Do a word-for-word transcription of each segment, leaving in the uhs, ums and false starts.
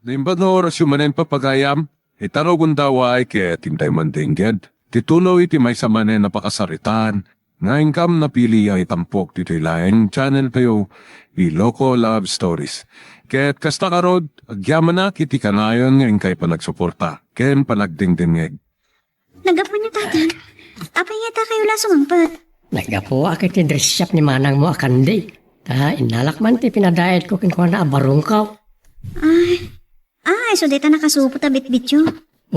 Naimbag nga orasyo manen, papagayam, ita nga gundaway ket intay mandengged ti tuloy ti maysa manen a pakasaritaan nga inkam napili a itampok ditoy laeng channel tayo, Iloko Love Stories. Ket kasta ngarud, agyamanak iti kanayon nga inkay panagsuporta ken panagdengdengngeg. Naggapu ni Tatang. Apay ngata kayo la sumangpet? Naggapuak iti dress shop ni manangmo a Candy. Ta innalak man ti pinadaetko kenkuana a barongko. Ay. Ay, so dayta nakasupot a bitbityo.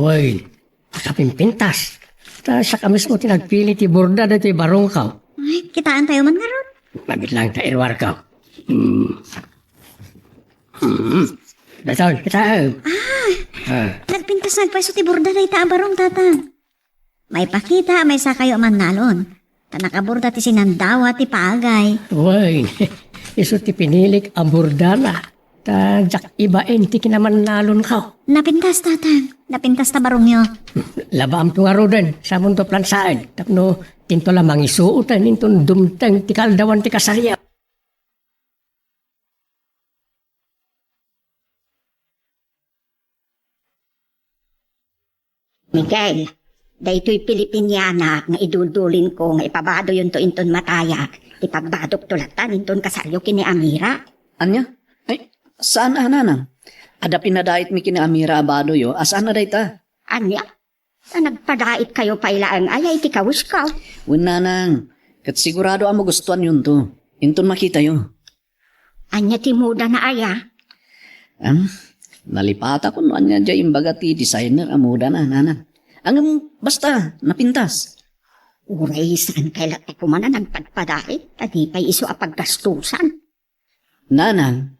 Uy, nakapimpintas. Ta siak a mismo ti nagpili ti borda daytoy barongko. Ay, kitaan tayo man ngarud. Mabiit lang ta iruarko. Hmm. Hmm. Daytoy, kitaan. Ah, Ah. Nagpintas nagpayso ti borda dayta a barong, Tatang. Maipakita a maysa kayo a mannalon. Ta nakaborda ti sinandawa ti pagay. Wen, isu ti pinilik a bordana. Ta diak ibaen ti kinamannalonko. Napintas, Tatang. Napintas ta barongyo. Labaamto ngaruden, samonto plansaen. Tapno dinto la mangisuoten inton dumteng ti kaaldawan ti kasaryo. Miguel, daytoy Filipiniana nga iduldulinko nga ipabadoyonto inton mataya, ipagbadokto latta inton kasaryo ken ni Amira. Ania? Ay, saan a, nanang? Adda pinadaitmi ken ni Amira a badoyo, a saan a dayta? Ania? Ta nagpadaitkayo pay laeng aya iti kawisko? Wen, nanang, ket sigurado a magustuanyonto inton makitayo. Ania ti modana aya? Am, nalipatak no ania diay imbaga ti designer a modana, nanang. Ngem basta, napintas. Uray saan kay latta koma a nagpadpadait, ta di pay isu a paggastusan. Nanang,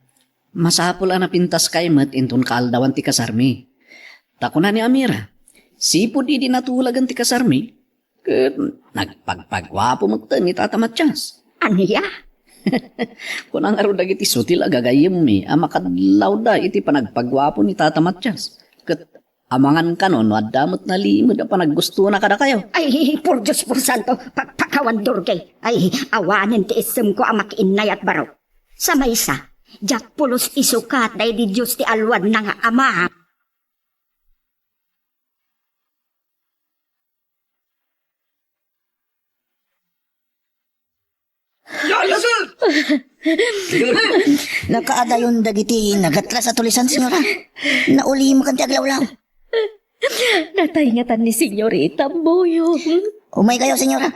masapul a napintaskay met inton kaaldawan ti kasarmi. Ta kuna ni Amira, sipud idi natulagan ti kasarmi, ket nagpagpaguapo metten ni Tata Matias. Ania? Kuna ngarud dagiti sutil a gagayyemmi a makadlawda iti panagpaguapo ni Tata Matias. Ket amangan kano no adda met nalimed a panaggustona kadakayo. Ay, por Dios, por santo, pagpakawan, Durgay. Ay, awanen ti issemko a makiinnayat baro. Sa maysa, diak pulos isukat daydi Dios ti alwadna nga ama. Nakaadayon dagiti nagatlas a tulisan, senyora. Naulimekan ti aglawlaw. Natay ngatan ni senyorita, Boyong. Umaykayo, senyora.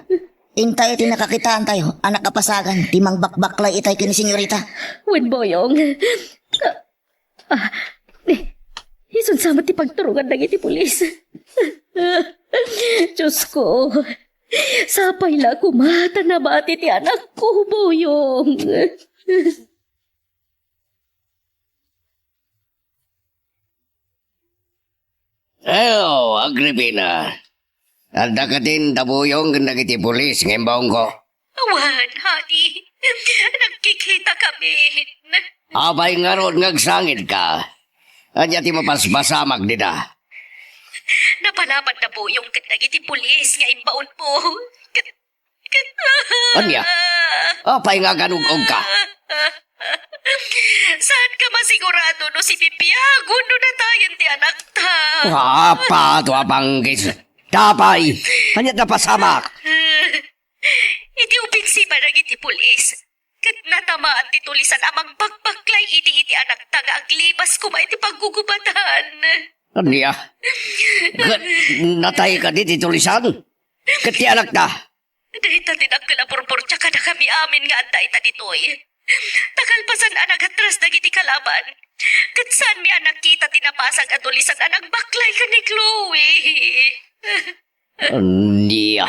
Intayo ti nakakitaantayo a nakapasagan ti mangbakbaklay itay ken ni senyorita. Wen, Boyong. Ah, eh, isun sa met ti pagturongan dagiti pulis. Diosko, sapay la koma ta nabati ti anakko, Boyong. Ayo, Agripina. Adda katin da Boyong ken dagiti pulis nga imbaonko? Awan, honey. Nagkikita kami. Apay ngarud nga agsangidka? Ania ti mapaspasamak dita? Napalabad da Boyong ken dagiti pulis nga imbaonmo. Ket, ket... Ania? Apay nga aganug-ogka? Saanka masigurado no sibibiag wenno natayen ti anakta? Apato a panggis. Apay, ania ti napasamak? Iti ubing siba dagiti pulis, ket natamaan ti tulisan a mangbakbaklay idi iti anakta nga aglibas koma iti paggugubatan. Ania? Ket natay kadi ti tulisan? Ket ti anakta? Dayta ti dakkel a purpurtia kadakami amin nga adda ita ditoy. Ta kalpasan a nagatras dagiti kalaban, ket saanmi a nakita ti napasag a tulisan a nagbaklay ken ni Chloe. Ania?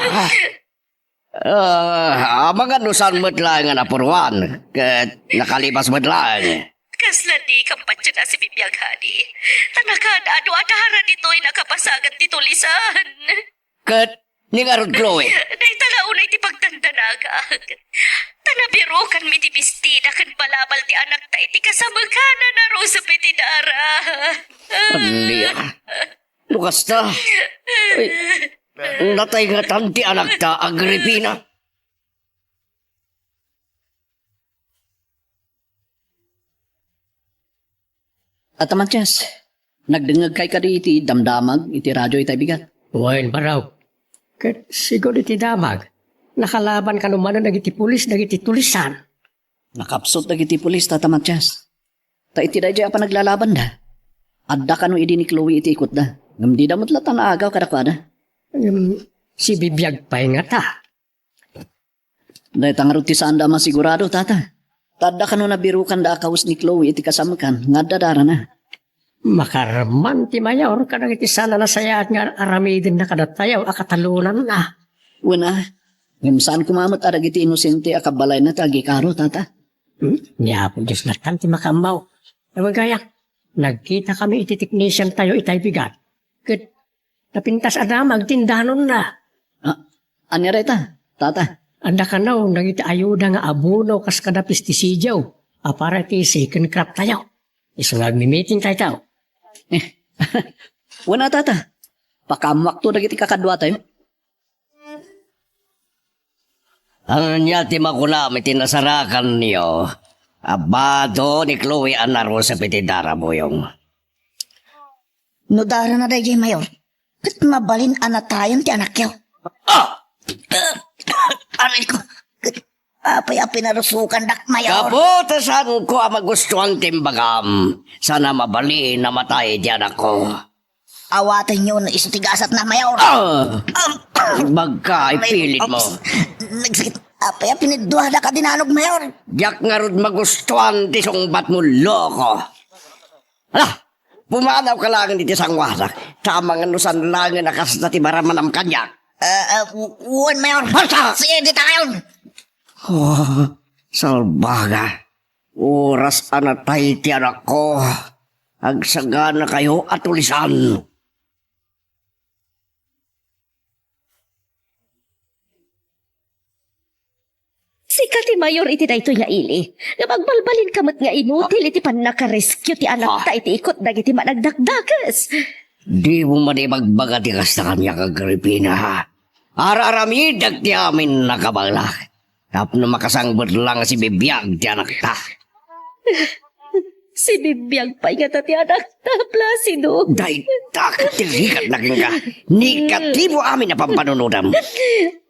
Ah, amangan no saan met laeng a napuruan, ket nakalibas met laeng. Kasla dikam patien a sibibiag, honey. Ta nakaad-adu a dara ditoy nakapasagan ti tulisan. Ket ni ngarud, Chloe? Dayta la unay ti pagdandanagak. Ta nabirukanmi ti bestida ken balabal ti anakta iti kasamekanan a rusop iti dara. Ania? No kasta, ay, natay ngatan ti anakta, Agripina. Tata Matias, nagdengngegkay kadi iti damdamag iti radio itay bigat? Wen, Barok. Ket sigud iti damag, nakalaban kano manen dagiti pulis dagiti tulisan. Nakapsut dagiti pulis, Tata Matias. Ta iti daydiay a panaglalabanda, adda kano idi ni Chloe iti ikutda. Ngem dida met latta naagaw kadakuada. Ngem sibibiag pay ngata. Dayta ngarud ti saanda a masigurado, Tata. Ta adda kano nabirokanda a kawes ni Chloe iti kasamkan nga adda darana. Makarman ti mayor kadagiti saan a nasayaat nga aramidenna kadatayo a katalonanna. Wen a, ngem saan koma met a dagiti inosente a kabalayna ti agikaro, Tata. Hmm? Ni Apo Dios lattan ti makaammo. Awan gayam, nagkitakami iti teknisiantayo itay bigat. Ket napintas a damag ti indanonna. Ah, ania dayta, Tata? Adda kano dagiti ayuda nga abono kas kada pestisidio a para iti second crop tayo. Isu nga agmi-meeting tayo. Eh, wen a, Tata. Pakaammoakto dagiti kakaduatayo. Ania ti makunam iti nasarakanyo a bado ni Chloe a narusep iti dara, Boyong? No darana daydiay, Mayor, ket mabalin a natayen ti anakyo. Ah! Aray ko, apay a pinarusokandak, Mayor? Kaputosanko a magustuan ti imbagam. Sana mabalin a matay ti anakko. Awatenyo no isu ti gasatna, Mayor. Ah! Bagka, ipilit mo. Nagsakit. Apay a pinidduada ka dinanog, Mayor? Diak ngarud magustuan ti sungbatmo, loko. Ala, pumanawka laengen iti sangoanak. Ta amangan no saan laengen a kasta ti maramanam kaniak. Ah, ah, w-, wen, Mayor. Basta! Sige, ditayon. Oh, salbaga. Oras a natay ti anakko, agsaganakayo a tulisan. Sika ti mayor iti daytoy nga ili, nga agbalbalinka met nga inutil iti pannakarescue ti anakta iti ikut dagiti managdakdakes. Dimo man ibagbaga ti kasta kaniak, Agripina. Ar-aramidek ti amin a kabaelak. Tapno makasangpet la nga sibibiag ti anakta. Sibibiag pay ngata ti anakta, Placido. Dayta ket ti rigatna kenka. Negatibo amin a pampanunotem.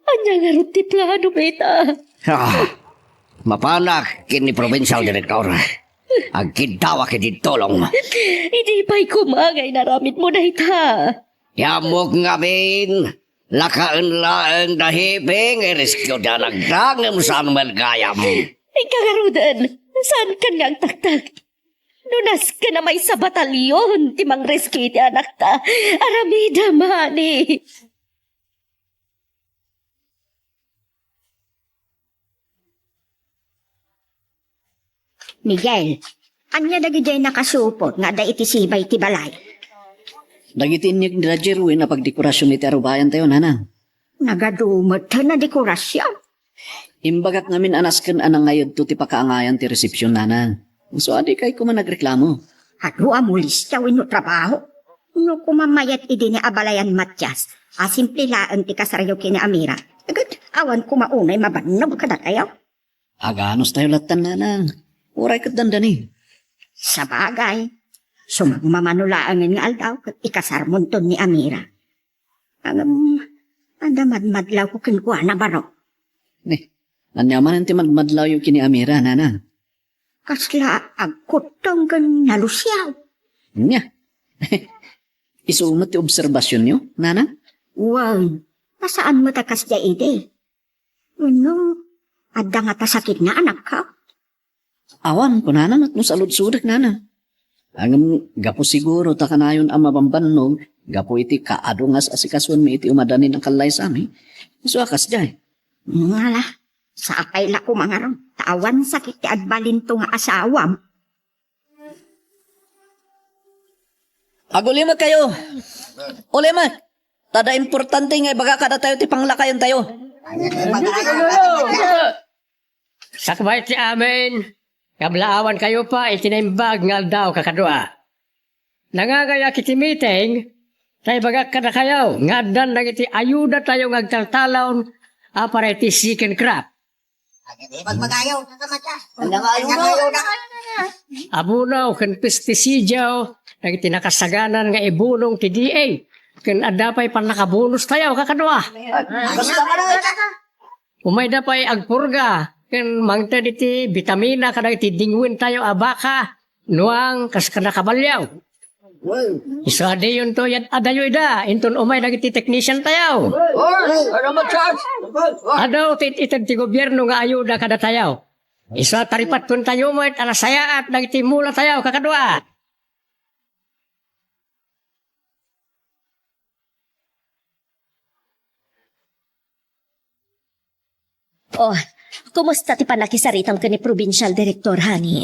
Ania ngarud ti plano, Beta? Ah, mapanak ken ni Provincial Director. Agkiddawak iti tulong. Idi pay koma nga inaramidmo dayta. Ti ammok ngamin, lakaen laeng da hepe nga irescue ti anakta ngem saan met gayam. Inka ngaruden, saankan nga agtaktak. No nasken a maysa batalyon ti mangrescue iti anakta, aramidem, honey. Miguel, ania dagidiay nakasupot nga adda iti sibay ti balay? Dagiti innik ni da Jerwin a pagdekorasion iti arubayantayo, nanang. Nagadu met a dekorasion? Imbagak ngamin a nasken a nangayadto ti pakaangayan ti resepsion, nanang. Isu a dikay koma nagreklamo. Adu a molestia wenno trabaho? No koma mayat idi ni abalayan Matias a simple laeng ti kasaryo ken ni Amira, ket awan koma unay mabannog kadatayo. Aganustayo lattan, nanang. Uray ket dandani. Sabagay, sumagmamano laengen nga aldaw ket ikasarmonton ni Amira. Ngem, adda madmadlawko kenkuana, Barok. Ni, ania manen ti madmadlawyo ken ni Amira, nanang? Kasla agkuttong ken nalusiaw. Ania? Isu met ti obserbasionyo, nanang? Wen, ta saan met a kasdiay idi. Wenno, adda ngata sakitna, anakko? Awan, kunana met no saludsodek, nanang. Ngem gapu siguro ta kanayon a mabambannog gapu iti kaadu nga as-asikasoenmi iti umadanin a kallaysami. Isu a kasdiay. Ngala, sapay la koma ngarud, ta awan sakit ti agbalinto nga asawam. Agulimek kayo. Ulimek. Ta adda importante nga ibaga kadatayo ti panglakayantayo. Sakbay ti amin, kablaawankayo pa iti naimbag nga aldaw kakadua. Nangagayak iti meeting, ta ibagak kadakayo nga addan dagiti ayudatayo nga agtaltalon a para iti second crop. Iti bagbaga tayo. Anda nga ayuda? abono ken pestisidyo dagiti nakasaganan nga ibunong ti D A. Ken adda pay pannakabonus tayo, kakadua. Umayda pay agpurga ken mangted iti bitamina kadagiti dingwen tayo a baka, nuang, kas kada kabalio. Isu a diyonto yat adayo ida, inton umay dagiti technician tayo. Adu ti it-ited ti gobierno nga ayuda kadatayo. Isu a taripatkon tayo met a nasayaat dagiti mula tayo, kakadua. Oh, kumusta ti pannakisaritam ken ni Provincial Director, honey?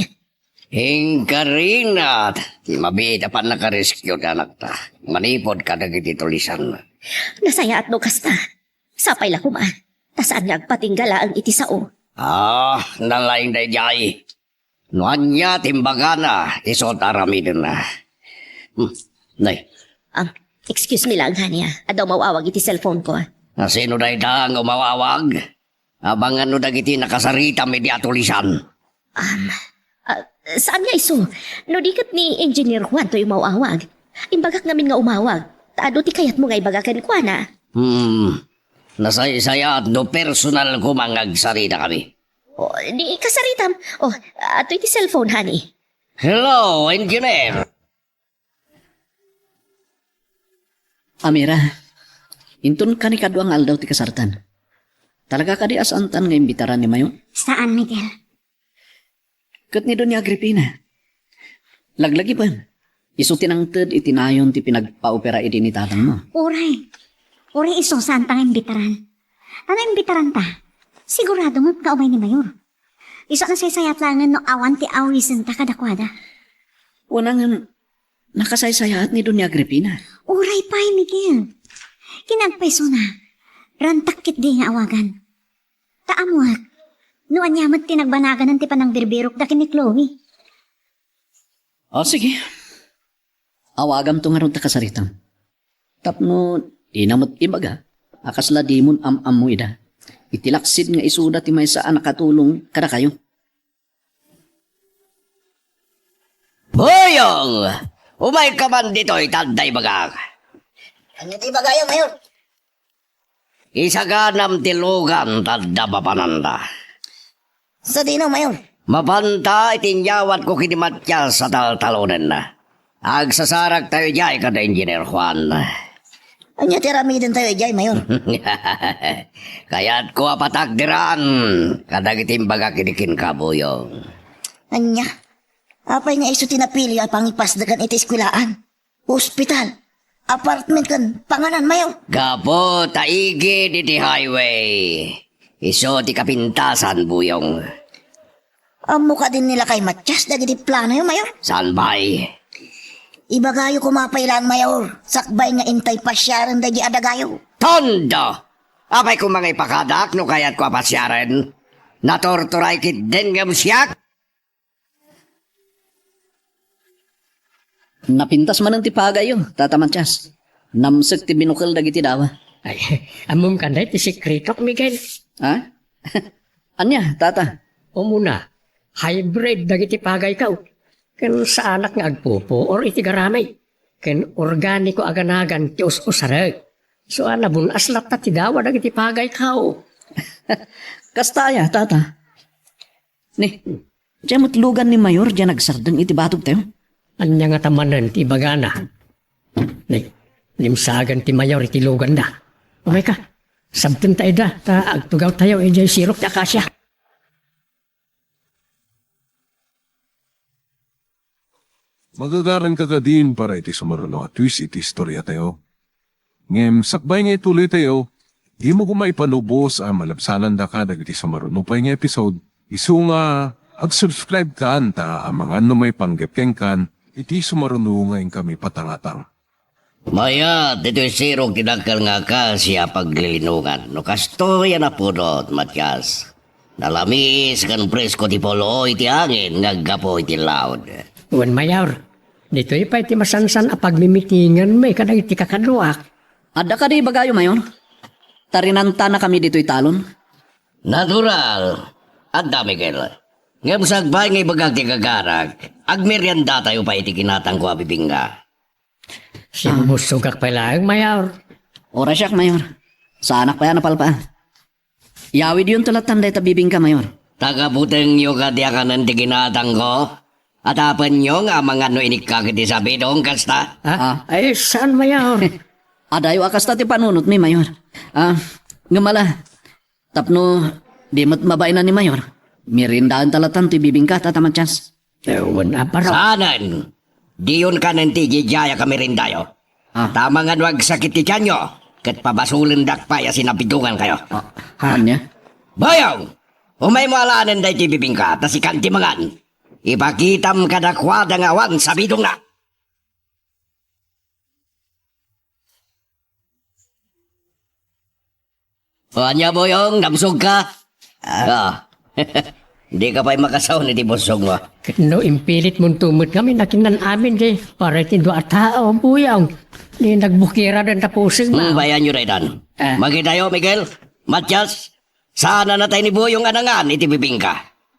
Inkarina ti mabiit a pannakarescue ti anakta manipud kadagiti tulisan. Nasayaat no kasta. Sapay la koma, ta saan nga agpatingga laeng iti sao. Ah, nalaing daydiay. No ania ti imbagana, isu ti aramidenna. Hmm. Nay. Ah, excuse me lang, honey, ah. Adda umaw-awag iti cellphone ko, ah. Nasino dayta nga umaw-awag? Abangan no dagiti nakasaritam idi atulisan. Um, ah, saan nga isu? No di ket ni Engineer Juan toy umaw-awag. Imbagak ngamin nga umawag. Ta adu ti kayatmo nga ibaga kenkuana. Hmm. Nasaysayaat no personal koma nga agsarita kami. Oh, di kasaritam. Oh, atoy ti cellphone, honey. Hello, engineer. Amira, inton kanikadua nga aldaw ti kasartan. Talaga kadi a saantan nga imbitaran ni Mayor? Saan, Miguel. Ket ni Doña Agripina. Laglagipen. Isu ti nangted iti nayon ti pinagpaopera idi ni tatangmo. Uray. Uray isu saanta nga imbitaran. Ta no imbitaranta, sigurado met nga umay ni Mayor. Isu a nasaysayaat laengen no awan ti awisenta kadakuada. Wen, ngem nakasaysayaat ni Doña Agripina. Uray pay, Miguel. Ket no agpaysona, rantak ketdi nga awagan. Ta ammoak, no ania met ti nagbanaganan ti panangbirbirokda ken ni Chloe. O, sige. Awagamto ngarud ta kasaritam. Tapno dina met ibaga a kasla dimon am-ammo ida. Iti laksid nga isuda ti maysa a nakatulong kadakayo. Buyong! Umayka man ditoy, ta adda ibagak. Ania ti ibagayo, Mayor? Isaganam ti lugan ta adda mapananda. Sadino, Mayor? Mapanta iti inyawatko ken ni Matias a taltalonenna. Agsasaraktayo idiay kada Engineer Juan. Ania ti aramidentayo idiay, Mayor? Kayatko a patakderan kadagiti imbagak idi kenka, Buyong. Ania? Apay nga isu ti napiliyo a pangipasdekan iti eskuelaan? Ospital, apartment, ken panganan, Mayor. Gapu ta igid iti highway, isu ti kapintasan, Buyong. Ammo kadin ni lakay Matias dagiti planoyo, Mayor? Saan pay? Ibagayo koma pay laeng, Mayor, sakbay nga intay pasiaren dagiti adagayo. Tondo! Apay koma nga ipakadak no kayatko a pasiaren? Naturturay ketdin ngem siak? Napintas manen ti pagayyo, Tata Matias. Namsek ti binukel dagiti dawa. Ay, ammom kadi ti sekretok, Miguel? Ha? Ania, Tata? Umuna, hybrid dagiti pagayko. Ken saanak nga agpupuor iti garamay. Ken organiko a ganagan ti us-usarek. Isu a nabun-as latta ti dawa dagiti pagayko. Kasta aya, Tata? Ni, diay met lugan ni Mayor diay nagsardeng iti batogtayo? Ania ngata manen ti ibagana? Ni, limsagan ti Mayor iti luganda. Umayka, sabtenta ida, ta agtugawtayo idiay sirok ti akasia. Magagaranka kadin para iti sumaruno a twist iti istoriatayo. Ngem sakbay nga ituloytayo, dimo koma ipanubos a malabsanandaka dagiti sumaruno pay nga episode. Isu nga ag-subscribe kan ta amangan no maipanggep kenkan iti sumaruno nga inkami patangatang. Mayat ditoy sirok ti dakkel nga akasia a paglilinongan. No kastoy a napudot, Matias, nalamiis ken presko ti pulo iti angin nga aggapu iti laud. Wen, Mayor, ditoy pay ti masansan a pagmimitinganmi kadagiti kakaduak. Adda kadi ibagayo, Mayor? Tarinantanakami ditoy talon. Natural. Adda, Miguel. Ngem sakbay nga ibagak ti gagarak, agmeriendatayo pay iti ginatangko a bibingka. Simbusogak pay laeng, Mayor. Orasiak, Mayor. Saanak pay a napalpaan. Yawidyonto lattan dayta bibingka, Mayor. Tagabutengyo kadi a kanen ti ginatangko? Atapenyo nga amangan no inikka iti sabidong kasta? Ah? Ah. Ay, saan, Mayor? Adayo a kasta ti panunotmi, Mayor. Ah, ngem ala, tapno di met mabaina ni Mayor, meriendaenta lattan ti bibingka, Tata Matias. Ewan, aparo. Saanen, diyon kanen ti ididiayak a meriendayo. Ah. Ta amangan no agsakit ti tianyo, ket pabasolendak pay a sinabidongankayo. Ah, ania? Boyong! Umaymo alaenen daytoy bibingka, ta sikan ti mangan. Ipakitam kadakuada nga awan sabidongna. O, ania, Boyong, nabusogka? Ah. Ah. Dika pay makasaon iti busogmo. Ket no impilitmonto met ngamin a kinnan-amin di para iti dua a tao, Boyong, di nagbukiraden ta pusegna. Hmm, bayanyo daytan. Ah. Makitayo, Miguel, Matias, saan a natay ni Boyong a nangan iti bibingka.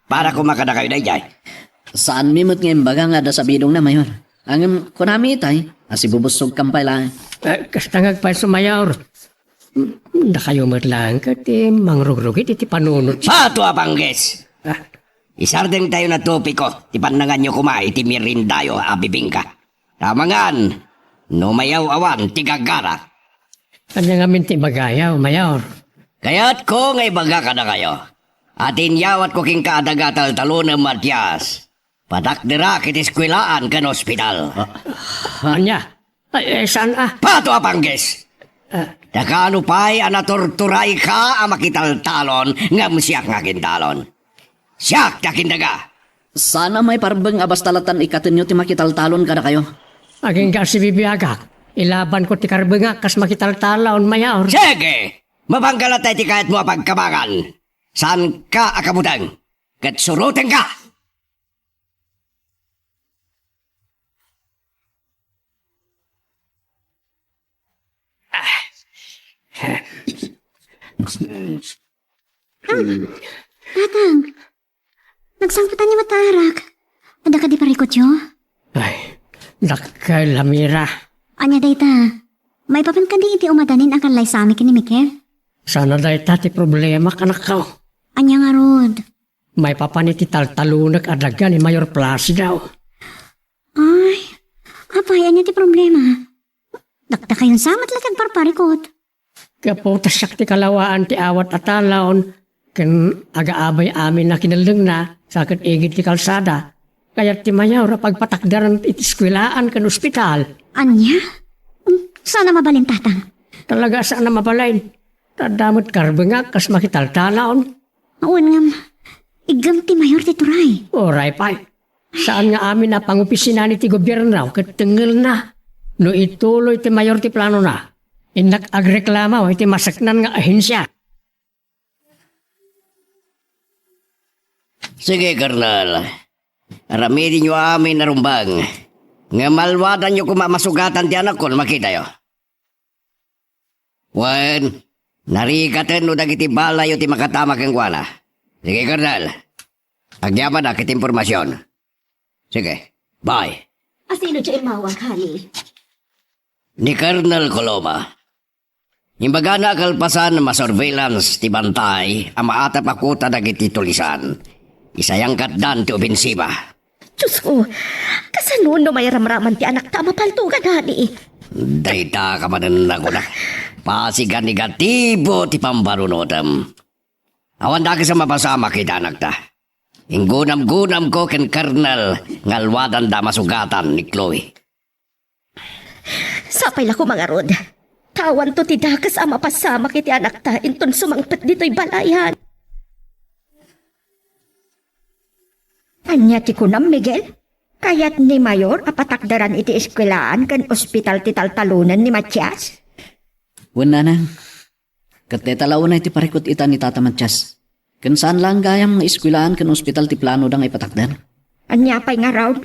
Para koma kadakayo daydiay. Saanmi met nga imbaga nga adda sabidongna, Mayor. Ngem kunami itay a sibubussogkam pay laeng. Eh, kasta nga agpayso, Mayor. Dakayo met laeng ket ti mangrugrugit iti panunot. Bato a Pangges! Ah. Isardengtayo na topiko ti pannanganyo koma iti meriendayo a bibingka. Ta amangan no mayaw-awan ti gagara. Ania ngamin ti ibagayo, Mayor? Kayatko nga ibaga kadakayo a ti inyawatko kenka a daga taltalonem, Matias, patakderak iti eskuelaan ken ospital. Ah, ania? Ay, eh, saan a? Bato a Pangges! Ah. Dakano pay a naturturayka a makitaltalon ngem siak nga kintalon. Siak ti akindaga. Saan a maiparbeng a basta lattan ikkatenyo ti makitaltalon kadakayo. Agingga a sibibiagak. Ilabanko ti karbengak kas makitaltalon, Mayor. Sige! Mabangga latta iti kayatmo a pagkabangan. Saanka a kabuteng. Ket surotenka! Ah, Tatang, nagsangpetanyo met ta arak. Adda kadi parikutyo? Ay, dakkel a mira. Ania dayta? Maipapan kadi iti umadanin a kallaysami ken ni Mikel? Saan a dayta ti problemak, anakko. Ania ngarud? Maipapan iti taltalonek a daga ni Mayor Placido. Ay, apay, ania ti problema? Dakdakayon sa met la ti agparparikut. Gapu ta siak ti kalawaan ti awat a talon ken agaabay amin a kinellengna, sa ket igid ti kalsada. Kayat ti Mayor a pagpatakderan iti eskuelaan ken ospital. Ania? Mm, saan a mabalin, Tatang. Talaga saan a mabalin. Ta adda met karbengak kas makitaltalon. Awan ngem, iggem ti Mayor ti turay. Uray pay. Saan nga amin a pangopisina ni ti gobierno ket tengngelna. No ituloy ti Mayor ti planona, innak agreklamo iti maseknan nga ahensia. Sige, Colonel. Aramidenyo amin a rumbeng. Ngem alwadanyo koma a masugatan ti anakko no makitayo. Wen, narikaten no dagiti balayyo ti makatama kenkuana. Sige, Colonel. Agyabanak iti impormasion. Sige, bye. Asino ti immawag, honey? Ni Colonel Coloma. Imbagana a kalpasan, masurveillance ti bantay a maatap a kuta dagiti tulisan. Isayangkatdan ti opensiba. Diyos ko, kasano no mairamraman ti anakta a mapaltugan, honey? Dayta kamanen a kuna. Basi nga negatibo ti pampanunotem. Awan dakes a mapasamak iti anakta. Inggunamgunamko ken Colonel nga alwadanda a masugatan ni Chloe. Sapay la koma ngarud. Ta awanto ti dakes a mapasamak iti anakta inton sumangpet ditoy balay, honey. Ania ti kunam, Miguel? Kayat ni Mayor a patakderan iti eskuelaan ken ospital ti taltalonen ni Matias? Wen, nanang. Ket dayta la unay ti parikut ita ni Tata Matias. Ken saan laeng gayam nga eskuelaan ken ospital ti planoda nga ipatakder. Ania pay ngarud?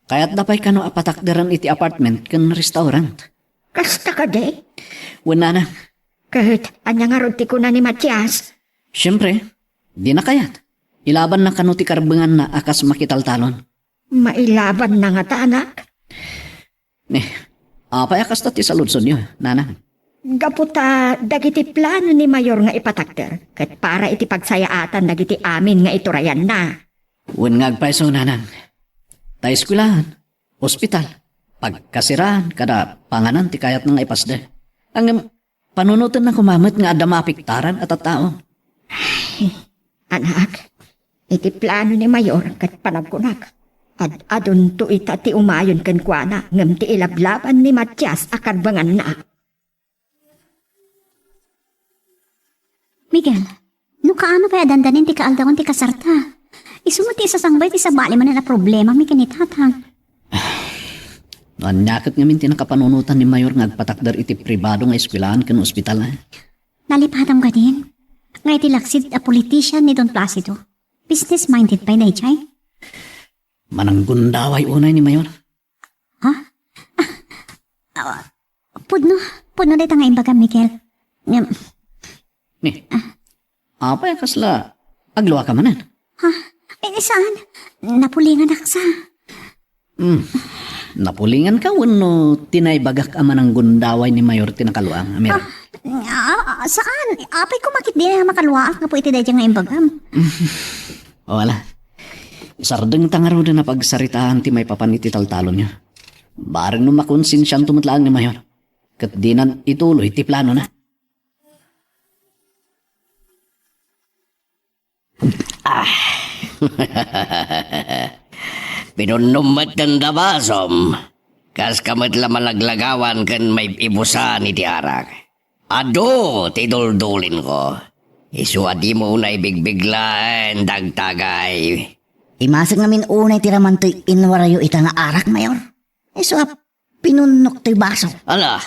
Kayatda pay kano a patakderan iti apartment ken restaurant. Kasta kadi? Wen, nanang. Ket ania ngarud ti kuna ni Matias? Siempre, dina kayat. Ilabanna kano ti karbenganna a kas makitaltalon. Mailabanna ngata, anak? Ni, apay a kasta ti saludsodyo, nanang? Gapu ta dagiti plano ni Mayor nga ipatakder ket para iti pagsayaatan dagiti amin nga iturayanna. Wen nga agpayso, nanang. Ta eskuelahan, ospital, pagkasiraan, kada panganan ti kayatna nga ipasdek. Ngem panunotenna koma met nga adda maapektaran a tattao. Anak, iti plano ni Mayor ket panagkunak, ad-adunto ita ti umayon kenkuana ngem ti ilablaban ni Matias a karbenganna. Miguel, no kaano pay a dandanin ti kaaldawen ti kasarta? Isu met ti isasangbay ti sabali manen a problemami ken ni Tatang. Ania ket ngamin ti nakapanunotan ni Mayor nga agpatakder iti pribado nga eskuelahan ken ospital, eh? Nalipatam kadin nga iti laksid a politician ni Don Placido, business-minded pay daydiay? Mananggundaway unay ni Mayor. Ha? Ah, ah, pudno, pudno dayta nga imbagam, Miguel. Ngem, ni, apay a kasla agluaka manen? Ha? Eh, saan? Napulinganak sa. Hmm. Napulinganka wenno ti naibagak a mananggundaway ni Mayor ti nakaluam, Amira? Ah, ah, saan? Apay koma ketdi a makaluaak gapu iti daydiay nga imbagam. O, ala. Isardengta ngaruden a pagsaritaan ti maipapan iti taltalonyo. Bareng no makonsensianto met laeng ni Mayor, ket dinan ituloy ti planona. Ah. Pinunnom met ti basom. Kaska met la malaglagawan ken maib-ibusan iti arak. Adu ti duldulinko. Isu a dimo unay bigbiglaen, dagtagay. Imasek ngamin unay ti raman toy inwarayo ita nga arak, Mayor. Isu a pinunnok toy baso. Ala,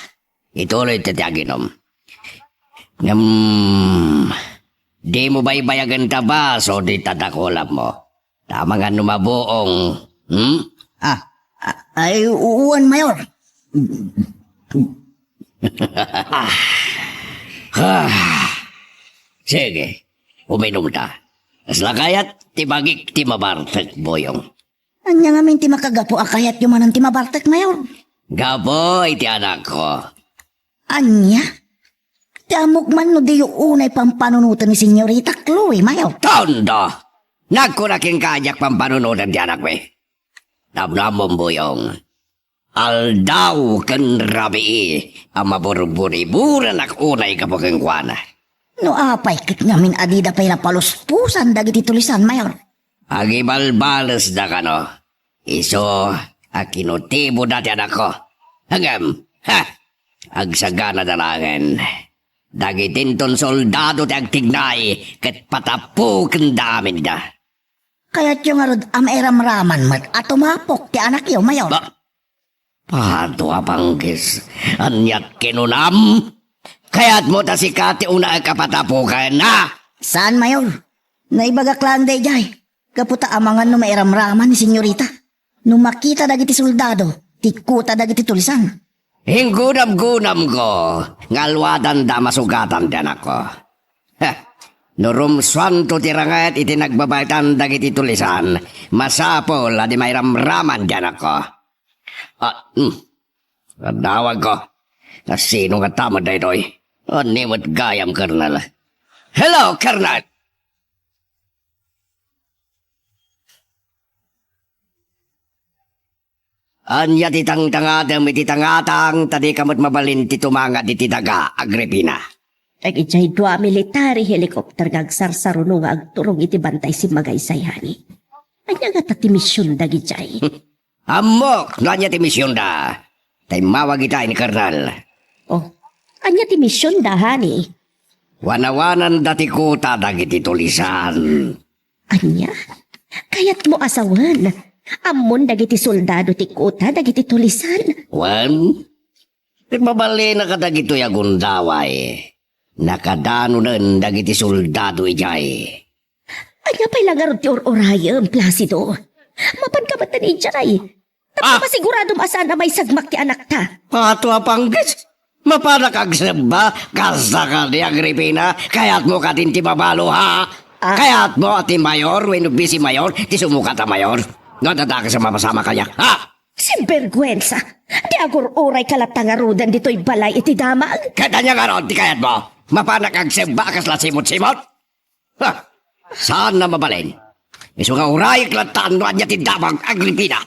ituloy ti, ti aginom. Ngem, dimo baybayagen ta baso dita dakulammo. Ta amangan no mabuong, hmm? Ah, ah, ay, u-, uwan, Mayor. Ah. Sige, uminumta. Kasla kayat ti bagik ti mabartek, Boyong. Ania ngamin ti makagapu a kayatyo manen ti mabartek, Mayor? Gapu iti anakko. Ania? Ti ammok man no diyo unay pampanunoten ni Senyorita Chloe, Mayor? Tondo! Nagkuna kenka a diak pampanunoten ti anakmi. Tapno ammom, Boyong, aldaw ken rabii a maburburiburanak unay gapu kenkuana. No apay ket ngamin a dida pay la paluspusan dagiti tulisan, Mayor? Agibalbalesda kano. Isu a kinutiboda ti anakko. Ngem, ha! Agsaganada laengen. Dagitinton soldado ti agtignay ket patapukenda aminda. Kayatyo ngarud a mairamraman met a tumapok ti anakyo, Mayor? Ba-, Pato a panggis, aniat kinunam? Kayatmo ta sika ti unaek a patapuken, ha? Saan, Mayor. Naibagak laeng daydiay. Gapu ta amangan no mairamraman ni Senyorita. No makita dagiti soldado, tikkuta dagiti tulisan. Inggunamgunamko nga alwadanda a masugatan ti anakko. Heh, no rumsuanto ti ranget iti nagbabaytan dagiti tulisan, masapul a di mairamraman ti anakko. Ah, hmm. Adawagko. Asino ngata met daytoy? Ania met gayam, Colonel? Hello, Colonel! Ania ti tangtangatem iti tangatang, ta dika met mabalin ti tumangad iti daga, Agripina? Dagidiay dua military helicopter nga agsarsaruno nga agturong iti bantay simmagaysay, honey. Ania ngata ti mision dagidiay? Ammok no ania ti misionda. Ta immawag ita ni Colonel. Oh, ania ti misionda, honey? Wanawananda ti kuta dagiti tulisan. Ania? Kayatmo a sawen, ammon dagiti soldado ti kuta dagiti tulisan? Wen, ti mabalinaka dagitoy a gundaway. Nakadanonen dagiti soldado idiay. Ania pay la ngarud ti ur-urayem, Placido? Mapanka met idiay. Tapno Ah! masiguradom a saan a maisagmak ti anakta. Pato a panggis! Mapanak agsebba? Kasta kadi, Agripina? Kayatmo kadin ti mabalo, ha? Ah? Kayatmo a ti mayor wenno vice mayor ti sumukat a mayor? No, adda dakes a mapasamak kaniak. Ha? Sinbergwensa! Ti agur-urayka latta ngaruden ditoy balay iti damag? Ket ania ngarud ti kayatmo? Mapanak agsebba a kasla simot-simot? Ha! Saan a mabalin. Isu nga urayek latta no ania ti damag, Agripina.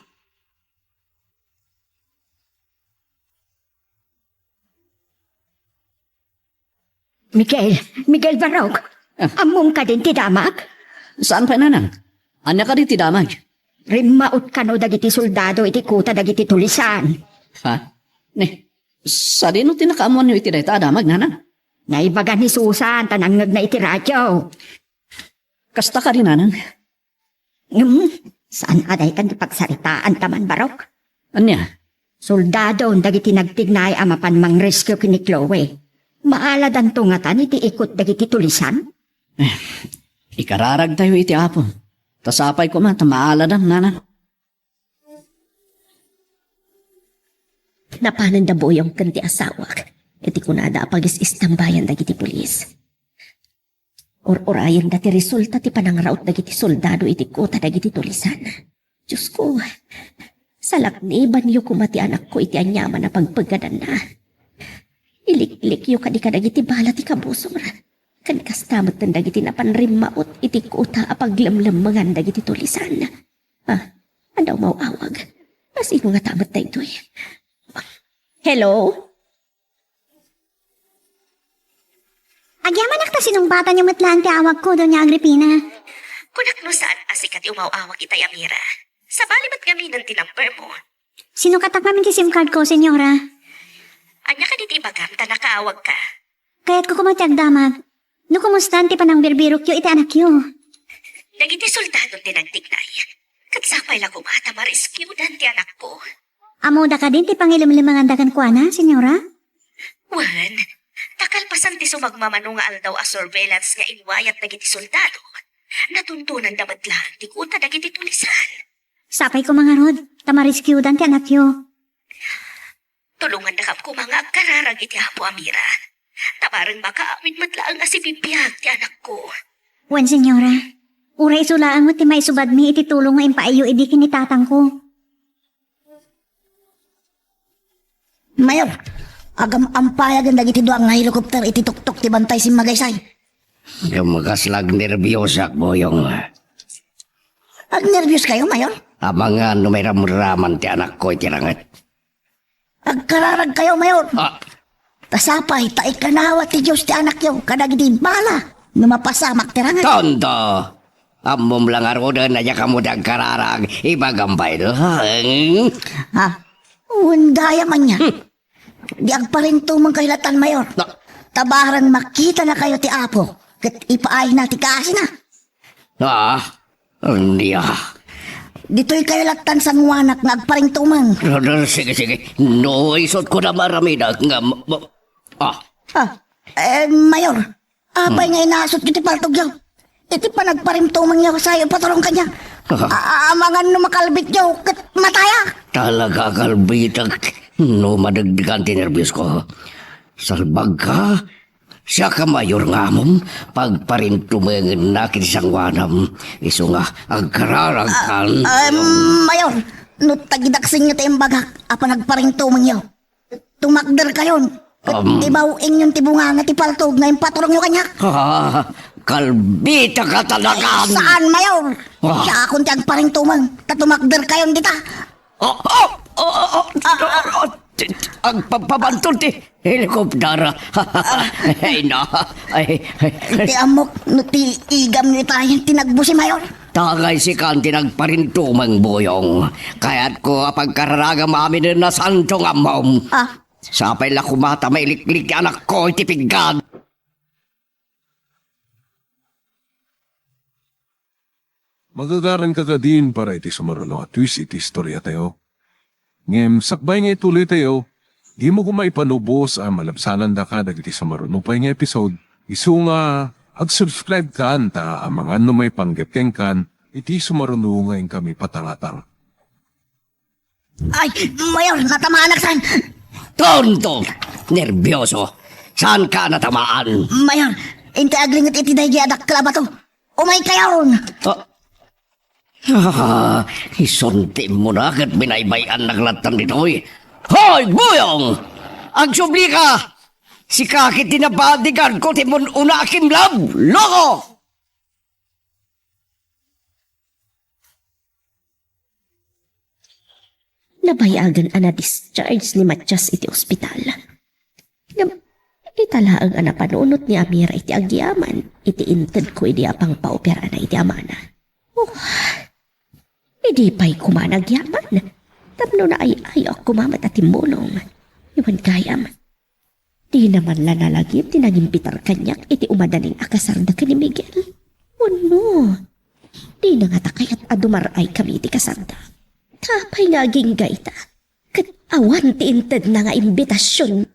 Miguel, Miguel Barok, ah, ammom kadin ti damag? Saan pay, nanang? Ania kadi ti damag? Rimmaot kano dagiti soldado iti kuta dagiti tulisan. Ha? Ni, sadino ti nakaammoanyo iti dayta a damag, nanang? Naibaga ni Susan, ta nangngegna iti radio. Kasta kadi, nanang? Ngem, saan a daytan ti pagsaritaan ta man, Barok? Ania? Soldado dagiti nagtignay a mapan mangrescue ken ni Chloe. Maaladanto ngatan iti ikut dagiti tulisan? Eh, ikararagtayo iti Apo. Ta sapay koma ta maaladan, nanang. Napanen da Boyong ken ti asawak iti kunada a pagis-istambayan dagiti pulis. Ur-urayenda ti resulta ti panangraot dagiti soldado iti kuta dagiti tulisan. Diosko, salaknibanyo koma ti anakko iti aniaman a pagpeggadanna. Iliklikyo kadi kadagiti bala ti kabusor. Ken kasta metten dagiti napan rimmaot iti kuta a paglemlemmengan dagiti tulisan. Ah, adda umaw-awag. Asino ngata met daytoy? Hello? Agyamanak ta sinungbatanyo met laeng ti awagko, Doña Agripina. Kunak no saan a sika ti umaw-awag itay a Mira. Sabali met ngamin ti number mo. Sinukatak ngamin ti SIM card ko, Señora. Ania kadi ti ibagam ta nakaawagka? Kayatko koma ti agdamag no kumustan ti panangbirbirokyo iti anakyo. Dagiti soldado ti nagtignay. Ket sapay la koma ta ma-rescuedan ti anakko. Ammoda kadin ti pangilemlemenganda kenkuana, Señora? Wen, ta kalpasan ti sumagmamano nga aldaw a surveillance nga inwayat dagiti soldado, natuntonanda met laeng ti kuta dagiti tulisan. Sapay koma ngarud, ta ma-rescuedan ti anakyo. Tulongannakam koma nga agkararag iti Apo a Mira. Ta bareng makaamin met laeng a sibibiag ti anakko. Wen, Señora. Uray isu laeng met ti maisubadmi iti tulong nga impaayyo idi ken ni tatangko. Mayor, agam-ampayagen dagiti dua nga helicopter iti tuktok ti Bantay Simmagaysay. Ngem kasla agnerbiosak, Boyong. Agnerbios kayo, Mayor? Amangan no mairamraman ti anakko iti ranget. Agkararag kayo, Mayor. Ah. Ta sapay ta ikanawa ti Dios ti anakyo kadagiti bala no mapasamak ti ranget. Tonto! Ammom la ngaruden a diak ammo ti agkararag, ibagam pay laeng. Ha? Wen gayam ania? Hmm. Di agparintumeng kayo latan, Mayor. Na- Ta bareng makitanakayo ti Apo, ket ipaayna ti kaasina. Ah, ania? Ditoy kayo lattan sanguanak nga agparintumeng. Sige, sige. No, isut ko na maramida nga ma-, ma-, ah. Ah, eh, Mayor, apay nga inasutyo ti paltogyo? Iti panagparintumengyo, sayo paturong kaniak. Ah. A-, amangan no makalbityo, ket mataya. Talaga, kalbitak. No, madagdagan ti nerbios ko. Salbag ka? Siak a Mayor nga ammom, pagparintumengennak iti sanguanam, isu nga agkararagkan. Ah, ah, Mayor, no tagidaksenyo ti imbagak a panagparintumengyo, tumakder kayon. Um. Ibaw-ingyon ti bunganga ti paltog nga impaturongyo kaniak. Ah, kalbita ka talaga. Saan, Mayor? Ah. Siakon ti agparintumeng, ta tumakder kayon dita. Oh, oh, oh, oh, oh, ah, ah, oh, oh, agpapabantol ti helicopter. Ay, na. Ay, ay. Ti ammok no ti igamyo itayen ti nagbusi, Mayor. Tagay sikan ti nagparintumeng, Boyong. Kayatko a pagkararagam aminen a santo nga ammom. Ah. Sapay la koma ta mailiklik ti anakko iti piggad. Magagaranka kadin para iti sumaruno a twist iti istoriatayo. Ngem sakbay nga ituloytayo, dimo koma ipanubos a malabsanandaka dagiti sumaruno pay nga episode, isu nga ag-subscribe kan ta amangan no maipanggep kenkan iti sumaruno nga inkami patangatang. Ay, Mayor, natamaanak saan? Tonto! Nerbioso! Saanka natamaan? Mayor, intay aglinget iti daydi a dakkel a bato. Umaykayon! Ah. Ah, isuntimmo na ket binaybay-annak lattan ditoy. Hoy, Buyong! Agsublika! Sika ket ti nabadigad ko ti mun-una a kimlab! Loko! Nabayagen a na-discharge ni Matias iti ospital. Ngem, ita laeng a napanunot ni Amira iti agyaman iti intedko idi a pangpaoperana iti amana. Oh, idi pay koma nagyaman, tapno naay-ayoak koma met a timmulong. Wen gayam, dina man la nalagip ti nangimbitar kaniak iti umadanin a kasarda ken ni Miguel. Wenno, dina ngata kayat a dumar-ay kami iti kasarda. Apay nga agingga ita? Ket awan ti intedna nga imbitasion.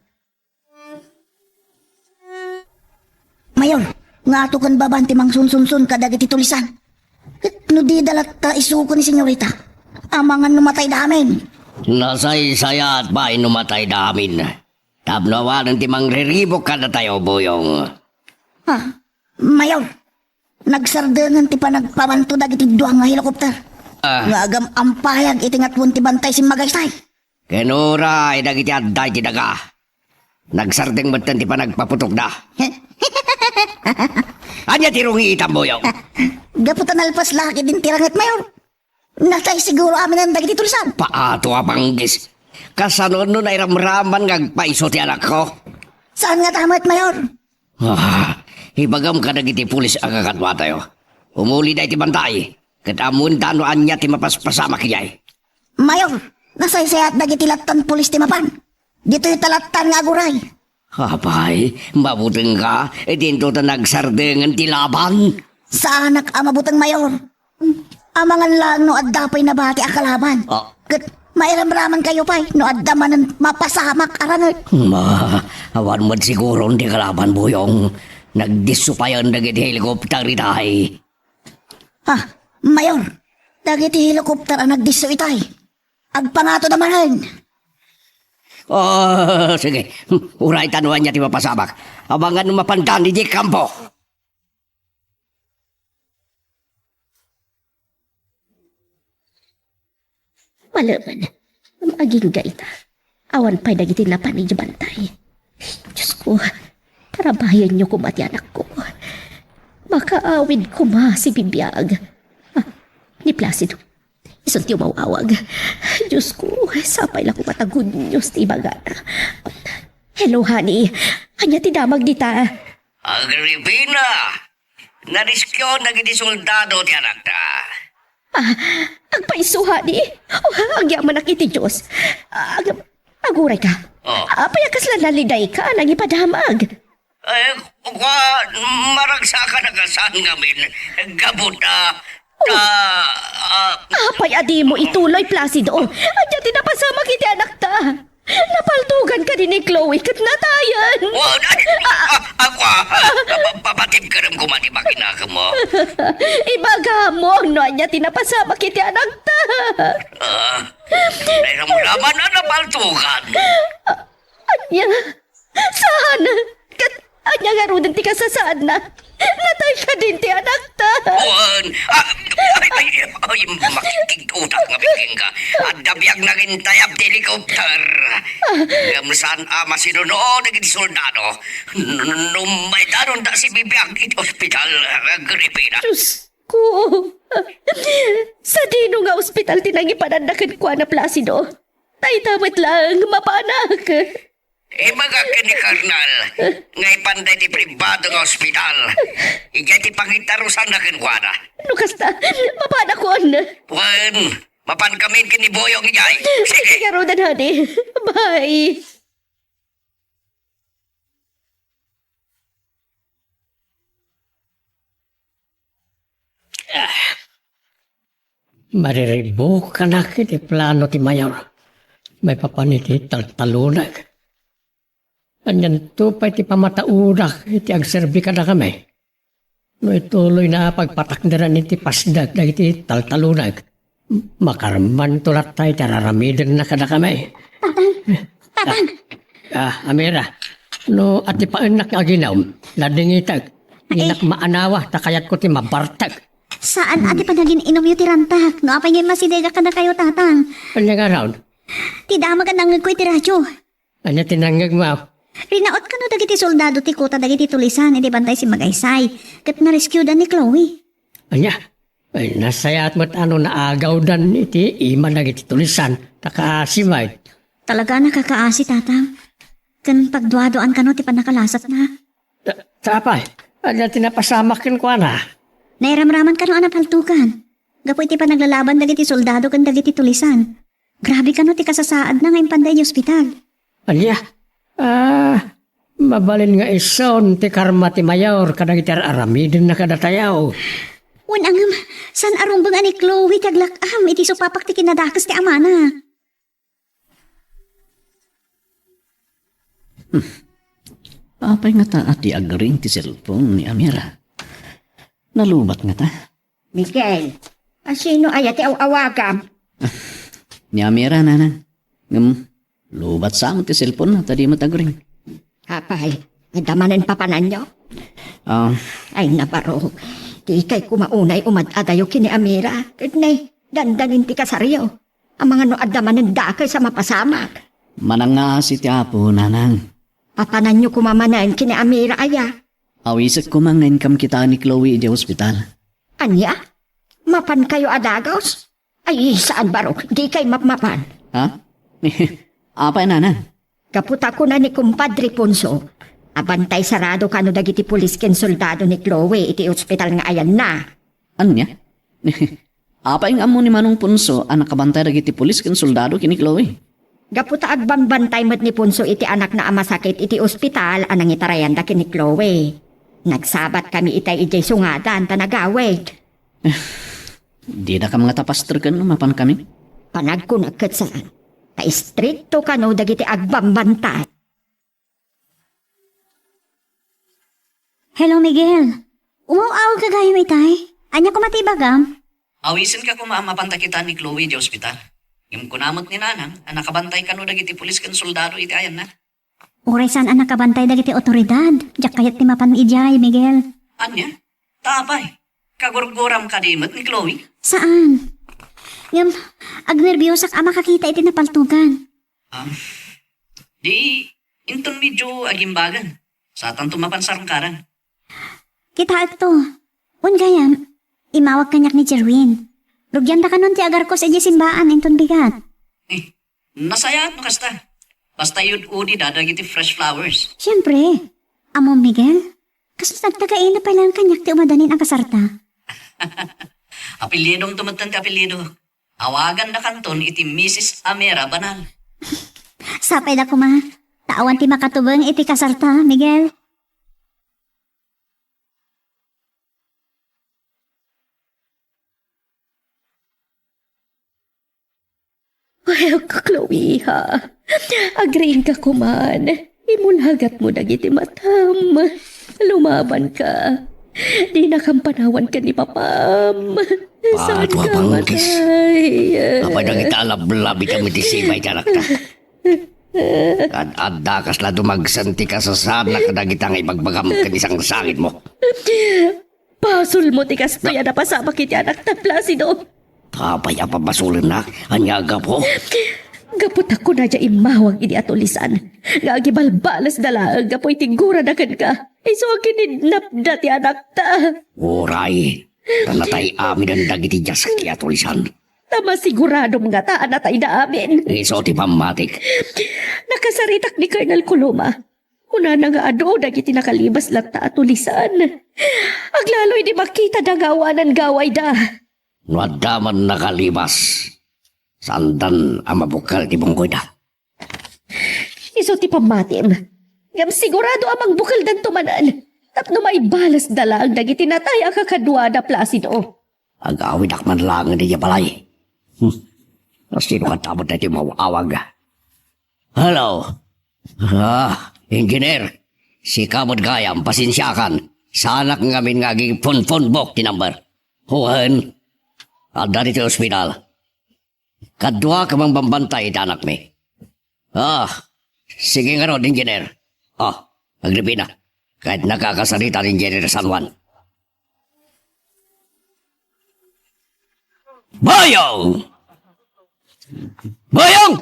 Mayor, nga ato ken baban ti mangsunsunson kadagiti tulisan. Ket no dida latta isuko ni senyorita, amangan no matayda amin. Nasaysayaat pay no matayda amin. Tapno awanen ti mangriribuk kadatayo, Buyong. Ah, Mayor, nagsardengen ti panagpabanto dagiti dua nga helicopter. Ah. Nga agam-ampayag iti ngatuen ti bantay simmagaystay. Ken uray dagiti adda iti daga, nagsardeng metten ti panagpaputokda. Ania ti rungiitam, Buyong? Gapu ta nalpas la ket intiranget, Mayor. Natay siguro aminen dagiti tulisan. Paato a panggis. Kasano no nairamraman nga agpaiso ti anakko? Saan ngata met, Mayor? Ah, ibagam kadagiti pulis a kakaduatayo. Umulida iti bantay, ket ammoenda no ania ti mapaspasamak idiay. Mayor, nasaysayaat dagiti lattan pulis ti mapan. Ditoy ta lattan nga aguray. Apay, mabutengka, idinto ta nagsardengen ti laban. Saanak a mabuteng, Mayor. Amangan laeng no adda pay nabati a kalaban. Ah. Ket mairamramankayo pay no adda manen mapasamak a ranget. Ma, awan met siguron ti kalaban, Buyong. Nagdisso payen dagiti helicopter itay. Ah, Mayor, dagiti helicopter a nagdisso itay, agpangatoda manen. Oh, sige. Uray ta no ania ti mapasamak. Amangan no mapandan idiay kampo. Malemen, agingga ita. Awan pay dagiti napan idiay bantay. Diosko, tarabayenyo koma ti anakko. Makaawid koma sibibiag. Ah, ni Placido. Isun ti umaw-awag. Diosko, sapay la koma ta good news ti ibagana. Hello, honey. Ania ti damag dita? Agripina! Nariskyo dagiti soldado ti anakta. Ah, agpaiso, honey. Oh, agyamanak iti Dios. Ag-, agurayka. Oh. Apay a kasla nalidayka a nangipadamag? Eh, kua, maragsakan a kasaan ngamin. Gapu ta, ta, ah, Apay a dimo ituloy, Placido? Ania ti napasamak iti anakta? Napaltugan kadi ni Chloe ket natayen. Oh, ay, ah, ah, ako, ah, ah, pa-, pa-, papatim ka rin koma ti makinakamo. Ibagamo no ania ti napasamak iti anakta. Ah, nairamraman a napaltugan. Ania? Saan? Ket ania ngaruden ti kasasaadna? Natay kadin ti anakta. Wen, ah, ay, ay, ay, makikigtutak nga bigeng ka. Adda biag nangintayab ti helicopter. Ngem saan a masinuno dagiti soldado. N-, n-, no maidanonda sibibiag iti ospital, Agripina. Diosko! Sadino nga ospital ti nangipananna kenkuana, Placido? Ta ita met laeng mapanak. Ibagak ken ni Colonel nga ipanda iti pribado nga ospital. Idiay ti pangitarusanna kenkuana. No kasta, mapanakon. Wen, mapankamin ken ni Boyong idiay. Sige. Sige, ngaruden, honey. Bye. Ah. Mariribukanak iti plano ti Mayor. Maipapan iti taltalunak. Anianto pay ti pamataudak iti agserbi kadakami? No ituloyna a pagpatakderan iti pasdak dagiti taltalunak, makarmanto latta iti ar-aramidenna kadakami. Tatang! Tatang! Ah, ah, Amira, no atipaennak nga aginum, ladingitek. Dinak maanawa, ta kayatko ti mabartek. Saan a ti panagin-inumyo ti rantak. No apay nga immasidegak kadakayo, Tatang? Ania ngarud? Ti damag a nangngegko iti radyo. Ania ti nangngegmo? Rinaut kano dagiti soldado ti kuta dagiti tulisan iti Bantay Simmagaysay, ket narescuedan ni Chloe. Ania? Ay, nasayaat met a no naagawdan iti ima dagiti tulisan, ta kaasi met. Talaga a nakakaasi, Tatang. Ken pagduaduaan kano ti pannakalasatna. Ta, ta apay, ania ti napasamak kenkuana? Nairamraman kano a napaltogan gapu iti panaglalaban dagiti soldado ken dagiti tulisan. Grabe kano ti kasasaadna nga impanda iti ospital. Ania? Ah, mabalin nga isun ti karma ti mayor kadagiti ar-aramidenna kadatayo. Wen, ngem, saan a rumbeng a ni Chloe ti aglak-am iti supapak ti kinadakes ti amana. Hmm. Apay ngata a ti agring ti cellphone ni Amira? Nalubat ngata? Miguel, a sino aya ti aw-awagam? Ni Amira, nanang. Ngem, lubat sa met ti cellphone na, ta di met agring. Apay, adda manen papananyo? Ah. Ay, nabarok. Di kay kumaunay umad-adayo ken ni Amira. Ket ne, dandanin ti kasaryo. Amangan no adda manen dakes a mapasamak. Manangngaasi ti Apo, nanang. Papananyo koma manen ken ni Amira aya? Awisek koma nga inkam kitaen ni Chloe idiay ospital. Ania? Mapankayo a dagus? Ay, saan baro, di kay mapmapan. Ha? Apay, nanang? Gapu ta kuna ni Kumpadre Ponso, abantay sarado kano dagiti pulis ken soldado ni Chloe iti ospital nga ayanna. Ania? Apay nga ammo ni Manong Ponso a nakabantay dagiti pulis ken soldado ken ni Chloe? Gapu ta agbambantay met ni Ponso iti anakna a masakit iti ospital a nangitarayanda ken ni Chloe. Nagsabat kami itay idiay sungadan ta nagawid. Didakam ngata pasterken no mapan kami? Panagkunak ket saan. Ta istrikto kano dagiti agbambantay. Hello, Miguel. Umaw-awag ka gayam itay? Ania koma ti ibagam? Awisenka koma a mapanta kitaen ni Chloe idiay ospital. Ngem kuna met ni Nanang a nakabantay kano dagiti pulis ken soldado iti ayanna. Uray saan a nakabantay dagiti otoridad, diak kayat ti mapan idiay, Miguel. Ania? Ta apay, kagurguram kadi met ni Chloe? Saan? Ngem, agnerbiosak a makakita iti napaltogan. Ah, di, inton medyo agimbagan. Satanto mapan sarungkaran. Kitaekto. Wen gayam, immawag kaniak ni Jerwin. Rugianda kanon ti agarkos idiay simbaan inton bigat. Eh, nasayaat no kasta. Basta iyud-udida dagiti fresh flowers. Siempre. Ammom, Miguel, kasla nagtagaina pay laeng kaniak ti umadanin a kasarta. Apelyidom to metten ti apelyido. Awagandakanton iti Misis Amira Banal. Sapay da koma, ta awan ti makatubeng iti kasarta, Miguel. Ay, Chloe, ha? Agriingka koman. Imulhagatmo dagiti matam. Lumabanka. Dinakam panawan ken ni papam. Saanka a matay. Apay dagita a lablabit a medisina iti anakta? Ad-adda kasla dumagsen ti kasasaadna kadagita nga ibagbagam ken isangsangitmo. Basolmo ti kastoy a napasamak iti anakta, Placido. Apay a pabasolennak? Ania a gapu? Gapu ta kunada immawag idi atulisan nga agibalbalasda laeng gapu iti gurada kenka. Isu a kinidnapda ti anakta. Uray, ta natay amiden dagiti diasak iti atulisan. Ta masiguradom ngata a natayda amin. Isu ti pammatik. Nakasaritak ni Colonel Coloma. Kunana nga adu dagiti nakalibas latta a tulisan. Aglalo idi makitada nga awanan gawayda. No adda man nakalibas, saandan a mabukel ti bunggoyda. Isu ti pammatim. Ngem sigurado a mangbukeldanto manen tapno maibalasda laeng dagiti natay a kakaduada, Placido. Agawidak man laeng idiay balay. Hmm. Sino kanta met daytoy maawag? Hello? Ah, Engineer. Sika met gayam, pasensiakan. Saanak ngamin nga agipunpunbok ti number. Wen, adda ditoy ospital. Kaduak a mangbambantay iti anakmi. Ah, sige ngarud, Engineer. Ah, agripina. Ket nakakasarita ni Engineer San Juan. Boyong! Boyong!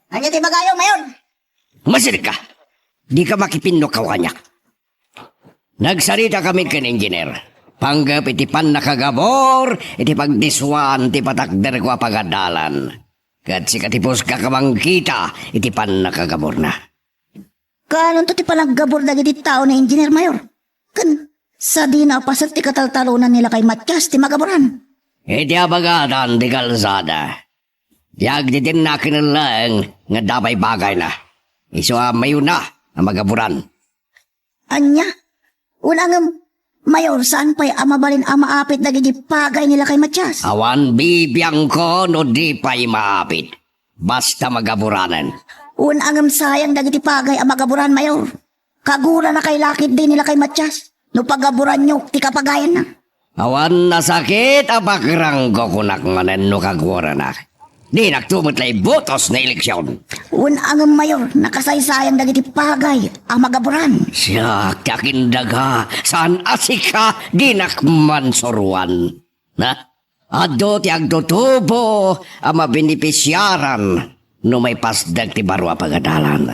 Ania ti ibagayo, Mayor? Umasidegka. Dika makipinnukaw kaniak. Nagsarita kami ken Engineer. Panggep iti pannakagabur, iti pagdiswan ti patakderko a pagadalan. Ket sika ti puska ka mangkita iti pannakagaburna. Kaanonto ti panaggabur dagiti tao ni Engineer Mayor? Ken sadino a paset ti kataltalonan ni Lakay Matias ti magaburan? Iti abagatan ti kalsada. Ti agdidinna kinelleng nga adda pay bagayna. Isu a mayona a magaburan. Ania? Una ngem, Mayor, saan pay a mabalin a maapit dagiti pagay ni Lakay Matias? Awan bibiangko no di pay maapit. Basta magaburanen. Una ngem, sayang dagiti pagay a magaburan, Mayor. Kagurana kay lakit di ni Lakay Matias no pagaburanyo ti kapagayanna. Awan nasakit a bakrangko, kunak manen no kagurana. Dinakto met la ibotos nga eleksion. Wen angem, Mayor, nakasaysayang dagiti pagay a magaburan. Siak ti akindaga, saan a sika, dinak mansuroan. Na? Adu ti agtutubo a mabinipisiaran no maipasdek ti baro a pagadalan.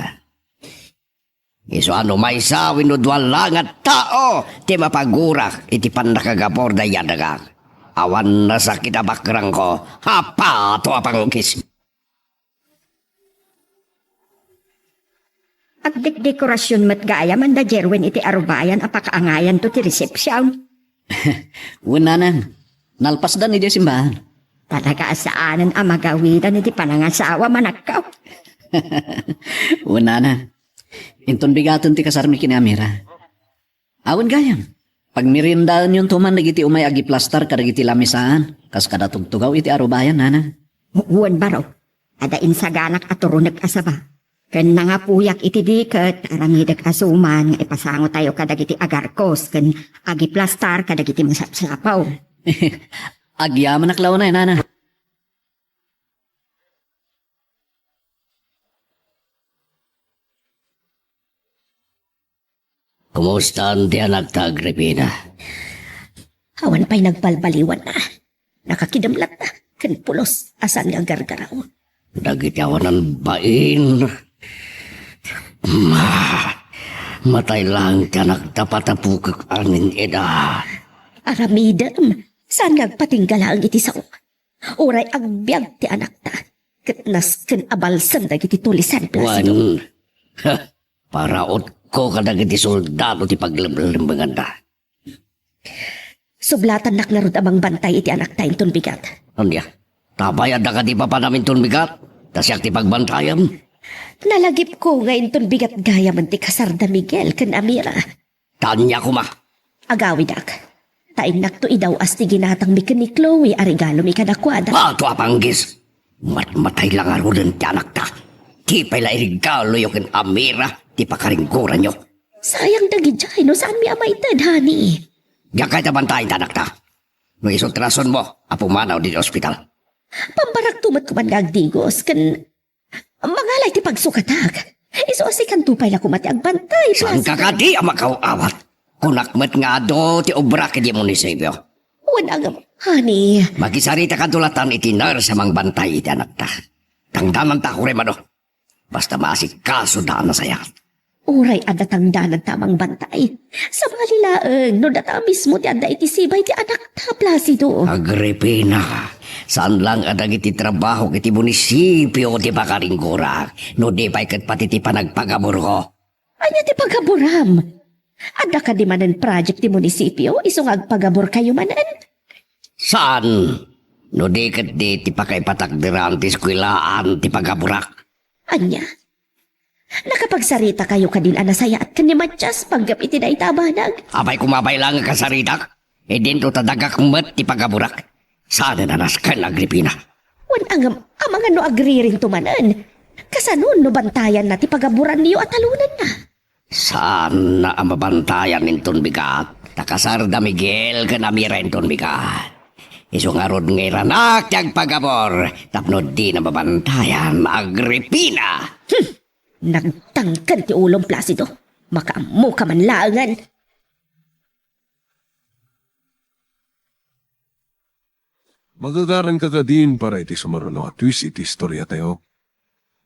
Isu a no maysa wenno dua la nga tao ti mapagurak iti pannakagabur dayta a dagak. Awan nasakit a bakrangko, hapato a panggis. Agdekdekorasion met gayam da Jerwin iti arubayan a pakaangayanto ti resepsiun. Wen nanang, nalpasdan idiay simbahan. Talaga a saanen a magawidan iti panangasawa, manakkaw. Wen nanang, inton bigaten ti kasarmi ken ni Amira. Awan gayam, pagmeriendaenyonto man dagiti umay agiplastar kadagiti lamisaan, kas kada tugtugaw iti arubayan, nanang. Wen baro, adda insaganak a turunek a saba. Ken nangapuyak iti diket, aramidek a suman nga ipasangotayo kadagiti agarkos ken agiplastar kadagiti masapsapaw. Agyamanak la unay, nana. Kumustan ti anakta, Agripina? Awan pay nagbalbaliwan na. Nakakidem latta ken pulos a saan nga aggargaraw. Dagiti awanan bain. Ma, matay laeng ti anakta patapukek amin ida. Aramidem, saan nga agpatingga laeng iti sao. Uray agbiag ti anakta, ket nasken a balsem dagiti tulisan, Placido. Wen, ha, parautko kadagiti soldado ti paglemlemmenganda. Sublatannak ngarud a mangbantay iti anakta inton bigat. Ania? Ta pay adda kadi papanam inton bigat? Ta siak ti pagbantayem? Nalagipko nga inton bigat gayamen ti kasarda Miguel ken Amira. Ta ania koma? Agawidak. Ta innakto idaw-as ti ginatangmi ken ni Chloe a regalomi kadakuada. Bato a panggis! Matmatay la ngaruden ti anakta. Di pay la iregaloyo ken Amira ti pakaringgoranyo. Sayang dagidiay no saanmi a maited, honey. Diak kayat a bantayen ti anakta. No isu ti rasonmo a pumanaw ditoy ospital. Pambarakto met koman nga agdigos ken mangalay ti pagsukatak. Isu a sikanto pay la koma ti agbantay, Placido. Saanka kadi a makaw-awat? Kunak met nga adu ti obrak idiay munisipio. Wen angem, honey. Makisaritakanto latan iti nurse a mangbantay iti anakta. Tangdananta, uray mano. Basta maasikasoda a nasayaat. Uray adda tangdananta a mangbantay. Sabali laeng no data mismo ti adda iti sibay ti anakta, Placido. Agripina, saan laeng a dagiti trabahok iti munisipio ti pakaringgorak, no di pay ket pati ti panagpagaburko. Ania ti pagaburam? Adda kadi manen project ti munisipio isu nga agpaburkayo manen? Saan? No di ket di ti pakaipatakderan ti eskuelaan ti pagaburak. Ania? Nakapagsaritakayo kadin a nasayaat ken ni Matias panggep iti dayta a banag? Apay koma pay laeng a kasaritak? Idinto ta dagak met ti pagaburak. Saanen a nasken, Agripina. Wen angem, amangan no agririnto manen. Kasano no bantayanna ti pagaburanyo a talonenna? Saanna a mabantayan inton bigat. Ta kasarda Miguel ken Amira inton bigat. Isu ngarud nga iranak ti agpagabur tapno dina mabantayan, Agripina. Hmm. Nagtangken ti ulom, Placido. Makaammoka man laengen. Magagaranka kadin para iti sumaruno a twist iti istoriatayo.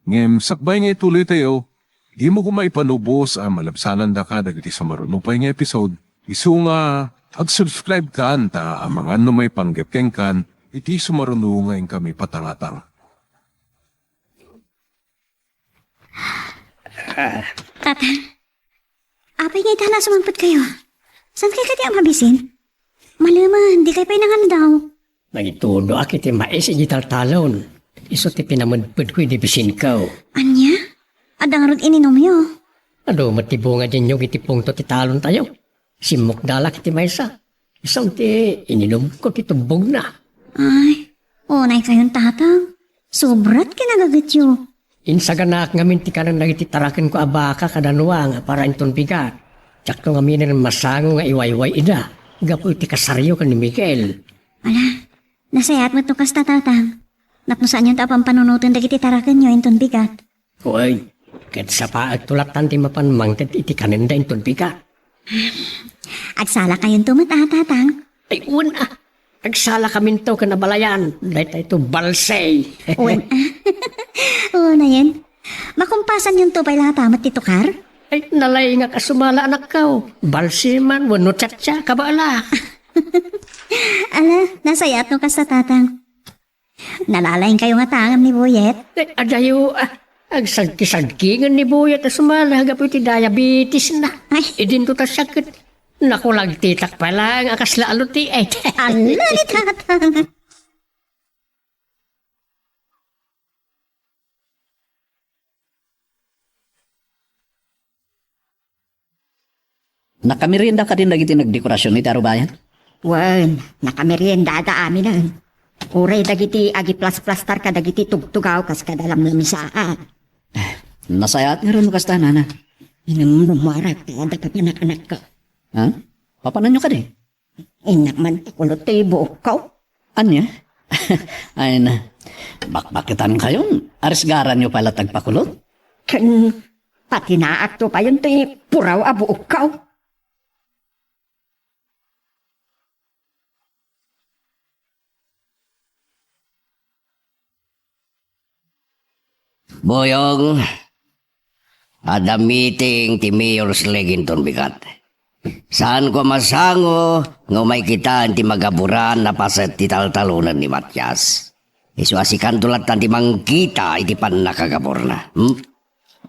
Ngem sakbay nga ituloytayo, dimo koma ipanubos a malabsanandaka dagiti sumaruno pay nga episode. Isu nga ag-subscribe-kan ta amangan no maipanggep kenkan iti sumaruno nga inkami patangatang. Tatang, apay nga ita la sumangpetkayo? Saan kay kadi a mabisin? Malemen, di kay pay nangaldaw. Nagitudoak iti mais iti taltalon. Isu ti pinamedpedko idi bisinko. Ania? Adda ngarud ininumyo? Adu met ti bunga diay niyog iti pungto ti talontayo. Simmukdalak iti maysa. Isu ti ininumko ti tubbogna. Ay, unay kayon, Tatang. Sobrat kinagagetyo. Insaganaak ngamin ti kanen dagiti tarakenko a baka kada nuang a para inton bigat. Diakto ngaminen masango nga iwayway ida gapu iti kasaryo ken ni Miguel. Ala, nasayaat met no kasta, Tatang. Tapno saanyonto a pampanunoten dagiti tarakenyo inton bigat. Wen, ket sapaekto lattan ti mapan mangted iti kanenda inton bigat. Agsalakayonto met a, Tatang? Ay, wen a. Agsalakaminto ken abalayan. Daytayto balsay. Wen a. Unayen, makumpasanyonto pay latta met ti tukar? Ay, nalaingak a sumala, anakko. Balsay man wenno chacha, kabaela. Ala, nasayaat no kasta, Tatang. Nalalaingkayo ngata ngem ni Boyet? Eh, adayo, ah, agsagki-sagkingen ni Boyet a sumala gapu iti diabetesna. Ay. Idinto ta sakit. Naku, lagtitak pay laeng a kasla aluti, eh. Ala ni Tatang. Nakamerienda kadin dagiti nagdekorasion iti arubayan? Wen, nakameriendada aminen. Uray dagiti agiplasplastar kadagiti tugtugaw kas kada lamlamisaan. Nasayaat ngarud no kasta, nana. Ngem rumarak ta adda papanak-anakko. Ha? Papananyo kadi? Innak man pakulot ti buokko. Ania? Ay na, bakbaketankayon. Arisgaranyo pay latta agpakulot? Ken patinaakto payen ti puraw a buokko. Boyong, adda meeting ti Mayor's League inton bigat. Saanko a masango nga umay kitaen ti magaburan a paset ti taltalonen ni Matias. Isu a sikanto lattan ti mangkita iti pannakagaburna. Hmm?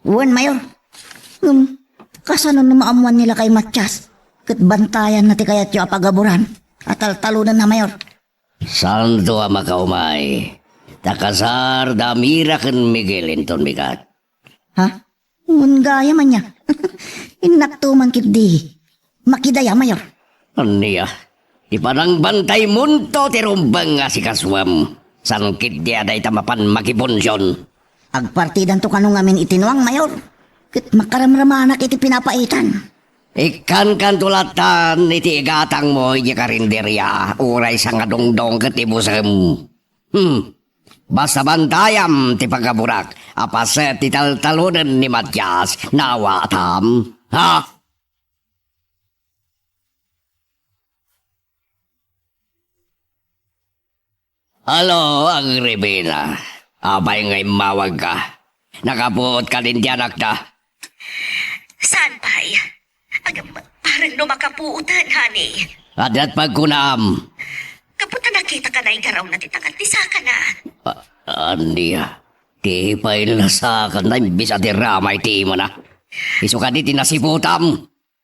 Wen, Mayor. Ngem, kasano no maammoan ni lakay Matias ket bantayanna ti kayatyo a pagaburan a taltalonenna, Mayor? Saanto a makaumay. Ta kasar da Mira ken Miguel inton bigat. Ha? Wen gayam ania? Innakto man ketdi. Makidaya, Mayor. Ania? Ti panangbantaymonto ti rumbeng nga sikasuam. Saan ketdi a dayta mapan makipunsion? Agpartidanto kano ngamin iti nuang, Mayor. Ket makaramramanak iti pinapaitan. Ikkankanto lattan iti igatangmo idiay karinderia, uray sangadongdong ket ibusem. Hmm. Basta bantayam ti pagaburak a paset ti taltalonen ni Matias, nawatam. Ha? Hello, Agripina. Apay nga immawagka? Nakapuot kadin ti anakta? Saan pay? Agam, parang no makapuotan, honey. Adda't pagkunam. Kaputa nakita ka na igarawna ti tagat ti sakana. Ah, ania? Ti pay la sakana imbes a ti ramay ti imana. Isu kadi ti nasiputam.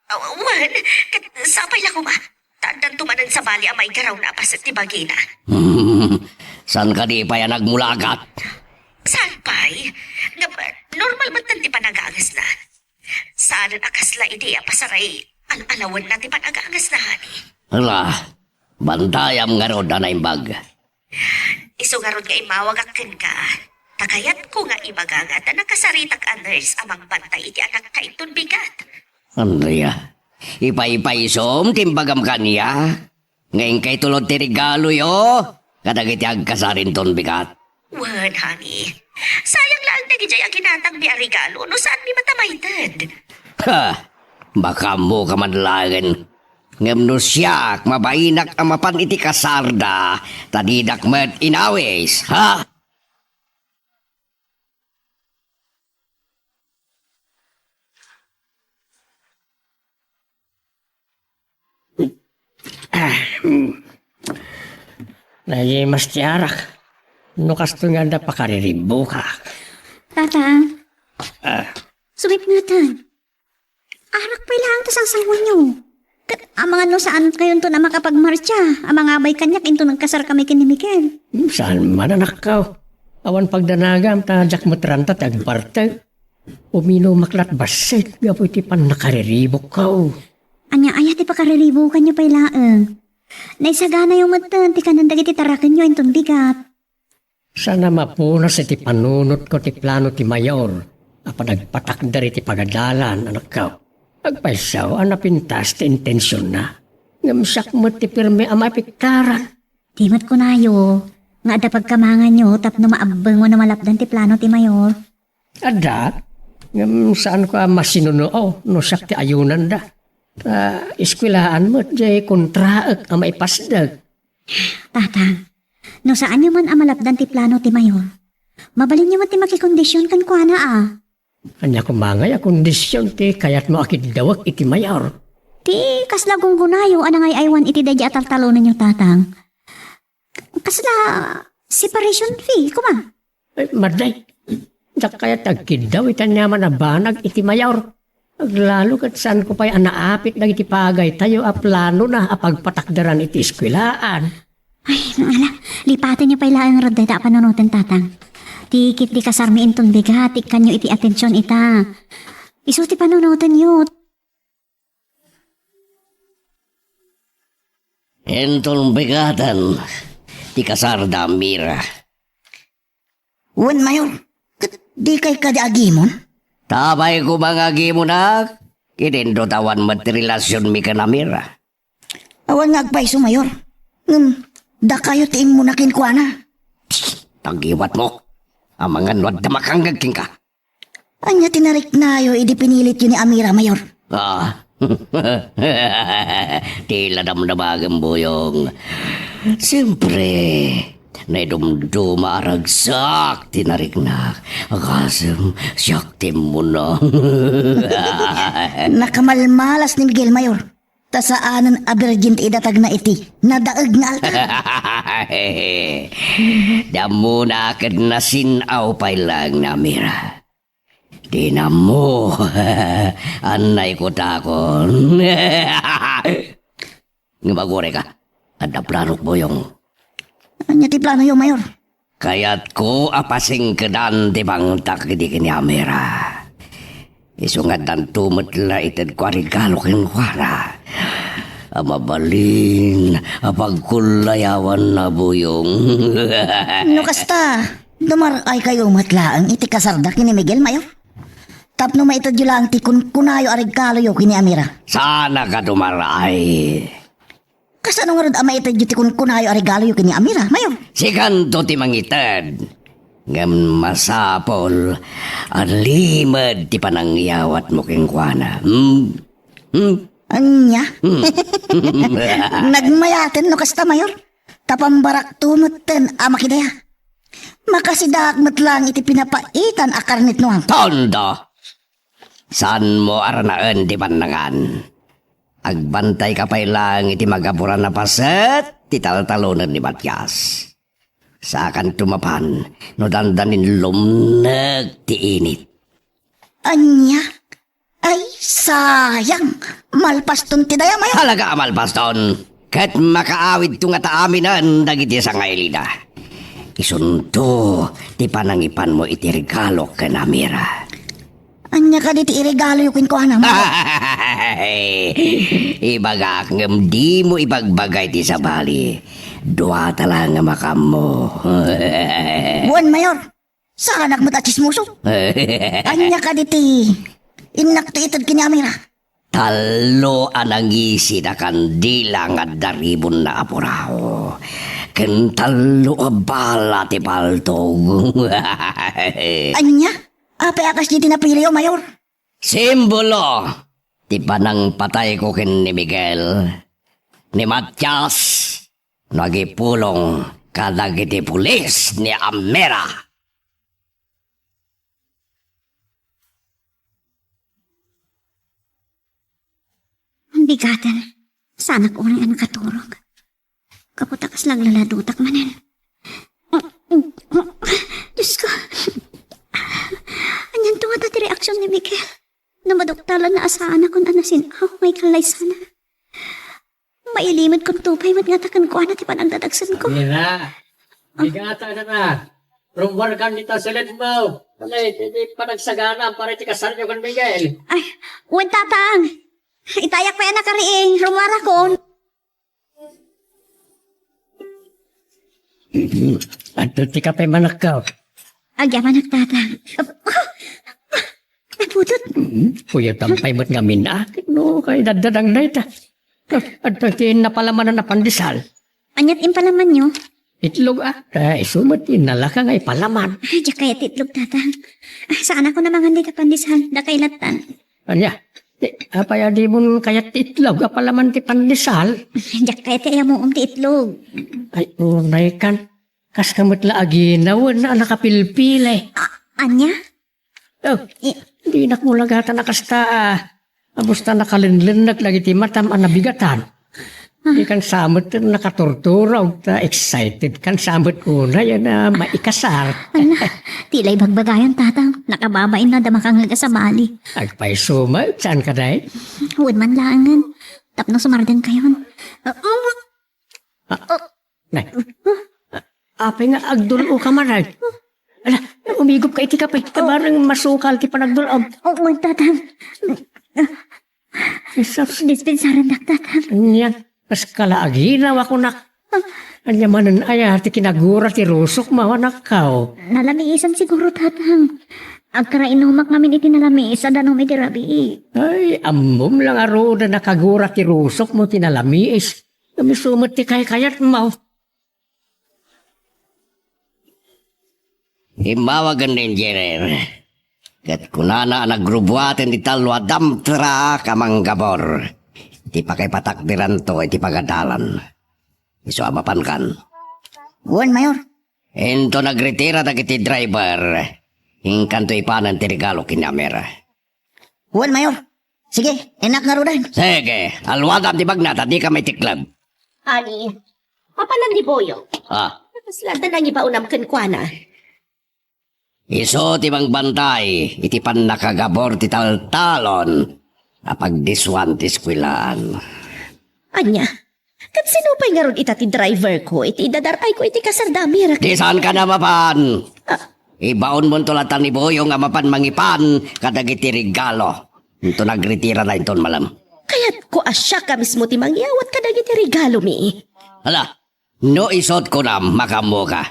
Aw, wen, ket sapay la koma. Ta addanto manen sabali a maigarawna a paset ti bagina. Hmm, saan kadi pay a nagmulagat? Saan pay? Ngem, normal metten ti panagangesna. Saanen a kasla idi a pasaray al-alawenna ti panagangesna, honey. Ala, bantayam ngarud a naimbag. Isu ngarud nga immawagak kenka, ta kayatko nga ibaga nga adda nakasaritak a nurse a mangbantay iti anakka inton bigat. Andrea, ipaypaysom ti imbagam kaniak nga inkay tulod ti regaloyo kadagiti agkasar inton bigat. Wen, honey. Sayang laeng dagidiay a ginatangmi a regalo no saanmi matamayted. Ha! Makaammoka man laengen. Ngem no siak, mabainak a mapan iti kasarda, ta didak met inawis, ha? Ah, hmm. Nagimas ti arak. No kastoy nga adda pakariribukak. Tata. Ah. Sumipngetan. Arak pay laeng ti sangsangoenyo. Ket amangan no saan kayonton a makapagmartsa, a mangabay kaniak inton nagkasar kami ken ni Miguel. Hmm, saan man, anakko. Awan pagdanagam, ta diak met ranta ti agbartek. Uminumak lat bassit gapu iti pannakariribukko. Ania aya ti pakariribukkanyo pay laeng? Naisaganayo metten ti kanen dagiti tarakenyo inton bigat. Saan a mapunas iti panunotko ti plano ti mayor a panagpatakder iti pagadalan, anakko. Agpayso a napintas ti intensionna. Ngem siak met ti pirmi a maipiktaran. Di met kunayo nga adda pagkamanganyo tapno maabbeng wenno malapdan ti plano ti mayor. Adda, ngem saanko a masinunoo no siak ti ayunanda. Ta eskuelaan met jay kontraek a maipasdek. Tatang, no saanyo man a malapdan ti plano ti mayor, mabalinyo met ti makikondision kenkuana a. Ania koma ngay a kondision ti kayatmo a kiddawek iti mayor? Ti kasla gunggonayo a nangay-aywan iti daydi a taltalonenyo, Tatang. Kasla separation fee, koma. Ay, madlay. Diak kayat ti agkiddaw iti aniaman a banag iti mayor. Aglalo ket saanko pay a naapit dagiti pagaytayo a planona a pagpatakderan iti eskuelaan. Ay, ala, lipatenyo pay laeng rod dayta a panunoten, Tatang. Ti ketdi kasarmi inton bigat, ikkanyo iti atension ita. Isu ti panunotenyo. Inton bigaten ti kasarda, Mira. Wen, Mayor, ket dikay kadi agimon? Apay koma nga agimonak, ket inton awan met ti relasionmi ken Amira. Awan nga agpayso, Mayor. Ngem, dakayo ti immuna kenkuana. Tagiwatmo. Amangan no adda makangngeg kenka. Ania ti nariknayo idi pinilityo ni Amira, Mayor? Ah. Ti la damdamagem, Boyong. Siempre, naidumduma a ragsak ti nariknak. Agasem, siak ti immuna. Nakamalmalas ni Miguel, Mayor. Ta saanen a birgin ti idatagna iti nadaeg nga altar. Ti ammona ket nasin-aw pay laeng ni Amira. Dinammo. Annayko takon. Ngem agurayka. Adda planok, Boyong. Ania ti planoyo, Mayor? Kayatko a pasingkedan ti bangtak idi ken ni Amira. Isu nga addanto met la itedko a regalo kenkuana a mabalin a pagkullayawanna, Boyong. No kasta, dumar-aykayo met laeng iti kasarda ken ni Miguel, Mayor? Tapno maitedyo laeng ti kunkunayo a regaloyo ken ni Amira. Saanka dumar-ay. Kasano ngarud a maitedyo ti kunkunayo a regaloyo ken ni Amira, Mayor? Sikanto ti mangited. Ngem masapul a limed ti panangyawatmo kenkuana. Hmm? Hmm? Ania? Hmm. Nagmayaten no kasta, Mayor. Ta pambarakto metten a makidaya. Makasidaak met laeng iti pinapaitan a karnetnoam. Tondo! Saanmo a ranaen ti bannangan. Agbantayka pay laeng iti magaburan a paset ti taltalonen ni Matias. Saakanto mapan no dandanin lumnek ti init. Ania? Ay, sayang! Malpaston ti dayam, Mayor. Talaga a malpaston! Ket makaawidto ngata aminen dagiti sangailida. Isunto ti panangipanmo iti regalo ken Amira. Ania kadi ti iregaloyo kenkuana, Mayor? Ibagak ngem dimo ibagbaga iti sabali. Duata laeng a makaammo. Wen, Mayor. Saanak met a tsismoso. Ania kadi ti innakto ited ken ni Amira? Tallo a nangisit a kandila nga adda ribonna a puraw, ken tallo a bala ti paltog. Ania? Apay a kasdi ti napiliyo, Mayor? Simbolo ti panangpatayko ken ni Miguel, ni Matias, no agipulong kadagiti pulis ni Amira. Bigaten. Saanak unay a nakaturog. Gapu ta kasla aglaladutak manen. Diyos ko. Anianto ngata ti reaksion ni Miguel? No maduktalanna a saanakon a nasin-aw nga ikallay sana. Mailimed kunto pay met ngata kenkuana ti panagdadagsenko. Mira, bigata na nga. Rummuarkan dita silid mo. Ano, iti, iti panagsagana para iti kasaryo ken Miguel. Ay, wen, Tatang. Itayak pay a nakariing. Rummuarakon. Adto ti kape, manakko. Agyamanak, Tatang. Napudot. Kuyat ampay met ngamin, ah. No, kay daddadang dayta. Adto ti napalamanan a pandesal. Aniat impalamanyo? Itlog, ah. Ay, isu met ti nalaka nga ipalaman. Ay, diak kayat ti itlog, Tatang. Ah, saanakon a mangan dita pandesal. Dakay lattan. Ania? Ti, apay a dimon kayat ti itlog a palaman ti pandesal? Diak kayat ti ayamuom ti itlog. Ay, unay kan. Kaska met la aginawen a nakapilpili. A-, ania? Oh, dinak mulagatan a kasta, ah. Abusta nakalenlenneg lagi ti matam a nabigatan. Di kan sa met nakaturturog, ta excited kan sa met unay a maikasar. Ala, ti la ibagbagayan, Tatang. Nakababain na damakangag a sabali. Agpayso met, saan ka, day? Wen man laengen. Tapno sumardengkayon. Ah, ah, nay. Ah, apay nga agdul-o ka man, ay? Ala, umigop ka iti kape. Kabareng masukal ti panagdul-om. Oo, Tatang. Jesus. Dispensaran dak, Tatang. Ania, kas kala aginaw ako nak. Ania manen aya ti kinagura ti rusok mo, anakko? Nalamiisan siguro, Tatang. Agkarainumak ngamin iti nalamiis a danum iti rabii. Ay, ammom lang a ruda nakagura ti rusok mo ti nalamiis. Ngem isu met ti kaykayat mo. Immawag ni engineer, ket kunana a nagrubuaten ti tallo a dump truck a manggabor iti pakaipatakderanto iti pagadalan. Isu a mapankan. Wen, Mayor. Inton nagretira dagiti driver, inkanto ipanen ti regalo ken ni Amira. Wen, Mayor. Sige, innak ngaruden. Sige, alwadam ti bagna ta dika maitikleb. Ani, apanan ni Boyong? Ah. Kasla adda nangibaonam kenkuana? Isu ti mangbantay iti pannakagabor ti taltalon a pagdisuan ti eskuelaan. Ania? Ket sino pay ngarud ita ti driver ko iti idadar-ayko iti kasar da Amira? Di saan ka na mapan? Ah. Ibaonmonto latta ni Boyong a mapan mangipan kadagiti regalo. Inton nagretira na inton malem. Kayatko a siak a mismo ti mangyawat kadagiti regalo mi. Hala, no isut' kunam, makaammoka.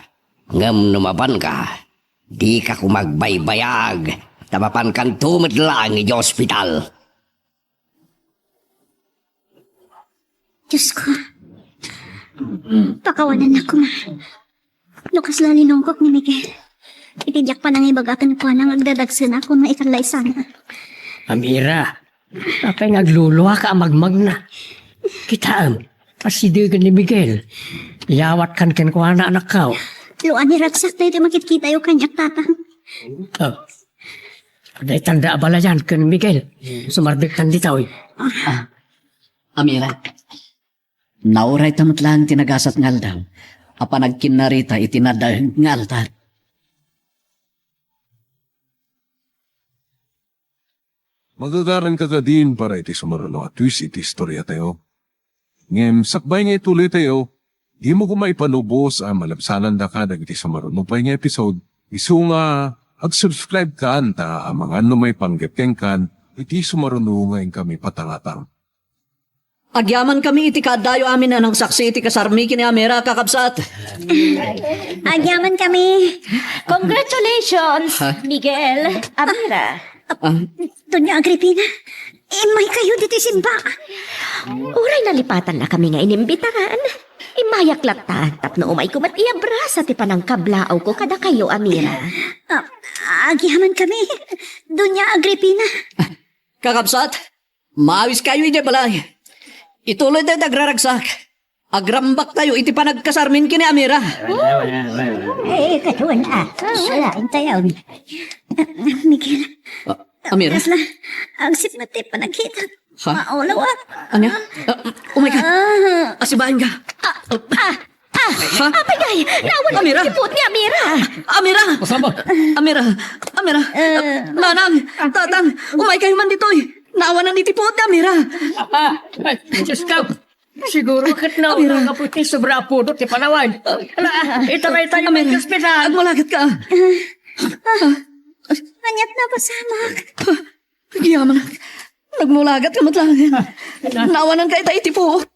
Ngem no mapanka, dika koma agbaybayag, ta mapankanto met laeng iti ospital. Diyos ko, pakawanannak koma. No kasla linongkok ni Miguel, iti diak panangibaga kenkuana nga agdadagsenak wenno ikallay sana. Amira, apay nga agluluaka a magmagna? Kitaem, asidegen ni Miguel. Iyawatkan kenkuana, anakko. Luan ni ragsak daytoy makitkitayo kaniak, Tatang. Oh. Daytan da abalayan ken Miguel. Sumardektan ditoy. Ah, Amira, naurayta met laeng ti nagasat nga aldaw a panagkinnarita iti nadael nga altar. Magagaran kadadin para iti sumaruno a twist iti istoriatayo. Ngem sakbay nga ituloytayo, dimo koma ipalubos a malabsanandaka dagiti sumaruno pay nga episode. Isu nga ag-subscribe kan ta amangan no maipanggep kenkan iti sumaruno nga inkami patangatang. Agyamankami iti kaaddayo amin a nangsaksi iti kasarmi ken ni Amira, kakabsat. Agyamankami. Congratulations, Miguel, Amira. Ah. Doña Agripina, immaykayo ditoy simba. Uray nalipatannakami nga inimbitaran, immayak latta tapno umayko met iabrasa ti panangkablaawko kadakayo, Amira. Ah, agyamankami, Doña Agripina. Ah, kakabsat, Maawiskayo idiay balay. Ituloytayo ti agraragsak. Agrambaktayo iti panagkasarmin ken ni Amira. Eh, katuan a. Salain tayo. Ah, Miguel. Ah, Amira? Kasla, agsipnget ti panagkita. Ha? Maulaw a. Ania? Ah, umayka. Ah. Asibaenka. Ah, ah, ah. Ha? Apay ngay, naawanan Amira? Ti puot ni Amira. Amira! Masama. Amira! Amira! Eh. Nanang! Tatang! Umaykayo man ditoy! Naawanan iti puot ni Amira! Ah, ay, Diyos ko! Siguro ket Amira. Nauna nga puti sobra a pudot ti panawan. Ala, itaraytayo Amira. Ti ospital. Agmulagat ka! Aniat na pasamak. Agyamanak. Nagmulagat ka met laeng. Naawanan ka ita iti puot.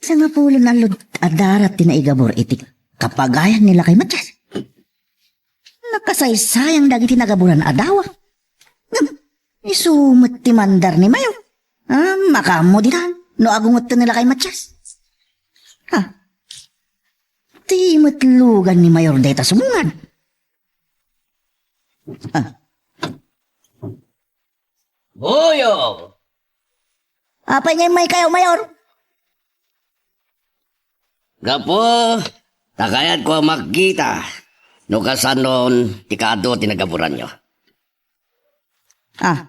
Sangapulo nga allo a darat ti naigabur iti kapagayan ni Lakay Matias. Nakasaysayang dagiti nagaburan a dawa. Ngem, isu met ti mandar ni Mayor. Ah, makaammo ditan no agungetten ni Lakay Matias. Ha? Ti met lugan ni Mayor dayta sumungan. Ah. Buyog! Apay nga immaykayo, Mayor? Gapu ta kayatko a makita no kasanon ti kaadu ti nagaburanyo. Ah,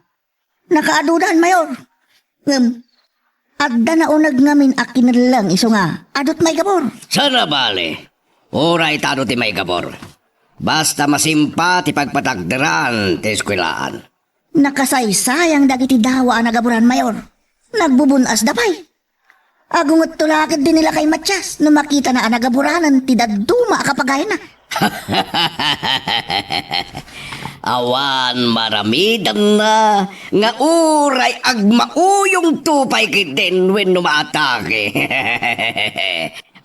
nakaadudan, Mayor. Ngem, adda nauneg ngamin a kinelleng isu nga adut maigabur. Saan a bale, uray ta adu ti maigabur. Basta masimpa ti pagpatakderan ti eskuelaan. Nakasaysayang dagiti dawa a nagaburan, Mayor. Nagbubun-asda pay. Agungetto la ketdi ni Lakay Matias no makitana a nagaburanen ti dadduma a kapagayna. Awan maramidanna nga uray agmauyongto pay ketdin wenno maatake.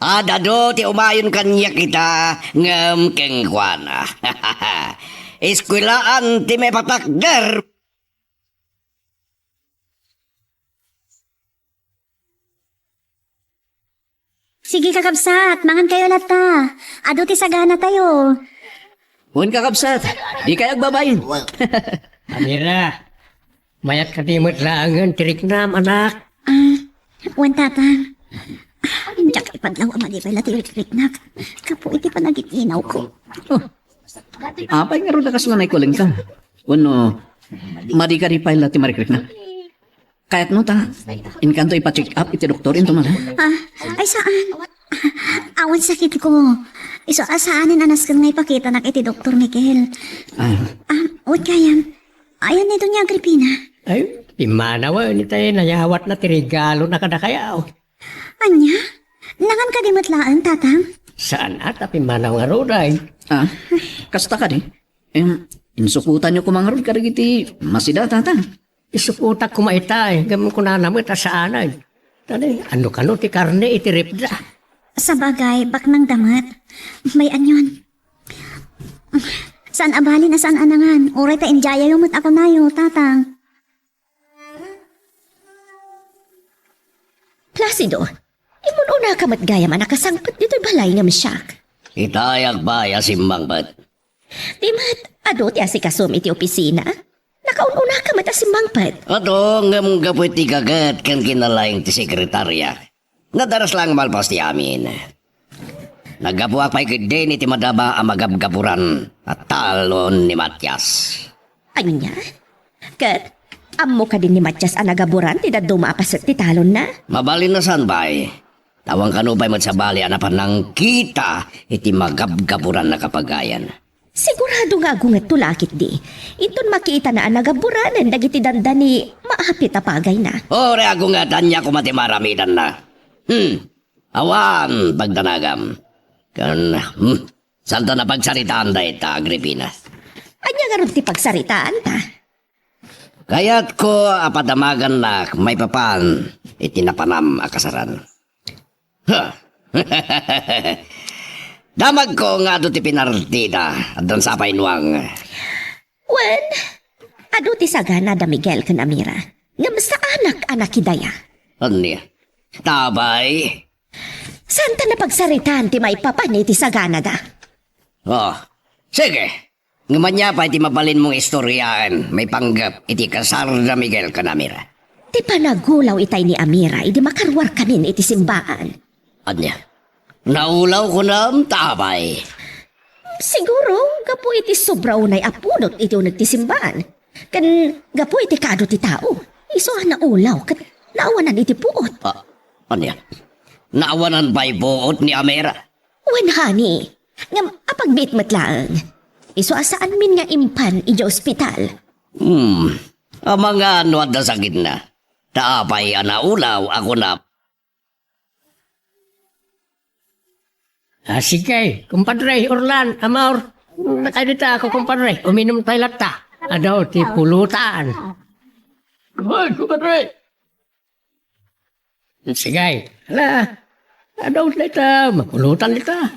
Ad-adu ti umayon kaniak ita ngem kenkuana. Eskuelaan ti maipatakder. Sige, kakabsat, mangankayo latta. Adu ti saganatayo. Wen, kakabsat, dikay agbabain. Amira, mayat kadi met laengen ti riknam, anak? Ah, wen, tatang. Diak ipadlaw a madi pay la ti rikriknak. Gapu iti panagin-inawko. Oh. Apay ngarud a kasla naikulengka? Wenno, madi kadi pay la ti marikriknak? Kayatmo ta, inkanto ipa-check up iti doktor inton ala? Ah, ay saan. Awan sakitko. Isu a saanen a nasken nga ipakitanak iti doktor, Miguel. Ah. Ah, wen gayam. Ayan ni Doña Agripina. Ay, pimmanawen itay nayawatna ti regalona kadakayo. Ania? Nangan kadi met laeng, tatang? Saan a ta pimmanaw ngarud ay. Ah, kasta kadi? Em, insukotanyo koma ngarud kadagiti masida, tatang? Isukotak koma itay, ngem kunana met a saan ay. Tani, ano kano ti karne iti refda? Sabagay, baknang da met. May anion. Saan a bali a saan a nangan. Uray ta indiayayo met a kunayo, tatang. Placido, immun-unaka met gayam a nakasangpet ditoy balay ngem siak. Itay agpay a simmangpet. Di met, adu ti asikasom iti opisina? Nakaun-unaka met a simmangpet. Adu, ngem gapu iti gaget ken kinalaing ti sekretaria. Nadaras laeng malpas ti amin. Naggapuak pay ketdin iti madama a magabgaburan a talon ni Matias. Ania? Ket, ammo kadi ni Matias a nagaburan ti dadduma a paset ti talonna? Mabalin a saan, bay. Awan kano pay met sabali a napan nangkita iti magabgaburan a kapagayan. Sigurado nga agungetto la ketdi. Inton makitana a nagaburanen dagiti dandani, maapit a pagayna. Uray agunget, ania koma ti maramidanna? Hmm. Awan pagdanagam. Ken, hmm, saanta napagsaritaan dayta, Agripina? Ania ngarud ti pagsaritaanta? Kayatko a padamagannak maipapan iti napanam a kasaran. Ha! Damagko nga adu ti pinartida, addan sa pay nuang. Wen, adu ti sagana da Miguel ken Amira. Ngem saanak a nakidaya. Ania? Tabay? Saanta napagsaritaan ti maipapan iti saganada? Oh, Sige. Ngem ania pay ti mabalinmong istoryaen maipanggep iti kasar da Miguel ken Amira? Ti panagulaw itay ni Amira idi makaruarkamin iti simbaan. Ania? Naulaw kunam, ta apay? Siguro, gapu iti sobra unay a pudot iti uneg ti simbaan. Ken gapu iti kado ti tao, isu a naulaw ket naawanan iti puot. Ah, ania? Naawanan pay puot ni Amira? Wen, honey. Ngem apagbiit met laeng. Isu a saanmin nga impan idiay ospital. Hmm. Amangan no adda sakitna. Ta apay a naulaw a kunam? Ah, sige, kumpadre, Orlan, Amor. Nakay dita ako, kumpadre. Uminom tayo latta. Adu ti pulutan. Hoy, kumpadre! Sige, ala. Adu dita, mapulutan dita.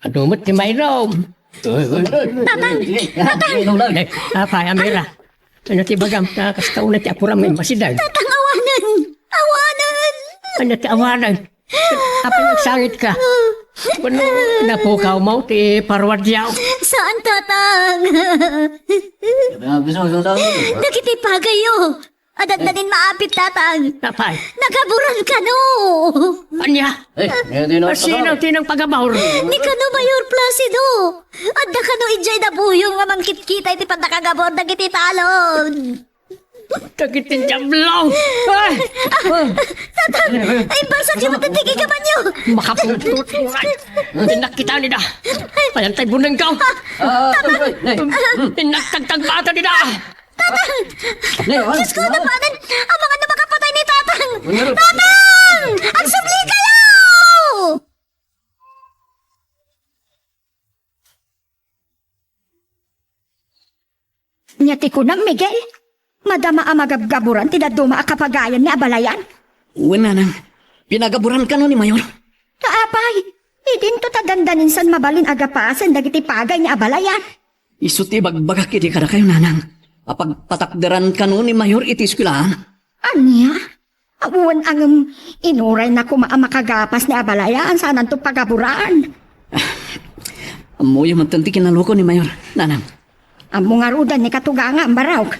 Adu met ti mainom. Tatang! Tatang! Eh, apay, Amira? Ania ti ibagam? Ta kasta unay ti apuram nga immasideg. Tatang, awanen! Awanen! Ania ti awanen? Apay agsangitka? Wenno napukawmo ti paruadiaw? Saan, Tatang. Dagiti pagayyo. Adda nin maapit, Tatang. Apay? Nagaburan kano. Ania? Eh, eh, di na. Sino ti nangpagabur? Ni kano Mayor Placido. Adda kano idiay nabuyong nga mangkitkita iti pannakagabur dagiti talon. Dagiti diablo! Ay! Tatang! Ay, basakyo met ti kikamanyo! Makaputput! Innak kita nida! Ayan tay buneng ka! Tatang! Innak tagtagbata nida! Tatang! Diyos ko, napanan! Amangan no makapatay ni Tatang! Tatang! Agsubli kayo! Nia ti kunam, Miguel, madama a magabgaburan ti dadduma a kapagayan ni abalayan? Wen, nanang, pinagaburan kano ni Mayor. Ta apay, idinto ta dandaninsan mabalin a gapasen dagiti pagay ni abalayan. Isu ti ibagbagak idi kadakayo, nanang, a pagpatakderan kano ni Mayor iti eskuelaan. Ania? Awan a ngem, inurayna koma a makagapas ni abalayan, saananto pagaburan. Ammoyo met ti kinaloko ni Mayor, nanang. Ammo ngaruden ni katugangam, Barok.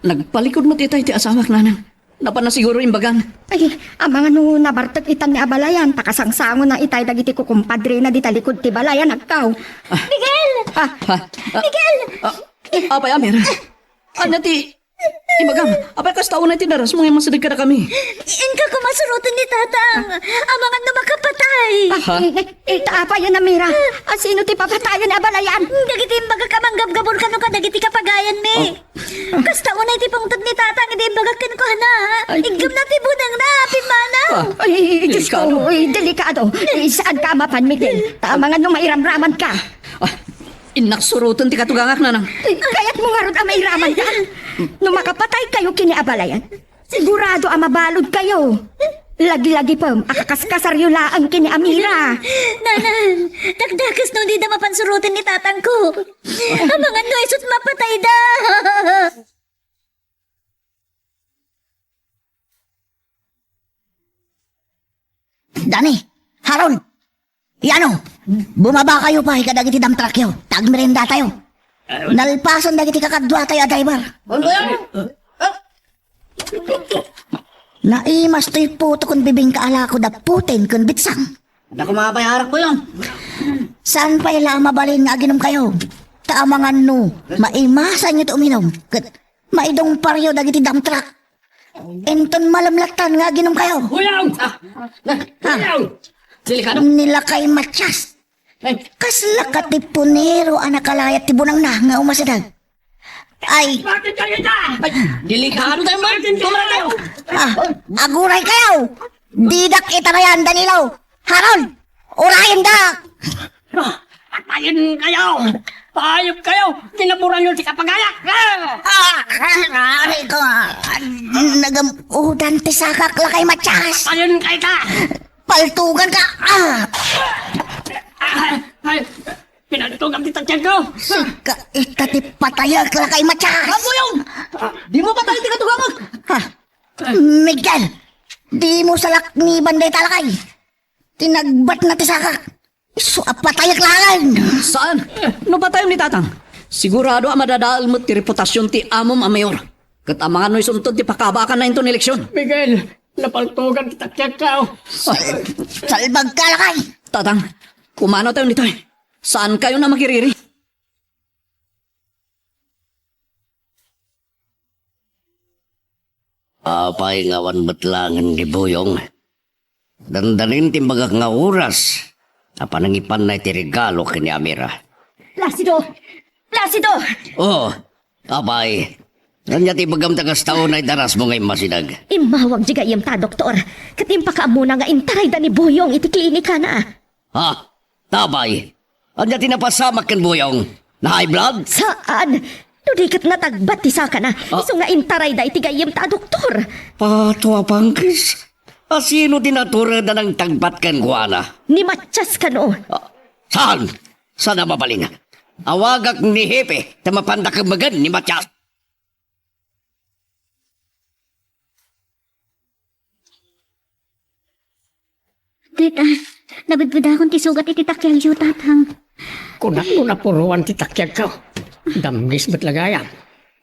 Nagpalikod met itay ti asawak, nanang. Napanna siguro imbagan. Ay, amangan no nabartek itan ni abalayan, ta kasangsangonan itay dagiti kukumpadrena dita likod ti balay a nagkaw. Ah. Miguel! Ah. Ah. Miguel! Ah. Apay, Amira? Ania ti ibagam? Apay, kasta unay ti darasmo nga immasideg kadakami? Inka koma suroten ni Tatang. Amangan no makapatay. Ah, eh, eh, eh, ta apay, Amira? A, sino ti papatayen ni abalayan? Dagiti imbagak a manggabgabur kano kadagiti kapagayanmi. Oh. Kasta unay ti pungtot ni Tatang idi imbagak kenkuana. Ay. Iggamna ti bunengna, pimmanaw. Ah. Ay, Diyos ko, delikado. Ay, delikado. Eh, saanka a mapan, Miguel? Ta amangan no mairamramanka. Ah, innak suroten ti katugangak, nanang. Ay, kayatmo ngarud a mairamanka? No makapataykayo ken ni abalayan, sigurado a mabaludkayo. Lagilagipem a kakaskasaryo laeng ken ni Amira. Nanang, dakdakes no dida mapan suroten ni tatangko. Amangan no isut' mapatayda. Dani, Harold, Yano, bumaba kayo pay kadagiti dump truckyo, ta agmerendatayo. Nalpasen dagiti kakaduatayo a driver. Naimas toy puto ken bibingka a lako da Putin ken Bitsang. Adda koma pay arakko. Saan pay la a mabalin nga aginumkayo? Ta amangan no maimasanyo ti uminum ket maidungparyo dagiti dump truck. Inton malamlatan nga aginumkayo. Uyaw! Ah. Uyaw! Delikado. Ni Lakay Matias. Ay. Kasla ka ti punero a nakalayat ti bunangna nga umasideg. Ay. Bakit kayo ta? Ay, delikado tayo, man. Tumara kayo. Ah, aguray kayo. Didak itarayan, Danilo. Harold, urayen da! Ah, patayen kayo! Hayop kayo! Kinaburan niyo ti kapagayak! Ah! Ah, ah, aray ko, ah, nagam-udan ti sakak, Lakay Matias! Patayen kayo ta! Paltugan ka! Ah! Ah, ay, pinaltugan ti tatyan ko! Sika ita ti patayak, Lakay Matias! Ano yun? Ah, di mo patay ti katugangak! Ha? Miguel, di mo salakniban dayta, Lakay! Tinagbatna ti sakak. Isu a patayek laeng! Saan? No patayem ni Tatang, sigurado a madadael met ti reputasion ti amom a mayor. Ket amangan no isunted ti pakabaakanna inton eleksyon. Miguel, napaltogan ti takiagko. Ay, salbagka, lakay! Tatang, pumanawtayon ditoy. Saankayon a makiriri. Apay nga awan met laengen ni Buyong? Dandanin ti imbagak nga oras a panangipanna iti regalo ken ni Amira. Placido! Placido! Oh, apay. Ania ti ibagam ta kasta unay darasmo nga immasideg? Immawag ti gayyemta, doktor. Ket impakaammona nga intarayda ni Buyong iti klinikana. Ha? Apay? Ania ti napasamak ken Buyong? Na-high blood? Saan! No di ket natagbat ti sakana, Ah. isu nga intarayda iti gayyemta a doktor. Pato a pangkis. A sino ti natureda nang tagbat kenkuana? Ni Matias kano. Ah, saan? Saan a mabalin? Awagak ni Hepe ta mapanda kemmegen ni Matias. Ket, ah, nabedbedakon ti sugat iti takiagyo, Tatang. Kunak no napuroan ti takiagko. Damngis met la gayam.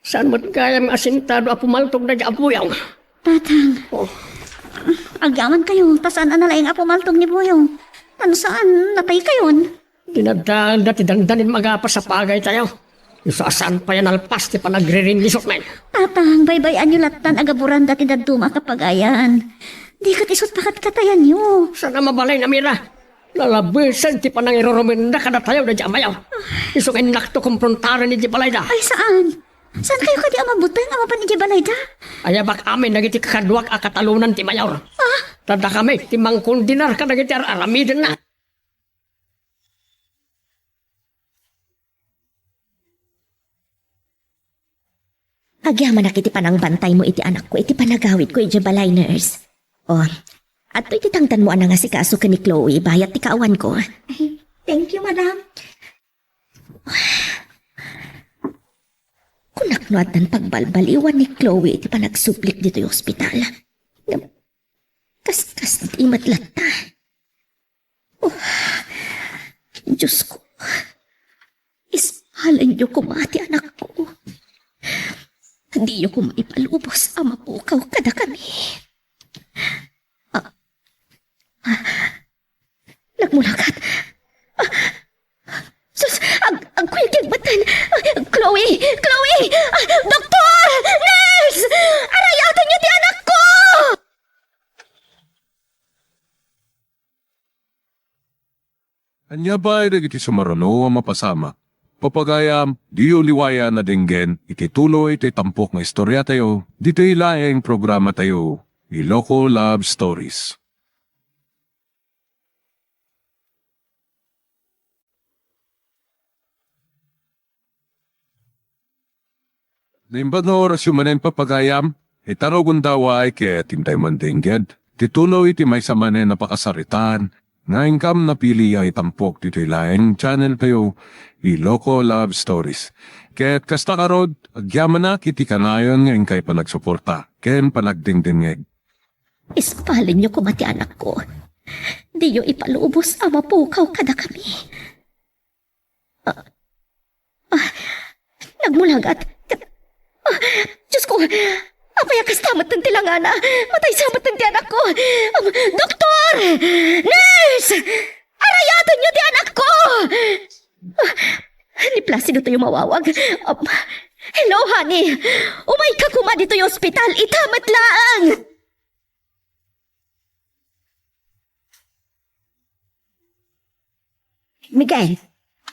Saan met gayam nga asintado a pumaltog daydi a Buyong? Tatang. Oh. Agyamankayo, ta saan a nalaing a pumaltog ni Buyong. Tan saan, nataykayon. Dinaddaanda ti dandanin nga agapas a pagaytayo. Isu a saan pay a nalpas ti panagririnnisutmi. Tatang, baybay-anyo lattan a gaburanda ti dadduma a kapagayan. Di ket isut pakatkatayanyo. Saan a mabalin, Amira. Lalabesen ti panangirurumenda kadatayo daydi a mayor. Isu nga innakto komprontaran iti balayda. Ay, saan? Saankayo kadi a mabuteng a mapan iti balayda? Ayabak amin dagiti kakaduak a katalonan ti mayor. Ah? Ta dakami ti mangkondenar kadagiti ar-aramidenna. Agyamanak iti panangbantaymo iti anakko iti panagawidko idiay balay, nurse. O, adtoy ti tangdanmo a nangasikaso ken ni Chloe bayat ti kaawanko. Ay, thank you, madam. Kunak no addan pagbalbaliwan ni Chloe iti panagsublik ditoy ospital. Ngem, kaskasdi met latta. Oh, Diosko, ispalenyo koma ti anakko. Diyo koma ipalubos a mapukaw kadakami. Ah, ah, nagmulagat. Ah, sus, ag-, agkuyog metten. Ah, Chloe! Chloe! Ah, doktor! Nurse! Arayatenyo ti anakko! Ania pay dagiti sumaruno a mapasamak? Papagayam, diyo liwayan a denggen iti tuloy ti tampok nga istoriatayo, ditoy laeng programatayo, Iloko Love Stories. Naimbag nga orasyo manen, papagayam, ita no gundaway ket intay mandengged ti tuloy iti maysa manen a pakasaritaan nga inkam napili a itampok ditoy laeng channel tayo, Iloko Love Stories. Ket kasta karod, agyamanak iti kanayon nga inkay panagsuporta ken panagdengdengngeg. Ispalenyo koma ti anakko. Diyo ipalubos a mapukaw kadakami. Ah, ah, nagmulagat. Ah, Diosko, apay a kasta metten ti langana? Mataysa metten ti anakko. Um, doktor! Nurse! Arayatenyo ti anakko! Ah, ni Placido tayo mawawag. Um, hello, honey. Umayka koma ditoy ospital. Ita met laeng. Miguel,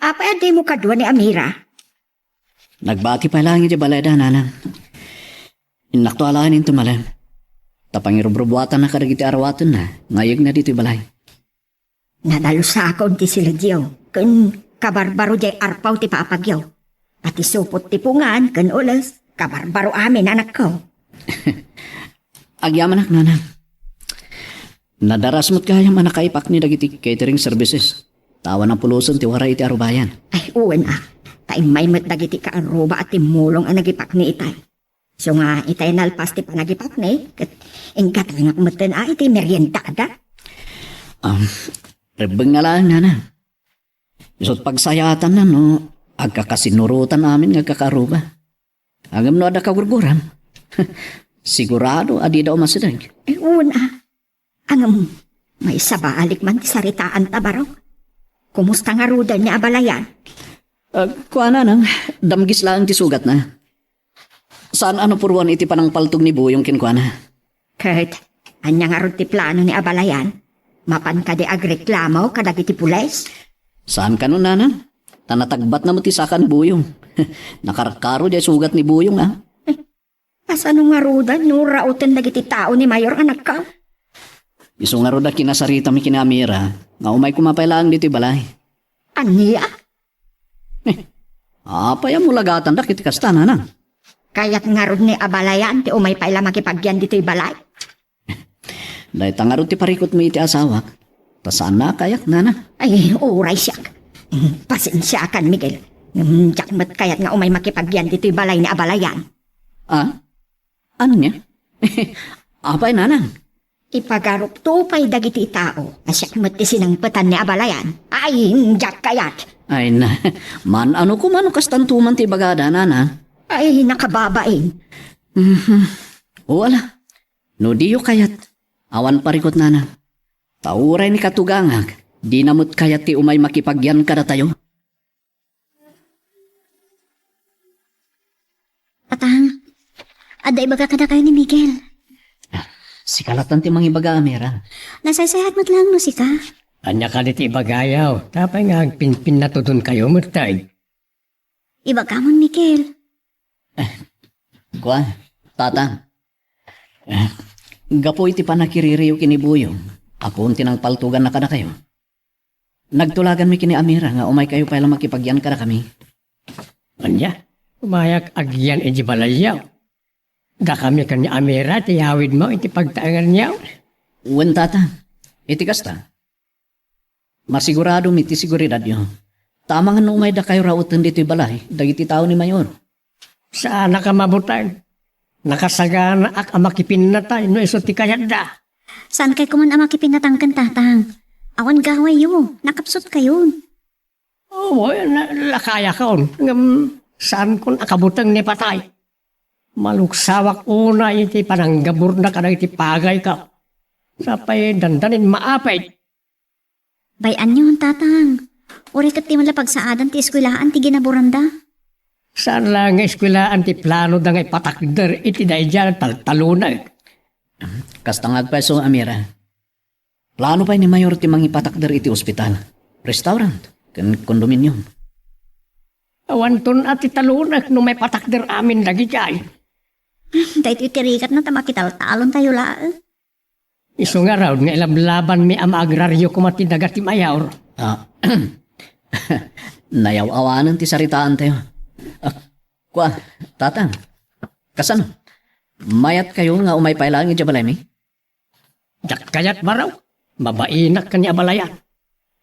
apay a dimo kadua ni Amira? Nagbati pay laeng iti balayda, nanang. Innakto a laeng inton malem. Ta pangirubrubuatanna kadagiti arwatenna nga ayegna ditoy balay. Nadalsakon ti siledyo, ken kabarbaro diay arpaw ti paapagyo. Pati supot ti pungan ken ules, kabarbaro amin, anakko. Agyamanak, nanang. Nadaras met gayam a nakaipakni dagiti catering services. Ta awan a pulosen ti waray iti arubayan. Ay, wen a. Ta immay met dagiti kaarruba a timmulong a nagipakni itay. Isu nga itay nalpas ti panagipakni, ket inggatangak metten a iti meriendada. Um, rebbengna laeng, nanang. Isut' pagsayaatanna no agkakasinnurotan amin nga agkakaarruba. Ngem no adda kagurguram, sigurado a dida umasideg. Eh, una. Ngem, maisabalik man ti saritaanta, barok. Kumusta ngaruden ni abalayan? Ah, kuana, nang, damgis laeng ti sugatna. Saan a napuruan iti panangpaltog ni Buyong kenkuana. Ket, ania ngarud ti plano ni abalayan? Mapan kadi agreklamo kadagiti pulis? Saan kano, nana? Ta natagbatna met ti saka ni Buyong. Nakarkaro diay sugat ni Buyong, a. Kasano ngaruden no rauten dagiti tao ni Mayor, anakko? Isu ngarud a kinasaritami ken ni Amira nga umay koma pay laeng ditoy balay. Ania? Eh, apay a mulagatanda iti kasta, nanang? Kayat ngarud ni abalayan ti umay pay la makipagyan ditoy balay? Dayta ngarud ti parikutmo iti asawak. Ta saanna a kayat, nana? Ay, uray siak. Pasensiakan, Miguel. Ngem diak met kayat nga umay makipagyan ditoy balay ni abalayan. Ah? Ania? Apay, nanang? Ipagarupto pay dagiti tao a siak met ti sinangpetan ni abalayan. Ay, diak kayat. Ay na, man-ano koma no kastanto man ti ibagada, nana? Ay, nakababain. Mhm. O ala, no diyo kayat, awan parikut, nana. Ta uray ni katugangak, dina met kayat ti umay makipagyan kadatayo. Tatang, adda ibaga kadakayo ni Miguel. Ah, sika latta ti mangibaga, Amira. Nasaysayat met laeng no sika. Ania kadi ti ibagayo? Tapay nga agpinpinnatudonkayo met tay. Ibagamon, Miguel. Kua, Tatang. Eh, gapu iti pannakiririyo ken ni Buyong, apuon ti nangpaltoganna kadakayo. Nagtulaganmi ken ni Amira nga umaykayo pay la makipagyan kadakami. Ania? Umayak agyan iti balayyo. Dakami ken ni Amira ti yawidmo iti pagtaenganyo. Wen, Tata. Iti kasta, masiguradom iti seguridadyo. Ta amangan no umay dakayo rauten ditoy balay dagiti tao ni Mayor. Saannak a mabuteng. Nakasaganaak a makipinnatay no isu ti kayatda. Saankay koman a makipinnatang ken Tatang. Awan gawayyo, nakapsutkayon. Oo, na-, lakayakon. Ngem saankon a kabuteng ni patay. Maluksawak unay iti pananggaburna kadagiti pagayko. Sapay dandanin maapit. Bay-anyon, Tatang. Uray ket di man la pagsaadan ti eskuelaan ti ginaburanda. Saan la nga eskuelaan ti planoda nga ipatakder iti daydiay a taltalonek? Kasta nga agpayso, Amira. Plano pay ni Mayor ti mangipatakder iti ospital, restaurant, ken condominium. Awanton a ti talonek no maipatakder amin dagijay. Daytoy ti rikatna ta makitaltalontayo laeng. Isu ngarud nga ilablabanmi a maagrario koma ti daga ti Mayor. Ah, nayaw-awanen ti saritaantayo. Ah, kua, Tatang, kasano? Mayatkayo nga umay pay laeng idiay balaymi? Diak kayat, barok. Mabainak ken ni abalayan.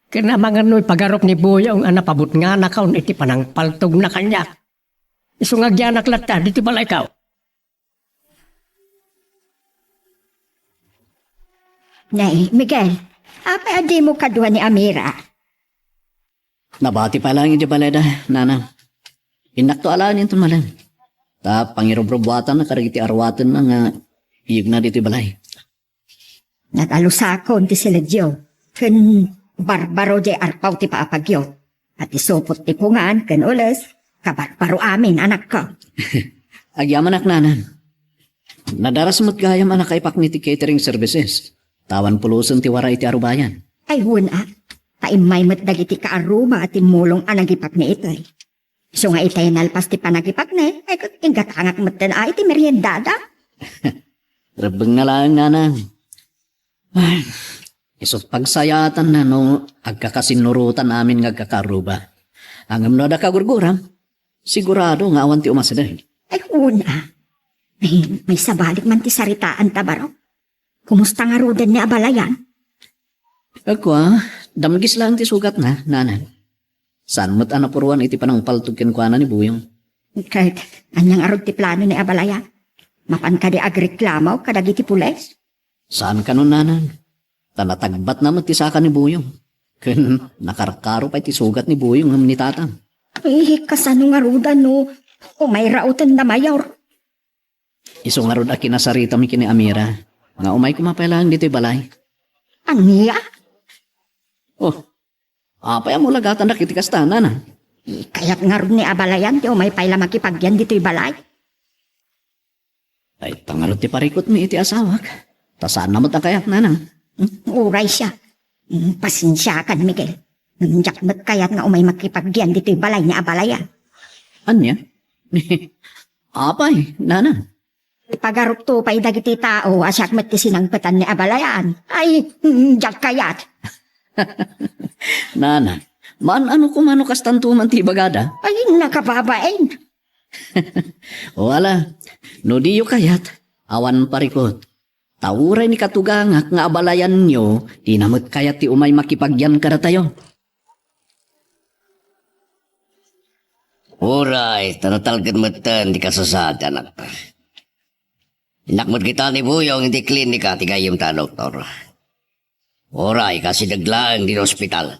Ken amangan no ipagarup ni Buyong a napabutnganakon iti panangpaltogna kaniak. Isu nga agyanak latta ditoy balayko. Nay, Miguel, apay a dimo kadua ni Amira? Nabati pay laeng idiay balayda, nana. Innakto alaen inton malem. Ta pangirubrubuatanna kadagiti aruatenna nga iyegna ditoy balay. Natalusakon ti siledyo, ken barbaro diay arpaw ti paapagyo. A ti supot ti pungan ken ules, kabarbaro amin, anakko. Agyamanak, nana. Nadaras met gayam a nakaipakni ti catering services. Ta awan pulosen ti wara iti arubayan. Ay, wen a. Ta immay met dagiti kaarruba a timmulong a nagipakni itay. Isu nga itay nalpas ti panagipakni, ay ket inggatangak metten a iti meriendada. Rebbengna laeng, nana. Ay, isut' pagsayaatanna no agkakasinnurotan amin nga agkakaarruba. Ngem no adda kagurguram, sigurado nga awan ti umasideg. Ay, wen a. Ay, maisabalik man ti saritaanta, barok. Kumusta ngaruden ni abalayan? Kua, damgis laeng ti sugatna, nana. Saan met a napuruan iti panangpaltog kenkuana ni Buyong. Ket, ania ngarud ti plano ni abalayan? Mapan kadi agreklamo kadagiti pulis? Saan kano, nana. Ta natagbatna met ti saka ni Buyong. Ken nakarkaro pay ti sugat ni Boyong ngem ni Tatang. Eh, kasano ngaruden no umayrauten da, Mayor? Isu ngarud a kinasaritam ken ni Amira nga umay koma pay laeng ditoy balay. Ania? Oh, apay a mulagatan dagiti kasta, Nanang? Kayat ngarud ni abalayan ti umay pay la makipagyan ditoy balay? Ay, pangarot ti parikutmi iti asawak. Ta saan na met a kayat, Nanang. Hmm, uray siak. Hmm, pasensiakan, Miguel. Hmm, diak met kayat nga umay makipagyan ditoy balay ni abalayan. Ania? Apay, Nanang? Pagarupto pay dagiti tao a siak met ti sinangpetan ni abalayan. Ay, hmm, diak kayat. Nanang, maan-ano koma no kastanto man ti ibagada? Ay, nakababain. O ala, no diyo kayat, awan parikut. Ta uray ni katugangak nga abalayanyo, dina met kayat ti umay makipagyan kadatayo. Uray, ta natalged metten ti kasasaad ti anakta. Innak met kita ni Boyong iti klinika ti gayyemta a doktor. Uray, kasideg laeng ti ospital.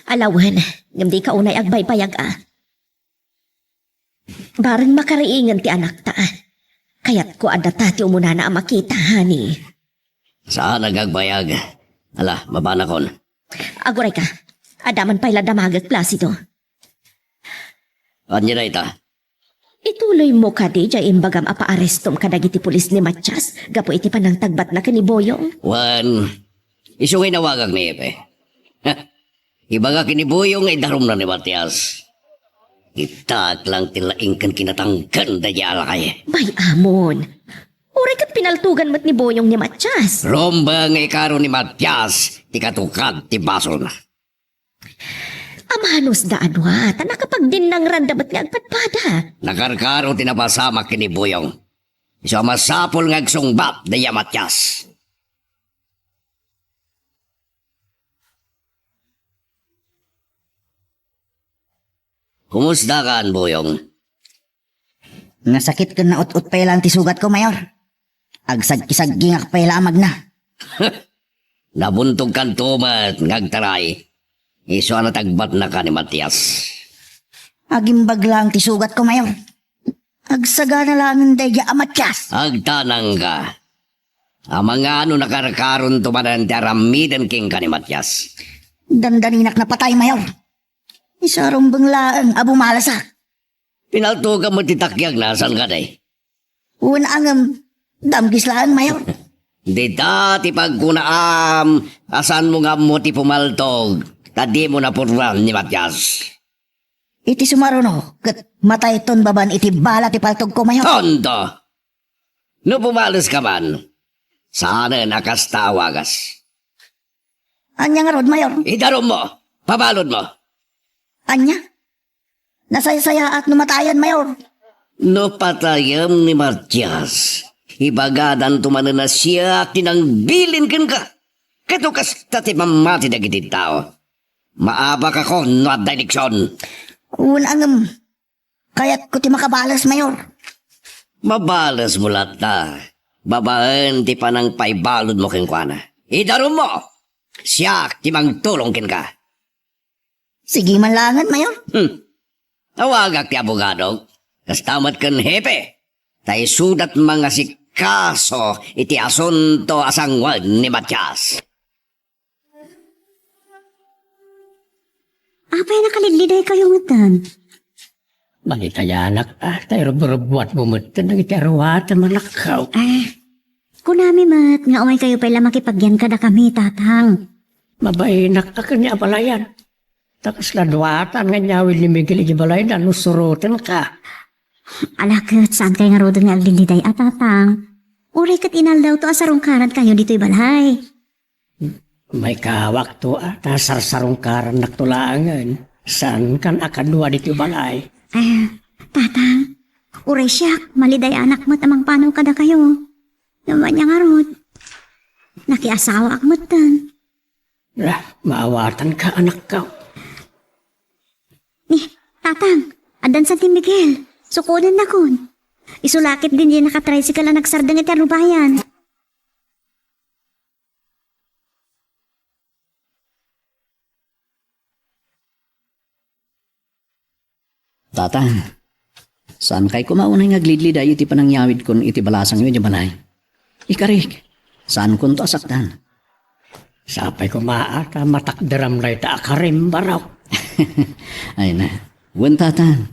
Alawen, ngem dika unay agbaybayag a. Bareng makariingen ti anakta. Kayatko a data ti umunana a makita, honey. Saan a agbayag. Ala, mabanakon. Agurayka, adda man pay la damagek, Placido. Ania dayta? Ituloymo kadi diay imbagam a paarestom kadagiti pulis ni Matias gapu iti panangtagbatna ken ni Boyong? Wen, isu nga inawagak ni Epe. Ibaga ken ni Boyong nga idarumna ni Matias. Itak lang ti laing ken kinatangken daydiay a lakay. Bay, Amon. Uray ket pinaltogan met ni Boyong ni Matias. Rumbeng nga ikaro ni Matias ti katukad ti basolna. Amanusda a dua, ta nakapagdinnangranda met nga agpadpada. Nakarkaro ti napasamak ken ni Boyong. Isu a masapul nga agsungbat daydiay a Matias. Kumusta kan, Boyong? Nasakit ken naut-ot pay laeng ti sugatko, Mayor. Agsagki-saggingak pay la a magna. Nabuntogkanto met nga agtaray. Isu a natagbatnaka ni Matias. Agimbag laeng ti sugatko, Mayor. Agsagana laengen daydiay a Matias. Agtanangka. Amangan no nakarkaronto manen ti aramiden kenka ni Matias. Dandaninak napatay, Mayor. Isu a rumbeng laeng a bumalasak. Pinaltogam met ti takiagna, saan kadi? Wen, ngem damgis laeng, Mayor. Dita ti pagkunaam a saanmo nga ammo ti pumaltog, ta dimo napurlan ni Matias. Iti sumaruno, ket matayton babaen iti bala ti paltogko, Mayor. Tonto! No pumaleska man, saanen a kasta a wagas. Ania ngarud, Mayor? Idarummo! Pabaludmo! Ania? Nasaysayaat no matayen, Mayor. No patayem ni Matias, ibagadanto manen a siak ti nangbilin kenka. Ket no kasta ti pammati dagiti tao, maabakakon no adda eleksion. Wen, ngem kayatko ti makabales, Mayor. Mabalesmo latta, babaen ti panangpaibaludmo kenkuana. Idarummo! Siak ti mangtulong kenka. Sige man laengen, Mayor. Hmm. Awagak ti abogadok. Kasta met ken hepe. Ta isuda ti mangasikaso iti asunto a sanguen ni Matias. Apay, nakalidlidaykayo metten? Mangitayanak, ah, ta irubrubuatmo metten dagiti aruatem, anakko. Eh, kunami met nga umaykayo pay la makipagyan kadakami, Tatang. Mabainak a ken ni abalayan. Ta kasla duatan nga inyawid ni Miguel iti balayna no surotenka. Ala ket, saankay ngaruden nga agdindiday a, Tatang. Uray ket inaldawto a sarungkarankayo ditoy balay. Maikawakto a ta sarsarungkarannakto laengen. Saankan a kadua ditoy balay. Eh, Tatang, uray siak, malidayanak met a mangpanaw kadakayo. Ngem ania ngarud? Nakiasawaak metten. Ah, maawatanka, anakko. Ni, Tatang, addan sa ti Miguel. Sukodennakon. Isu la ket diay nakatricycle a nagsardeng iti arubayan. Tatang, saankay koma unay nga aglidliday iti panangyawidkon iti balasangyo idiay balay. Ikarik, saankonto a saktan. Sapay koma a ta matakderam dayta a karim, Barok. Ay na. Wen, Tatang.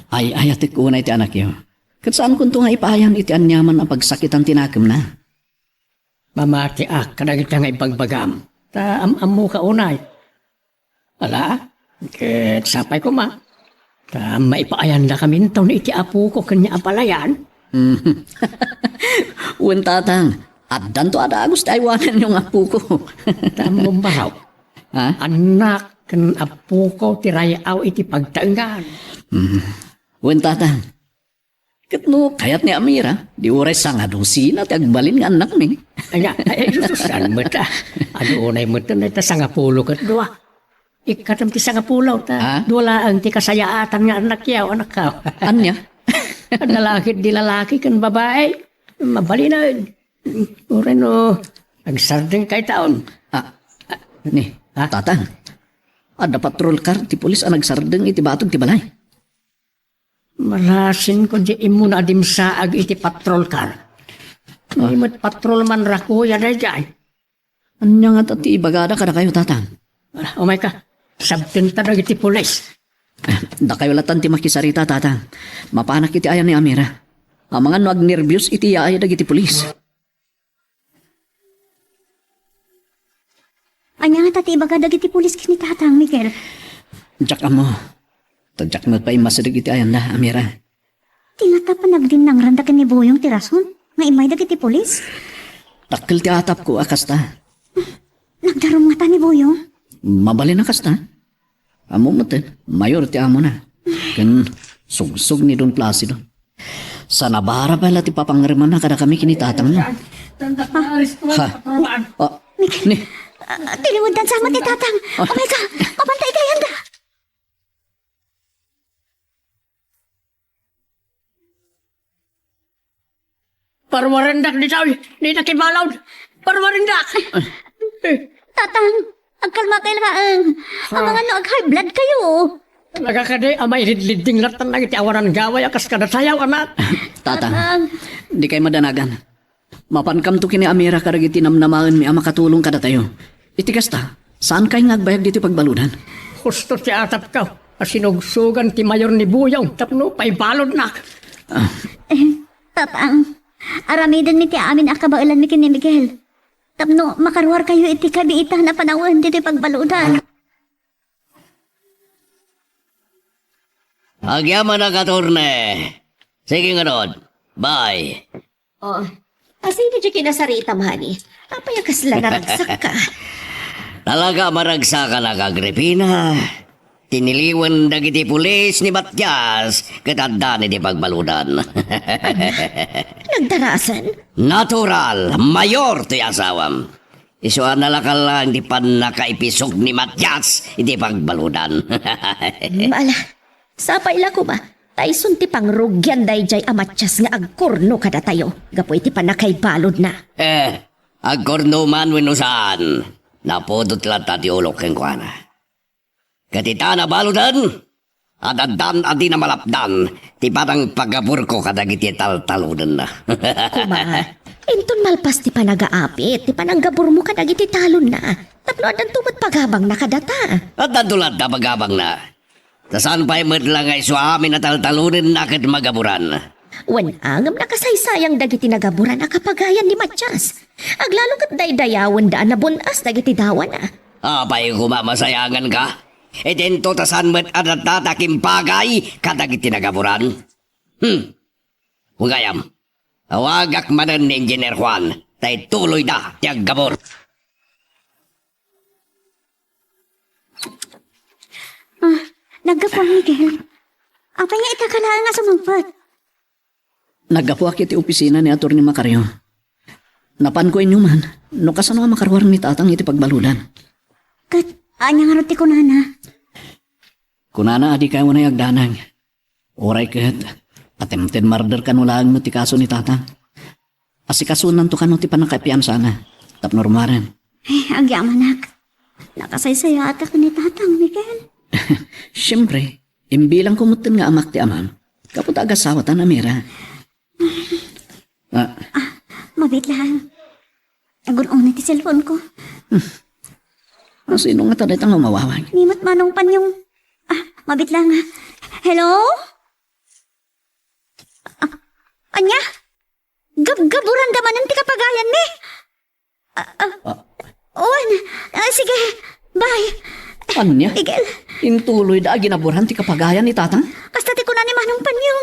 Ay-ayatek unay ti anakyo. Ket saankonto nga ipaayan iti aniaman a pagsakitan ti nakemna. Mamatiak kadagita nga ibagbagam. Ta am-ammoka unay. Ala, ket sapay koma. Ta maipaayandakaminton iti apoko ken ni abalayan. Wen, Tatang, addanto a dagus ti aywanenyo nga apoko. Ta ammom, Barok. Ha? Annak ken apoko ti ray-aw iti pagtaengan. Mm. Wen, Tatang, ket no kayat ni Amira, di uray sangadusina ti agbalin nga annakmi. Aya, ay, ay, sususan met, ah. Adu unay met, ta sangapulo ket dua. Ikkatem ti sangapulo, ta Ah? dua laeng ti kasayaatan nga annakyaw, anakkaw. Ania? Adda la ket di lalaki ken babai. Mabalin. Uray no, agsardeng kay taon. Ah, ni, Ha? Tatang. Adda patrol car ti pulis a nagsardeng iti batog ti balay. Malasin ko di immuna a dimsaag iti patrol car. Ah. Ni met patrol man rakuya daydiay. Ania ngata ti ibagada kadakayo, Tatang? Ah, umayka. Sabtenta dagiti pulis. Ah, dakayo latan ti makisarita, Tatang. Mapanak iti ayan ni Amira. Amangan no agnerbios iti yaay dagiti pulis. Ania ngata ti ibaga dagiti pulis ken ni Tatang, Miguel? Diak ammo. Ta diak met pay masideg iti ayanda, Amira. Ti ngata panagdinnangranda ken ni Buyong ti rason nga immay dagiti pulis? Dakkel ti atapko a kasta. Nagdarum ngata ni Buyong? Mabalin a kasta. Ammo met, mayor ti amona. Ken sugsog ni Don Placido. Sanabara pay la ti papangrimanna kadakami ken ni Tatangmo. Ha? Ah, Miguel, ni? Ah, tiliweddan sa met ni Tatang. Ah. Umayka, mapanta iti ayanda. Parwarendak ditoy, dita ti balod. Parwarendak. Tatang, agkalmakay laeng. Ah. Amangan no ag-high blood kayo. Talaga kadi a mailidlidding latta dagiti awanan gaway a kas kadatayo, anak. Tatang, Tatang. Dikay madanagan. Mapankamto ken ni Amira kadagiti namnamaenmi a makatulong kadatayo. Iti kasta, saankay nga agbayag ditoy pagbaludan? Husto ti atapko a sinugsogan ti mayor ni Buyong tapno paibaludnak. Ah. Eh, Tatang, aramidenmi ti amin a kabaelanmi ken ni Miguel. Tapno makaruarkayo iti kabiitan a panawen ditoy pagbaludan. Agyamanak, attorney. Sige ngarud. Bye. Oh, asino ti kinasarita, mani? Apay a kasla naragsakka? Talaga a maragsakanak, Agripina. Tiniliwen dagiti pulis ni Matias ket addan iti pagbaludan. Nagdarasen? Natural, mayor ti asawam. Isu a nalaka laeng ti pannakaipisog ni Matias iti pagbaludan. Hmm, ala, sapay la koma, ta isun ti pangrugian daydiay a Matias nga agkurno kadatayo gapu iti pannakaibaludna. Eh, agkurno man wenno saan, napudot latta ti ulok kenkuana. Ket ita nabaludan, addan a di namalapdan ti panangpagaburko kadagiti taltalonenna. Koma, inton malpas ti panagaapit ti pananggaburmo kadagiti talonna, tapno addanto met pagabangna kadata. Addanto latta pagabangna. Ta saan pay met la nga isu amin a taltalonenna ket magaburan. Wen, ngem nakasaysayang dagiti nagaburan a kapagayan ni Matias. Aglalo ket daydayawenda a nabun-as dagiti dawana. Apay koma masayanganka? Idinto ta saan met a daddata kimpagay kadagiti nagaburan? Hmm. Wen gayam, awagak manen ni Engineer Juan, ta ituloyda ti aggabur. Ah, naggapuak, Miguel. Apay nga ita ka laeng a sumangpet? Naggapuak iti opisina ni Attorney Macario. Napanko inuman, no kasano a makaruar ni Tatang iti pagbaludan. Ket, ania ngarud ti kunana? Kunana a dikay unay agdanag. Uray ket, attempted murder kano laeng met ti kaso ni Tatang. Asikasuenanto kano ti pannakaipiansana. Tapno rummuaren. Eh, agyamanak. Nakasaysayaatak ni Tatang, Miguel. Siempre, Imbilangko metten nga amak ti amam. Gapu ta agasawatan a Mira. Ah, Ah, mabiit lang. Agun-unay ti cellphone ko. Asino ngata dayta nga umawawag? Ni met Manong Panyong. Ah, mabiit lang. Hello? Ah, ania? Gabgaburanda manen ti kapagayanmi? Ah, ah, Ah. Wen. Ah, sige. Bye. Ania? Miguel. Intuloyda a ginaburan ti kapagayan ni Tatang? Kasta ti kuna ni Manong Panyong.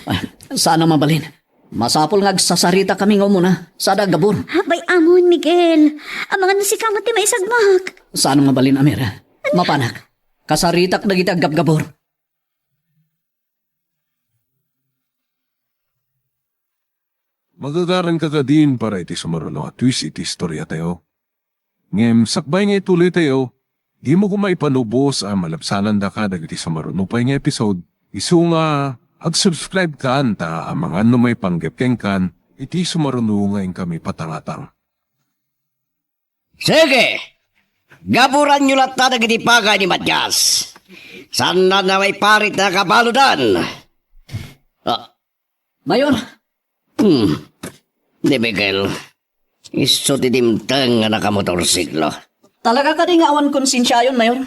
Ah, saan a mabalin. Masapul nga agsasaritakami nga umuna, sada aggabur. Bay-amon, Miguel. Amangan no sika met ti maisagmak. Saan a mabalin a Mira. Mapanak. Kasaritak dagiti aggabgabur. Magagaranka kadin para iti sumaruno a twist iti istoriatayo. Ngem sakbay nga ituloytayo, dimo koma ipanubos a malabsanandaka dagiti sumaruno pay nga episode, isu nga ag-subscribe kan ta amangan no maipanggep kenkan iti sumaruno nga inkami patangatang. Sige! Gaburanyo latta dagiti pagay ni Matias. Saan a maiparit a nakabaludan? Ah. Mayor! Hmm. Ni Miguel, isu ti dimteng nga nakamotorsiklo. Talaga kadi nga awan konsensiayon, Mayor?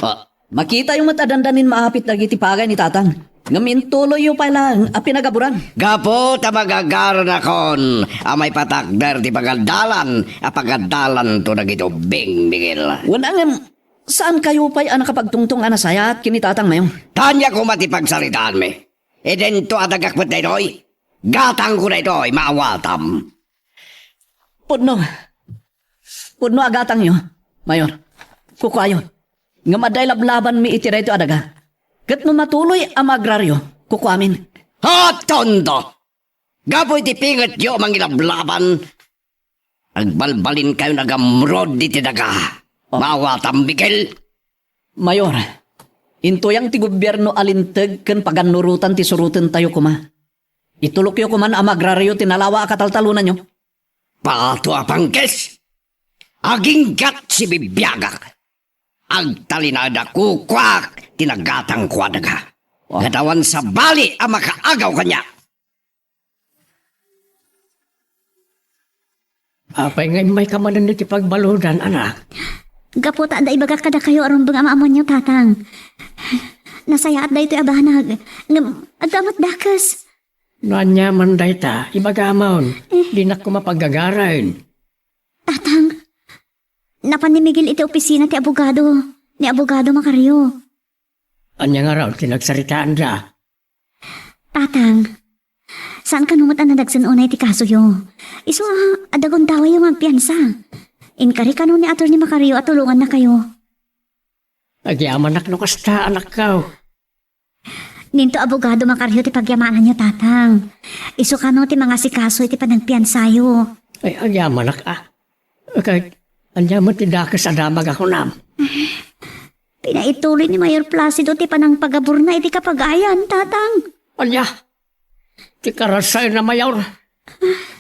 Ah. Makitayo met a dandanin maapit dagiti pagay ni Tatang. Ngem intuloyyo pay laeng a pinagaburan. Gapu ta magagaranakon a maipatakder ti pagadalan a pagadalanto dagiti ubbing, Miguel. Wen, ngem saankayo pay a nakapagtungtong a nasayaat ken ni Tatang, Mayor? Ania koma ti pagsaritaanmi? Idinto a dagak met daytoy. Gatangko daytoy, maawatam. Pudno. Pudno a gatangyo, Mayor. Kukuayo. Ngem adda ilablabanmi iti daytoy a daga. Ket no matuloy a maagraryo, kukuamin. Hatondo! Gapu iti pingetyo a mangilablaban, agbalbalinkayon a gamrod iti daga. Oh. Maawatam, Miguel. Mayor, intuyang ti gobierno a linteg ken pagannurotan ti surotentayo koma. Itulokyo koman a maagraryo ti nalawa a kataltalonanyo. Pato a pangkis! Aginggat sibibiagak! Agtalinaed a kukuak ti nagatangko a daga. Wa- Ket awan sabali a makaagaw kaniak. Apay nga immayka manen iti pagbaludan, anak? Gapu ta adda ibagak kadakayo a rumbeng a maammoanyo, Tatang. Nasayaat daytoy a banag. Ngem, adda met dakes. No aniaman dayta, ibagamon. Eh. Dinak koma paggagaraen. Tatang, napan ni Miguel iti opisina ti abogado, ni Abogado Macario. Ania ngarud ti nagsaritaanda? Tatang, saan kano met a nadagsen unay ti kasoyo? Isu a, adda gundawayyo nga agpiansa. Inkari kano ni Attorney Macario a tulongannakayo. Agyamanak no kasta, anakko. Ninto abogado Macario ti pagyamananyo, Tatang. Isu kano ti mangasikaso iti panagpiansayo. Ay, agyamanak, a. Ket, ania met ti dakes a damag a kunam? Pinaituloy ni Mayor Placido ti panangpagaburna iti kapagayan, Tatang. Ania? Ti karasay na, Mayor.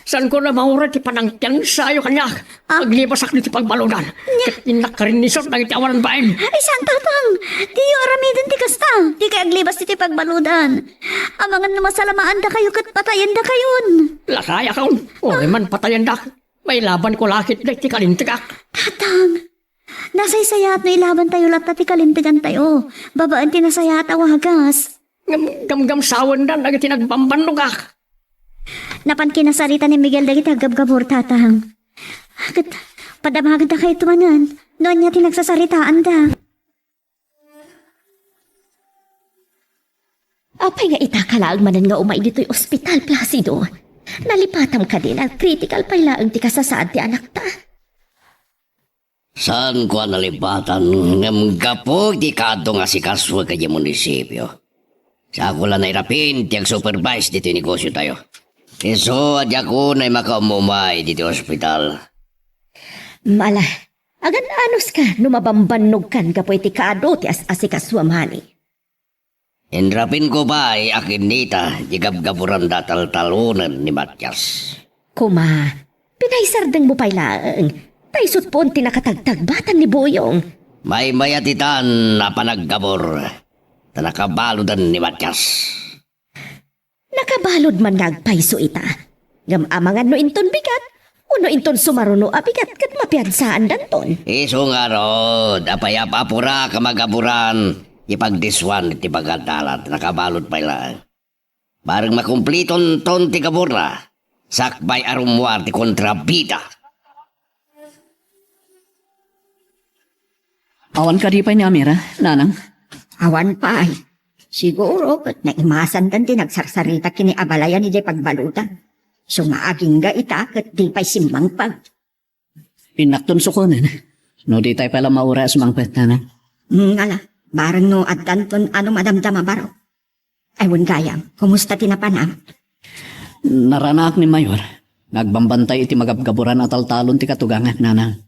Saanko a mauray ti panangpiansayo kaniak. Ah. Aglibasak ditoy pagbaludan. Ket innak karinnisor dagiti awanan bain. Ay, saan, Tatang. Diyo aramiden ti kasta. Dikay aglibas ditoy pagbaludan. Amangan no masalamaandakayo ket patayendakayon. Lakayakon. Uray man patayendak, mailabanko la ket dagiti kalintegak. Tatang, nasaysayaat no ilabantayo latta ti kalintegantayo, babaen ti nasayaat a wagas. Ngem gamgamsawenda dagiti nagbambannogak. Napan kinasarita ni Miguel dagiti aggabgabur, Tatang. Ket padamagdakayto manen no ania ti nagsasaritaanda. Apay nga itaka laeng manen nga umay ditoy ospital, Placido? Nalipatam kadi a critical pay laeng ti kasasaad ti anakta? Saanko a nalipatan, ngem gapu iti kaadu nga asikasoek idiay munisipio, saanko la nairapin ti agsupervise ditoy negosiotayo. Isu a diak unay makaum-umay ditoy ospital. Mala, agan-anuska no mabambannogkan gapu iti kaadu ti as-asikaso a mani. Inrapinko pay a kinnita ti gabgaburanda a taltalonen ni Matias. Kuma, pinaisardengmo pay laeng, ta isut' pay ti nakatagtagbatan ni Buyong. Maymayat itan a panaggabur. ta nakabaludan ni Matias. Nakabalud man nga agpayso ita. Ngem amangan no inton bigat, wenno inton sumaruno a bigat ket mapiansaandanton. Isu ngarud, apay apay a magaburan, ipagdiswan ti pagadalat, nakabalud pay laeng. Bareng makumplitonton ti gaburna, sakbay a rummuar ti kontrabida. Awan kadi pay ni Amira, nanang? Awan pay. Siguro ket naimasandan ti nagsarsarita ken ni abalayan idiay pagbaludan. Isu nga agingga ita ket di pay simmangpag. Innakton sukonen. No di tay pay la mauray a sumangpet, nanang. Hmm, ala, bareng no addanton a madamdama baro. Ay, wen gayam, kumusta ti napanam? Naranaak ni Mayor nga agbambantay iti magabgaburan a taltalon ti katugangak, nanang.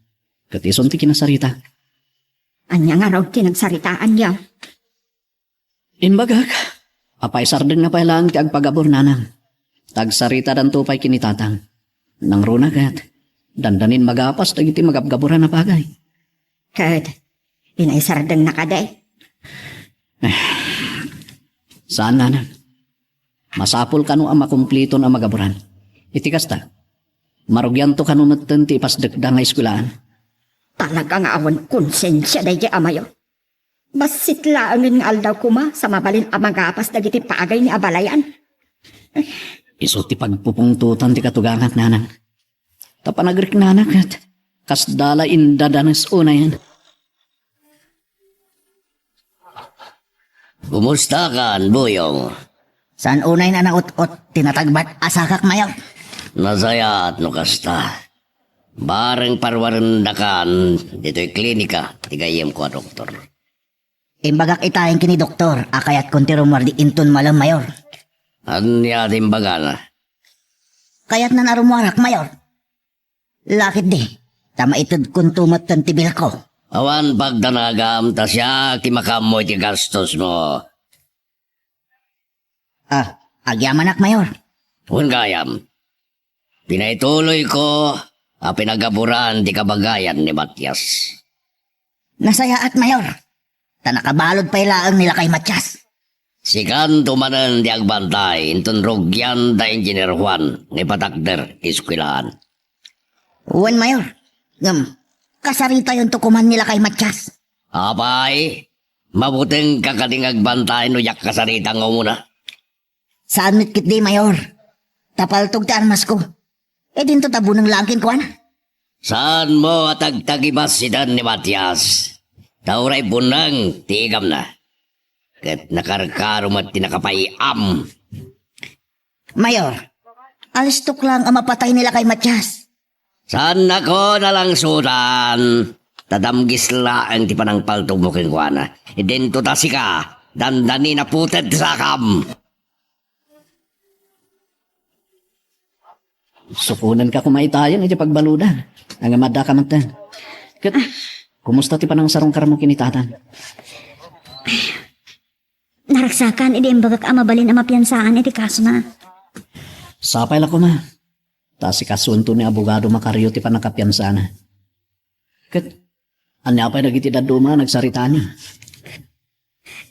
Ket isun ti kinasarita. Ania ngarud ti nagsaritaanyo? Imbagak, apay sardengna pay laeng ti agpagabur, nanang. Ta agsaritadanto pay ken ni tatang. Nangruna ket, dandanin magapas dagiti magabgaburan a bagay. Ket, inaisardengna kadi? Eh, saan, nanang. Masapul kano a makumpliton a magaburan. Iti kasta, marugianto kano metten ti ipasdekda nga eskuelaan. Talaga nga awan konsensia daydi a Mayor. Bassit laengen nga aldaw koma sa mabalin a magapas dagiti pagay ni abalayan. Isu ti pagpupungtotan ti katugangak, nanang. Ta panagriknana ket kasda la indadanes unayen. Kumustakan, Buyong? Saan unayen a naut-ot ti natagbat a sakak, Mayor? Nasayaat no kasta. Bareng paruarendakan ditoy klinika ti gayyemko a doktor. Imbagak itayen ken ni doktor a kayatkon ti rummuar di inton malem, Mayor. Ania ti imbagana? Kayatna a rummuarak, Mayor. Laketdi, ta maitedkonto metten ti bilko. Awan pagdanagam ta siak ti makaammo iti gastosmo. Ah, agyamanak, Mayor. Wen gayam. Pinaytuloyko a pinagaburan ti kabagayan ni Matias. Nasayaat, Mayor. Ta nakabalud pay laeng ni Lakay Matias. Sikanto manen ti agbantay inton rugian da Engineer Juan nga ipatakder ti eskuelaan. Wen, Mayor. Ngem, kasaritayonto koman ni Lakay Matias. Apay, mabutengka kadi nga agbantay no diak kasarita nga umuna? Saan met ketdi, Mayor. Ta paltog ti armasko. E dinto ta buneng laeng kenkuana. Saanmo a tagtagibas ita ni Matias? Ta uray buneng ti igamna. Ket nakarkaro met ti nakapay-am. Mayor, alistok laeng a mapatay ni Lakay Matias. Saannakon a langsutan, ta damgis laeng ti panangpaltogmo kenkuana. Idinto ta sika, dandani naputed ti sakam. Sukonenka koma itayen iti pagbaludan. Ngem addaka metten. Ket, kumusta ti panangsarungkarmo ken ni tatang? Naragsakan idi imbagak a mabalin a mapiansaan iti kasona. Sapay la koma. Ta asikasuento ni abogado Macario ti pannakapiansana. Ket, ania pay dagiti dadduma a nagsaritaanyo?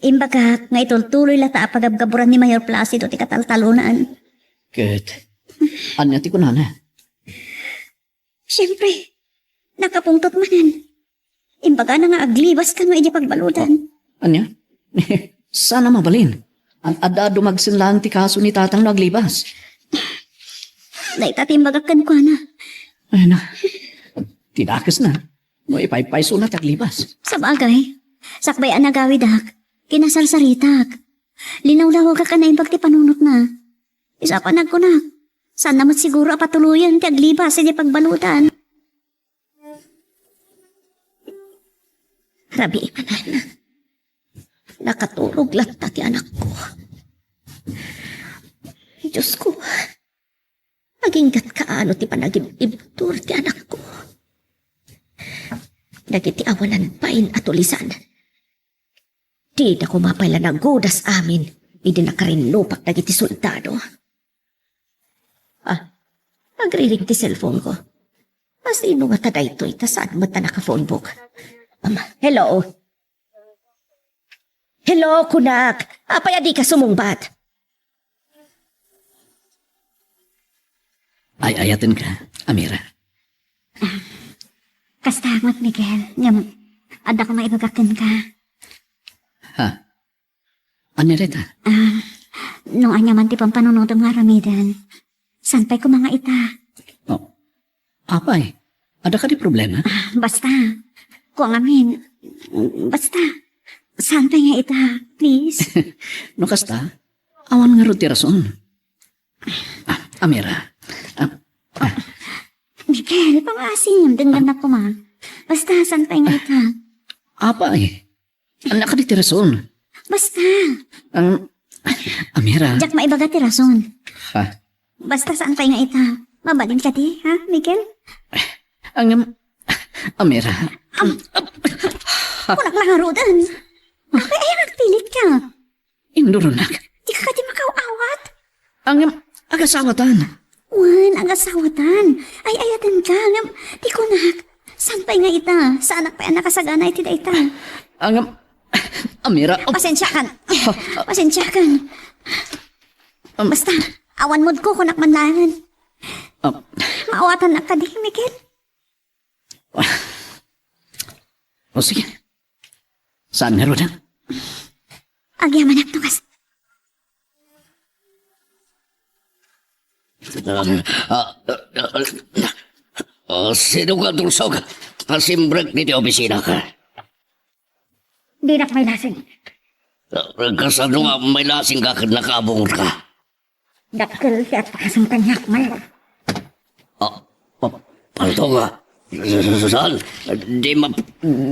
Imbagak nga itultuloy latta a pagabgaburan ni Mayor Placido ti kataltalonan. Ket, ania ti kunana? Siempre, nakapungtot manen. Imbagana nga aglibas kano idiay pagbaludan. Ania? Saan a mabalin. An-, adda a dumagsen laeng ti kaso ni tatang no aglibas. Dayta ti imbagak kenkuana. Ay na. Ti dakesna. No ipaypaysona ti aglibas. Sabagay, sakbay a nagawidak, kinasarsaritak. Linawlawagak a naimbag ti panunotna. Isu a panagkunak, saanna met siguro a patuloyen ti aglibas idiay pagbaludan. Rabii manen. Nakaturog latta ti anakko. Diosko, aginggat kaano ti panagib-ibtur ti anakko. Dagiti awanan bain a tulisan. Dida koma pay la nagudas amin idi nakarinnupak dagiti soldado. Ah, agriring ti cellphone ko. Asino ngata daytoy ta saan met a naka-phone book? Ama, hello? Hello, kunak. Apay a dika sumungbat? Ay-ayatenka, Amira. Kasta met, Miguel. Ngem, adda koma ibaga kenka. Ha? Ania dayta? Ah, no ania man ti pampanunotem nga aramiden, saan pay koma nga ita? Oh. Apay, adda kadi problema? Ah, basta. Kua ngamin, basta. Saan pay nga ita, please? No kasta, awan ngarud ti rason. Ah, Amira. Ah, ah. Miguel, pangaasim, denggennak koma. Basta, saan pay nga ita? Apay, adda kadi ti rason? Basta. Ang, Amira. Diak maibaga ti rason. Ha? Basta, saan pay nga ita? Mabalin kadi, ha, Miguel? Ang, Amira. Am-, kunak la ngaruden. Apay aya nga agpilitka? Induronak. Dika kadi makaaw-awat? Ang, agasawatan. Wen, agasawatan. Ay-ayatenka, ngem, ti kunak, saan pay nga ita? Saanak pay a nakasagana iti dayta? Ang, Amira, oh. Pasensiakan. Pasensiakan. Um, basta, awan mood ko, kunak man laengen. Um, maawatannak kadi, Miguel? O sige. Saan ngaruden? Agyamanak no kas- Ah, ah, ah, ah, sino nga tulsog? Asimrek ditoy opisina ka. Dinak mailasing. Ah, kasano nga mailasing ka ken nakaabungot ka? Dakkel ti apasen kaniak, Mayor. Ah, pa-, palto nga. Saan? Di ma-,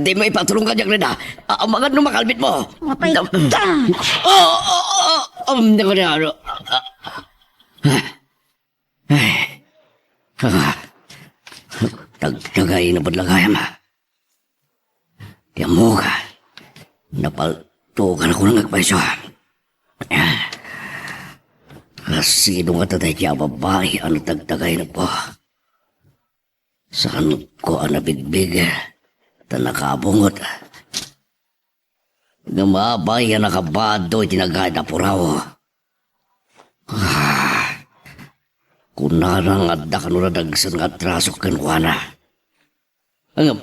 di maipatulong ka diak, Reda. Ah, amangan no makalbit mo. Mapay ka! Ah, ah, ah, ah, um, di ko na, ano, ah, ah. Ay. Ah. Tagtagay na pud lagayam, ah. Ti ammok, napaltokan ako nga agpayso. Kasino nga tatay ti a babai a natagtagay na po? Saan ko a nabigbig, ta nakabungot. Ngem apay a nakabado iti nagayad a puraw. Ah, kunana nga adda kano nadagsen nga atraso kenkuana. Ngem,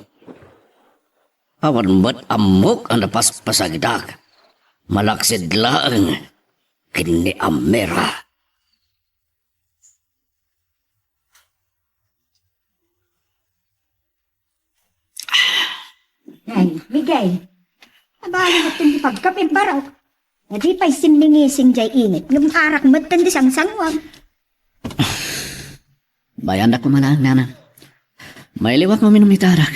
awan met ammok a napaspasagitak. Malaksid laeng ken ni Amira. Ay, Miguel. Abali met ti pagkapim barok. Adi pay simmingising jay init, ngem arak met ti sangsanguam. Bayandak ko malaeng, nanang. Mailiwak mo minum itarak.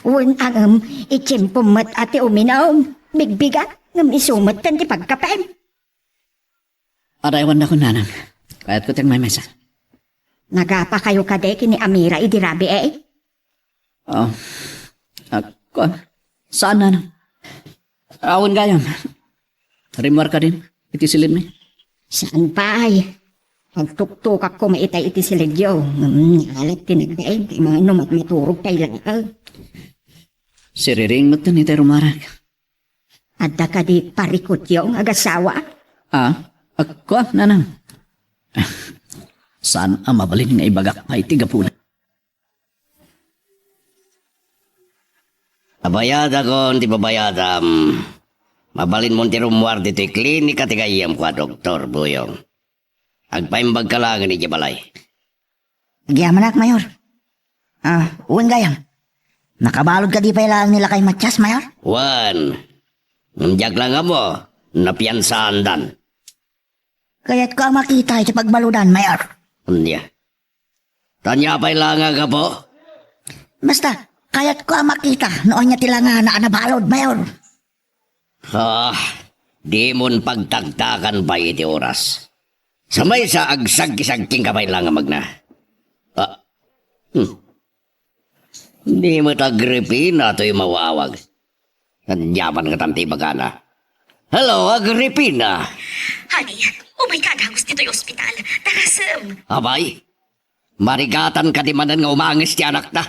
Wen, angem, itiyempo met a ti uminum. Bigbigat, ngem isu met ti pagkapim. Adaywan da kunanang. Kayatko ti agmaymaysa. Nagapakayo kadi ken ni Amira idi rabii? Oh. Ako. Saan, nanang? Awan gayam. Rimmuar kadin iti silidmi? Saan pay? Agtuktokak koma itay iti silidyo. Hmm, alat ti nagdain. Ti mano mat maturog tay lakal. Siriring met ten itay rumarak. Adda kadi parikutyo nga agasawa? Ah, agko, nanang. Saan a mabalin nga ibagak pay ti gapuna? Abayatakon ti babayadam. Mabalinmon ti rummuar ditoy klinika ti gayyemko a Doktor Buyong. Agpaimbagka laengen idiay balay. Agyamanak, Mayor. Ah, wen gayam. Nakabalud kadi pay laeng ni Lakay Matias, Mayor? Wen. Ngem diak la ammo, napiansaandan. Kayatko a makita iti pagbaludan, Mayor. Ania? Ania pay la nga gapu? Basta, kayatko a makita no ania ti langana a nabalud, Mayor. Ah, dimon pagtaktakan pay iti oras. Sa maysa, agsagki-sagkingka pay la nga magna. Ah, hmm. Ni met Agripina toy mawaawag. Nadyaman nga tanti bagana. Hello, Agripina! Honey, umayka a dagus ditoy ospital. Tarasem! Abay, marigatan kadi manen nga umangis ti anakta?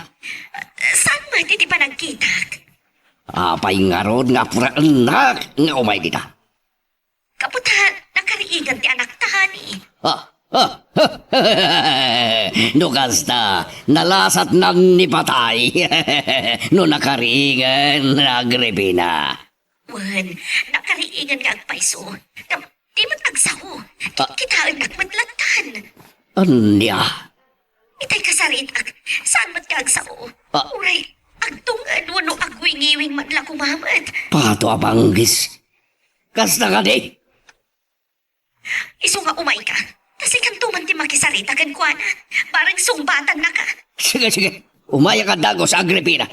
Saan met iti panagkitak? Apay ngarud nga apuraennak nga umay dita? Kaputa, nakariingan ti anakta, honey. Ah, ah, no kasta, nalasatnan ni patay. No nakariingan, Agripina. Wen, nakariingan nga agpayso. Ngem, di met agsao. Ah. Kitaennak met lattan. Ania? Itay kasaritak, saan met nga agsao? Ah. Uray, agtunged wenno agwingiwing man la koma met. Pato a banggis. Kasta kadi? Isu nga umayka, ta sikanto man ti makisarita kenkuana. Bareng sungbatannaka. Sige, sige. Umayak a dagus, Agripina.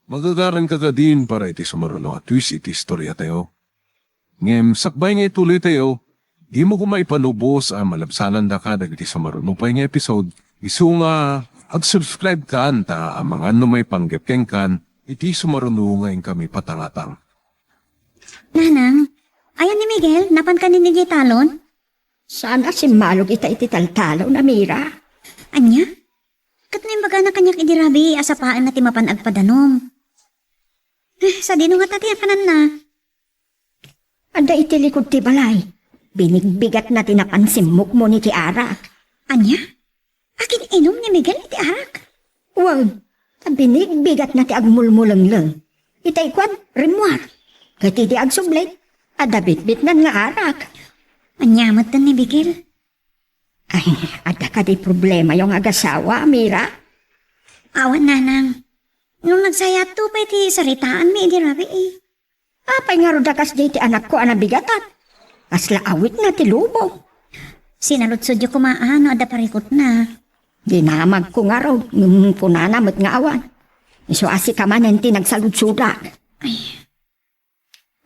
Magagaranka kadin para iti sumaruno a twist iti istoriatayo. Ngem sakbay nga ituloytayo, dimo koma ipalubos a malabsanandaka dagiti sumaruno pay nga episode, isu nga ag-subscribe kan ta amangan no maipanggep kenkan iti sumaruno nga inkami patangatang. Nanang, ayan ni Miguel, napan ka ni talon? Saan a simmalog ita iti taltalon, Amira. Ania? Ket no imbagana kaniak idi rabii a sapaenna ti mapan agpadanom. Eh, sadino ngata ti akananna? Adda iti likud ti balay. Binigbigatna ti napan simmukmon iti arak. Ania? Agin-inum ni Miguel iti arak? Wen, ta binigbigatna ti agmulmulengleng. Itay kuan, rimmuar. Ket idi agsubli, adda bitbitnan nga arak. Ania metten ni Miguel? Ay, adda kadi problemayo nga agasawa, Mira? Awan, Nanang. No nagsayatto pay ti saritaanmi idi rabii. Apay ngarud a kasdiay ti anakko a nabigatan? Kasla awitna ti lubong. Sinaludsodyo koma a no adda parikutna. Dinamagko ngarud, ngem kunana met nga awan. Isu a sika manen ti nagsaludsodak. Ay.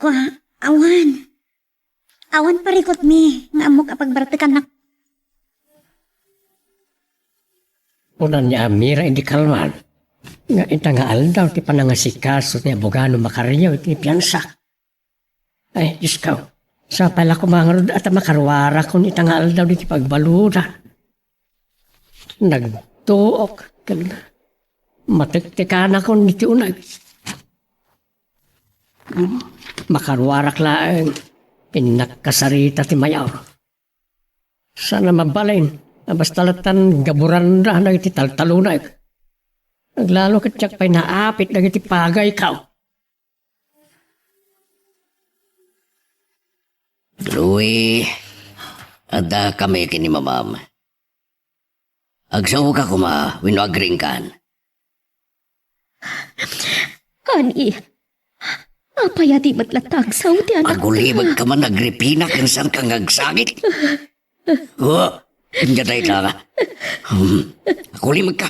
Kua, awan. Awan parikutmi nga ammok a pagbartekannak. Kuna ni Amira idi kalman nga ita nga aldaw ti panangasikaso ti abogado Macario iti piansak. Ay, Diosko, sapay la koma ngarud a ta makaruarakon ita nga aldaw diti pagbaluda. Nagtuok ken matektekanakon iti uneg. Makaruarak laeng, innak kasarita ti mayaw. Saan a mabalin a basta lattan gaburanda dagiti taltalonek. Aglalo ket diak pay naapit dagiti pagayko. Chloe, adda kami ken ni mamam. Agsaoka koma wenno agriingkan? Honey, apay a di met latta agsao ti anak? Agulibegka man, Agripina, ken saanka nga agsangit. Oh, ania dayta nga? Hmm, agulibegka.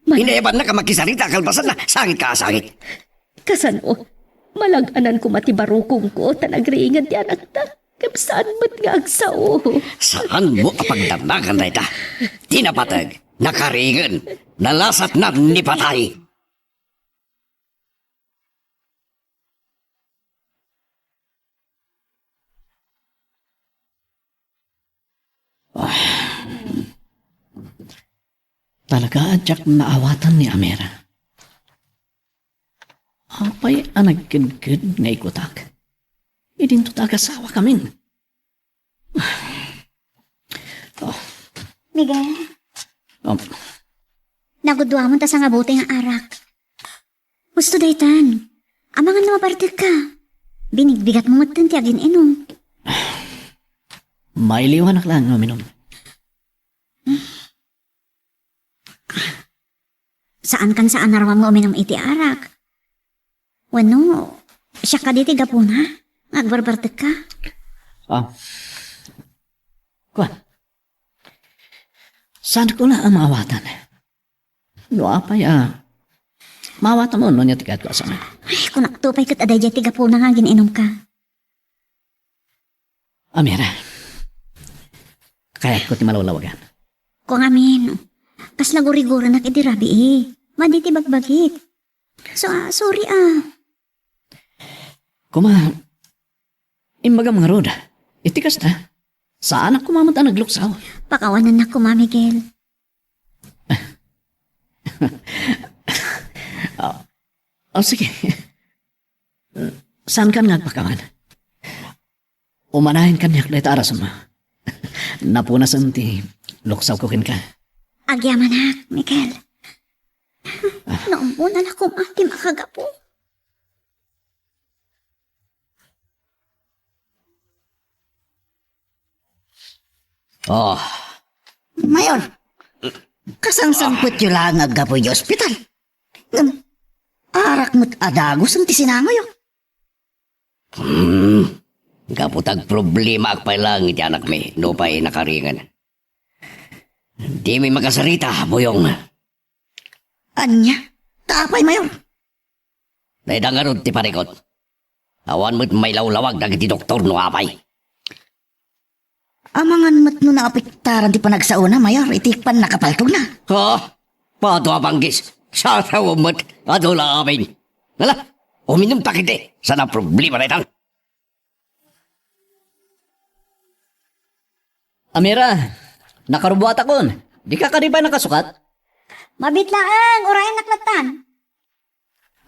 Inayabannak a makisarita a kalpasanna, sangitka a sangit. Kasano? Malag-anan koma ti barukongko ta nagriingan ti anakta. Ngem saan met nga agsao? Saanmo a pagdannagan dayta? Ti napateg, nakariingan, nalasatnan ni patay. Ah. Talaga a diak naawatan ni Amira. Apay a nagkedked nga ikutak? Idinto ta agasawakamin. Oh. Miguel? Oh. Naguduamon ta sangabuti nga arak. Husto daytan. Amangan no mabartekka. Binigbigatmo metten ti agin-inum. Mailiwanak laeng nga uminum. Saankan saan a ruam nga uminum iti arak? Wenno, siak kadi ti gapuna nga agbarbartekka? Ah. Kuan. Saanko la a maawatan. No apay a, maawatam no ania ti kayatko a saan. Ay, kunakto pay ket adaydiay ti gapuna nga agin-inumka. Amira, kayatko ti malawlawagan. Kua ngamin, kasla guriguranak idi rabii. Madi ti bagbagik. So, ah, sorry, ah. Koma, imbagam ngarud, iti kasta, saanak koma met a nagluksaw. Pakawanennak koma, Miguel. Ah, Ah, oh, sige. Saankan nga agpakawan? Umanayon kaniak dayta a rasem. Napunasen ti luksawko kenka. Agyamanak, Miguel. No ammona la koma ti makagapu. Oh. Mayor, kasangsangpetyo la nga aggapu iti ospital. Ngem, arak met a dagus ti sinangoyo. Hmm. Gapu ta agproblemaak pay laeng iti anakmi, nupay nakaringen. Dimi makasarita, Buyong. Ania? Ta apay, Mayor? Dayta ngarud ti parikut. Awan met mailawlawag dagiti doktor no apay. Amangan met no naapektaran ti panagsaona, Mayor, iti pannakapaltogna. Ha? Pato a panggis. Sasaw met. Adu la amin. Hala, uminum ta kiti. Saan a problema daytan? Amira, nakarubuatakon. Dika kadi pay nakasukat? Mabiit laeng, urayennak lattan.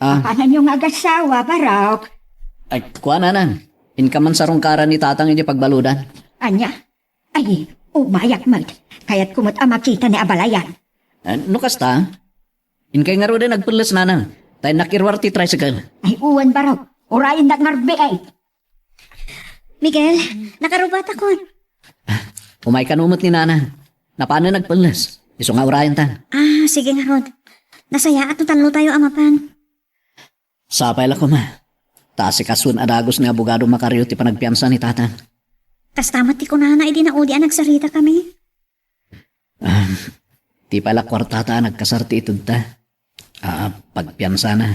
Ah. Apananyo nga agasawa, Barok? Ay, kuan, nanang. Inka man sarungkaran ni tatang iti pagbaludan. Ania? Ay, umayak met. Kayatko met a makita ni abalayan. Ah, no kasta, inkay ngaruden agpelles, nanang. Ta innak iruar ti tricycle. Ay, wen, Barok. Urayennak ngarud, eh. Miguel, nakarubatakon. Umayka no met ni nanang. Napanen agpelles. Isu nga urayentan. Ah, sige ngarud. Nasayaat no tallotayo a mapan. Sapay la koma. Ta asikasuen a dagus ni abogado Macario ti panagpiansa ni tatang. Kasta met ti kunana idi naudi a nagsaritakami. Ah, ti pay la kuartata a nagkasar ti itedta. Ah, pagpiansana.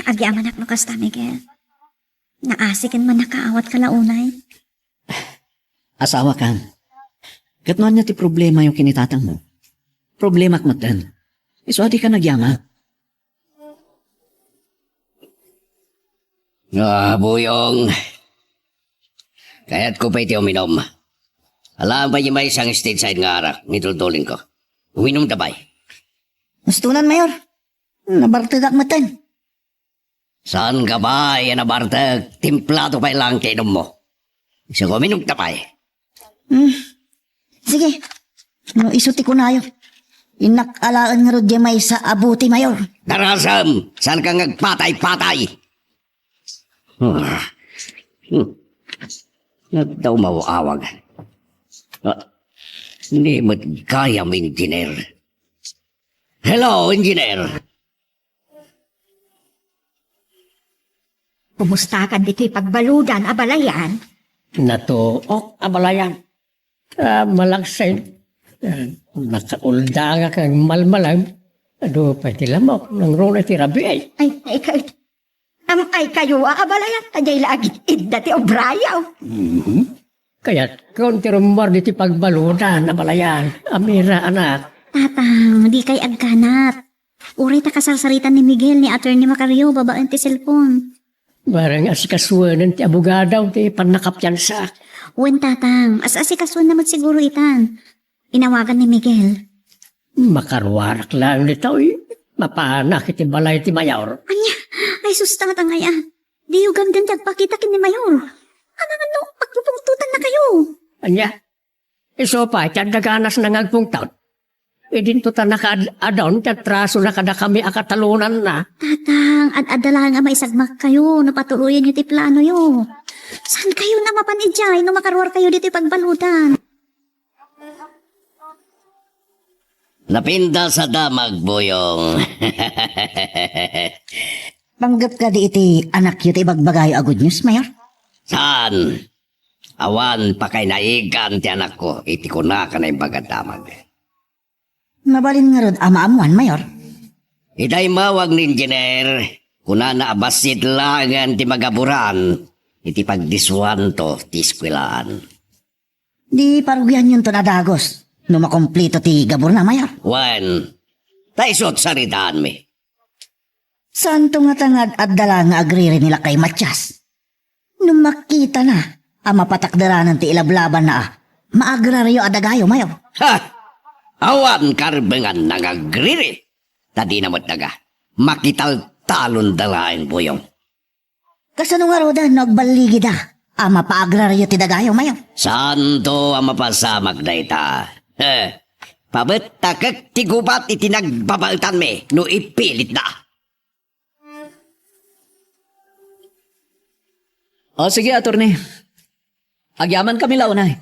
Agyamanak no kasta, Miguel. Naasiken man nakaawat ka la unay. Asawakan. Ket no ania ti problemayo ken ni tatangmo? Problemaak metten. Isu a dika nagyaman. Ah, Buyong. Kayatko pay ti uminum. Alaen pay ti maysa nga state side nga arak, mitultulinko. Uminumta pay. Gustonan, Mayor. Nabartegak metten. Saanka pay a nabartek, timplado pay laeng ti inummo. Isu nga uminumta pay. Hmm. Sige. No isu ti kunayo. Innak alaen ngarud diay maysa a bote, Mayor. Darasem! Saanka nga agpatay-patay! Hmm. Hmm. Nagdaw maawag. Ah, ni met gayam, Engineer. Hello, Engineer! Kumustakan ditoy pagbaludan, abalayan? Natuok, abalayan. Ah, malagsen. Ah, nakaulda nga kang malmalag. Adu pay ti lamok, nangruna ti rabii. Ay, ay, ka-, am-, ay kayo, a, abalayan, ta diay la agid-idda ti obrayo. Mhm. Kayat kon ti rummuar diti pagbaludan, abalayan. Amira, anak. Tatang, dikay agkanat. Uray ta kasarsaritan ni Miguel ni Attorney Macario babaen ti cellphone. Bareng asikasuenen ti abogado ti pannakapiansa. Wen, tatang, as-asikasuenna met siguro itan. Inawagan ni Miguel. Makaruarak laeng ditoy. Mapanak iti balay ti mayor. Ania? Ay, sus, tatang, aya. Diyo gamden ti agpakita ken ni mayor. Amangan no, agpupungtotannakayo. Ania? Isu pay ti adda ganasna nga agpungtot. Idinto ta nakaad-adun ti atrasona kadakami a katalonanna. Tatang, ad-adda laeng a maisagmakkayo no patuloyenyo ti planoyo. Saankayon a mapan idiay no makaruarkayo ditoy pagbaludan? Napintas a damag, Buyong. Panggep kadi iti anakyo ti ibagbagayo a good news, Mayor? Saan? Awan pakainayagan ti anakko iti kunak a naimbag a damag. Mabalin ngarud a maammuan, Mayor? Ita immawag ni Engineer, kunana a bassit laengen ti magaburan iti pagdisuanto ti eskuelaan. Di parugianyonton a dagus no makumpleto ti gaburna, Mayor? Wen, ta isut saritaanmi. Saanto ngata nga ad-adda la nga agriri ni lakay Matias? No makitana a mapatakderanan ti ilablabanna a maagraryo a dagayo, Mayor. Ha! Awan karbenganna nga agriri. ta dina met daga. Makitaltalonda laeng, Boyong. Kasano ngaruden no agballigida a mapaagraryo ti dagayo, Mayor? Saanto a mapasamak dayta. He, pabettakek ti gubat iti nagbabaetanmi no ipilitda. O, sige, attorney. Agyaman kami la unay.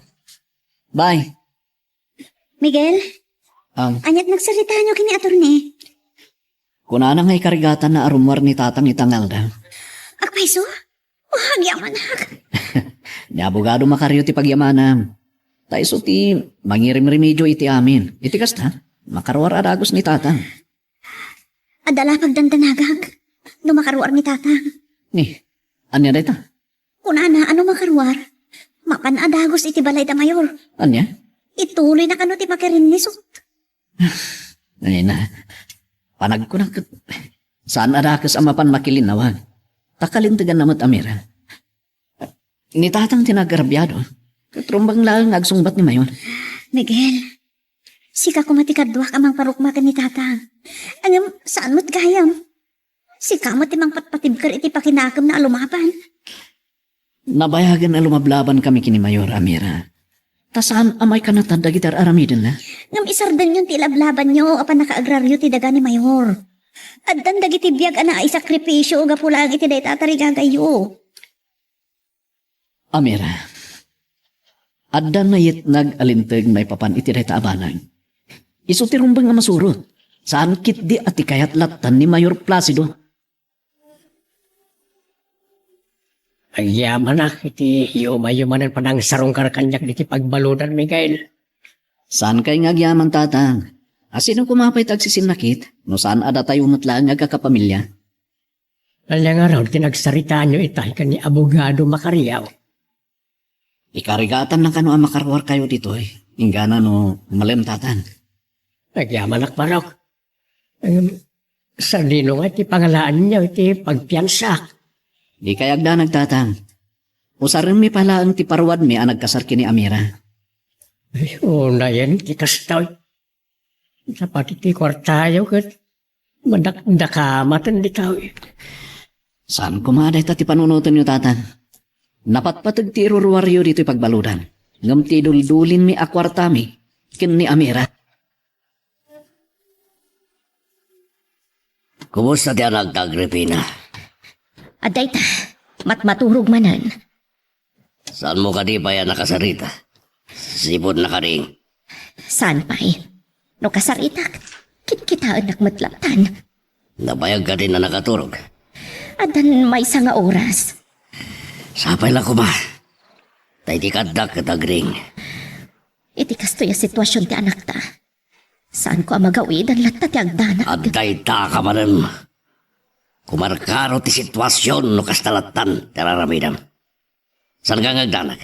Bye. Miguel, Am, aniat nagsaritaanyo ken ni attorney? Kunana nga ikarigatanna a rummuar ni Tatang ita nga aldaw. Agpayso? O, agyamanak. Ni abogado Macario ti pagyamanam. Ta isu ti mangirimremedio iti amin. Iti kasta, makaruar a dagus ni Tatang. Adda la pagdandanagak no makaruar ni Tatang. Ni, ania dayta? Kunana a no makaruar, mapan a dagus iti balay da Mayor. Ania? Ituloyna kano ti makirinnisot. Ay na, panagkunak ket saan a dakes a mapan makilinnawag. Ta kalinteganna met a Mira. Ni Tatang ti naagrabiado. Ket rumbeng laeng nga agsungbat ni Mayor. Miguel, sika koma ti kaduak a mangparukma ken ni Tatang. Ngem saan met gayam. Sika met ti mangpatpatibker iti pakinakemna a lumaban. Nabayagen a lumablaban kami ken ni Mayor a Mira. Ta saan a maikanatta dagiti ar-aramidenna. Ngem isardengyon ti ilablabanyo a pannakaagraryo ti daga ni Mayor. Addan dagiti biag a naaisakripisio gapu laeng iti dayta a tarigagayyo. A Mira, adda nayetnag a linteg maipapan iti dayta a banag. Isu ti rumbeng a masurot. Saan ketdi a ti kayat lattan ni Mayor Placido. Agyamanak iti yumayumanen panangsarungkar kaniak diti pagbaludan, Miguel. Saankay nga agyaman, Tatang. A sino koma pay ti agsisinnakit no saan a datayo met laeng nga agkakapamilya? Ania ngarud ti nagsaritaanyo itay ken ni Abogado Macario? Ikarigatanna kano a makaruarkayo ditoy, inggana no malem, Tatang. Agyamanak, Barok. Ngem, sadino nga ti pangalaanyo iti pagpiansak? Dikay agdanag, Tatang. Usarenmi pay laeng ti paruadmi a nagkasar ken ni Amira. Ay, unayen ti kastoy. Sapat iti kuartayo ket madakdakamaten ditoy. Saan koma dayta ti panunotenyo, Tatang. Napatpateg ti iruruaryo ditoy pagbaludan, ngem ti iduldulinmi a kuartami ken ni Amira. Kumusta ti anakta, Agripina? Adda ita, matmaturog manen. Saanmo kadi pay a nakasarita? Sipud nakaring. Saan pay? No kasaritak, kitkitaennak met lattan. Nabayag kadi a nakaturog? Addan maysa nga oras. Sapay la koma. Ta iti kaaddak ket agring. Iti kastoy a situasion ti anakta, saanko a magawidan latta ti agdanag. Adda ita ka manen. Kumarkaro ti situasion no kasta lattan ti ar-aramidem. Saan nga agdanag?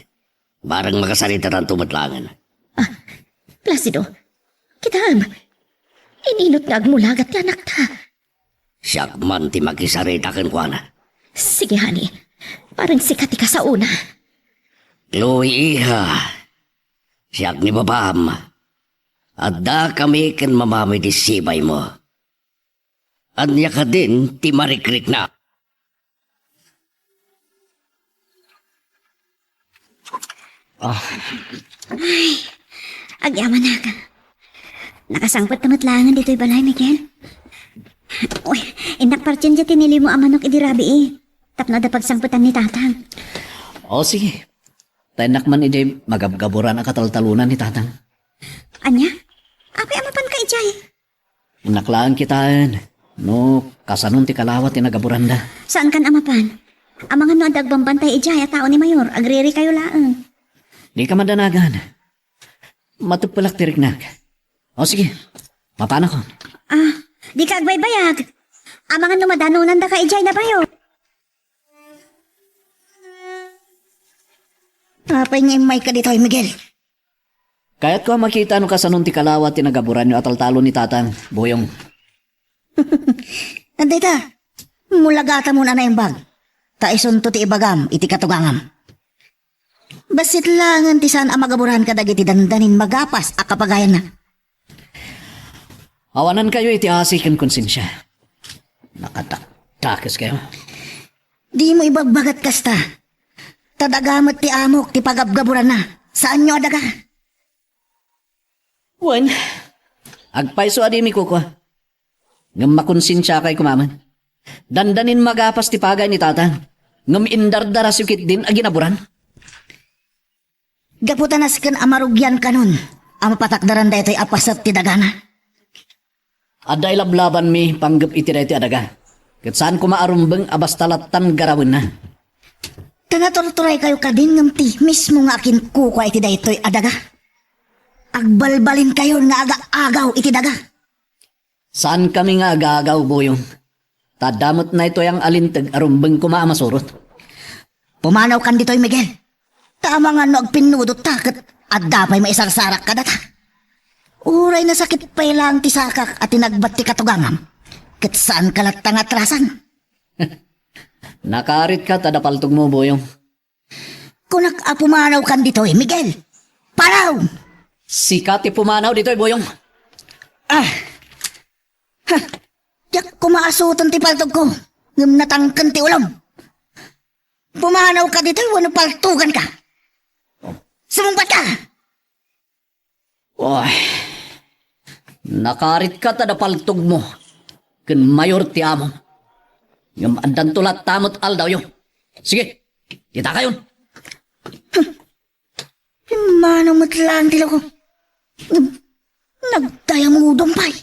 Bareng makasaritatanto met laengen. Ah, Placido, kitaem, ininot nga agmulagat ti anakta. Siak man ti makisarita kenkuana. Sige, honey. Bareng sika ti kasaona. Chloe, iha. Siak ni babam. Addakami ken mamami ti sibaymo. Ania kadin ti marikrikna? Ah. Ay, agyamanak. Nakasangpet ka met laengen ditoy balay, Miguel? Uy, innak partien ti tinilimo a manok idi rabii. Tapno adda pagsangpetan ni Tatang. O, sige. Ta innak man idiay magabgaburan a kataltalonan ni Tatang. Ania? Apay a mapanka idiay? Innak laeng kitaen no kasanon ti kalawa ti nagaburanda. Saankan a mapan? Amangan no adda agbambantay idiay a tao ni Mayor, agririkayo laeng. Dika madanagan. Mateppelak ti riknak. O sige, mapanakon. Ah, dika agbaybayag. Amangan no madanonandaka idiay na Mayor. Apay nga immayka ditoy, Miguel? Kayatko a makita no kasanon ti kalawa ti nagaburanyo a taltalon ni Tatang, Boyong. Dayta, mulagatamon a naimbag. Ta isunto ti ibagam iti katugangam. Bassit laengen ti saan a magaburan kadagiti dandanin magapas a kapagayanna. Awanankayo iti asi ken konsensia. Nakataktakes kayo. Dimo ibagbagat kasta. Ta daga met ti amok ti pagabgaburanna. Saanyo a daga. Wen, agpayso a dimi kukua. Ngem makonsensiakay koma met. Dandanin magapas ti pagay ni Tata, ngem indardarasyo ketdin a ginaburan. Gapu ta nasken a marugiankanon a mapatakderan daytoy a paset ti dagana. Adda ilablabanmi panggep iti daytoy a daga, ket saan koma a rumbeng a basta lattan garawenna. Ta naturturaykayo kadin ngem ti mismo nga akinkukua iti daytoy a daga. Agbalbalinkayon nga aga-agaw iti daga. Saankami nga aga-agaw, Boyong. Ta adda met daytoy a linteg a rumbeng koma a masurot. Pumanawkan ditoy, Miguel. Ta amangan no agpinnudotta ket adda pay maisarsarak kadata. Uray nasakit pay laeng ti sakak a tinagbat ti katugangam, ket saanka latta nga atrasan. Nakaaritka ta adda paltogmo, Boyong. Kunak a pumanawkan ditoy, Miguel. Panaw! Sika ti pumanaw ditoy, Boyong. Ah! Ha! Diak koma asoten ti paltogko, ngem natangken ti ulom. Pumanawka ditoy wenno paltoganka? Sumungbatka! Oy, nakaaritka ta adda paltogmo ken mayor ti amom. Ngem addanto latta met aldawyo. Sige, itakayon. Pimmanaw met laeng ti lako. Ngem nagdayamudom pay.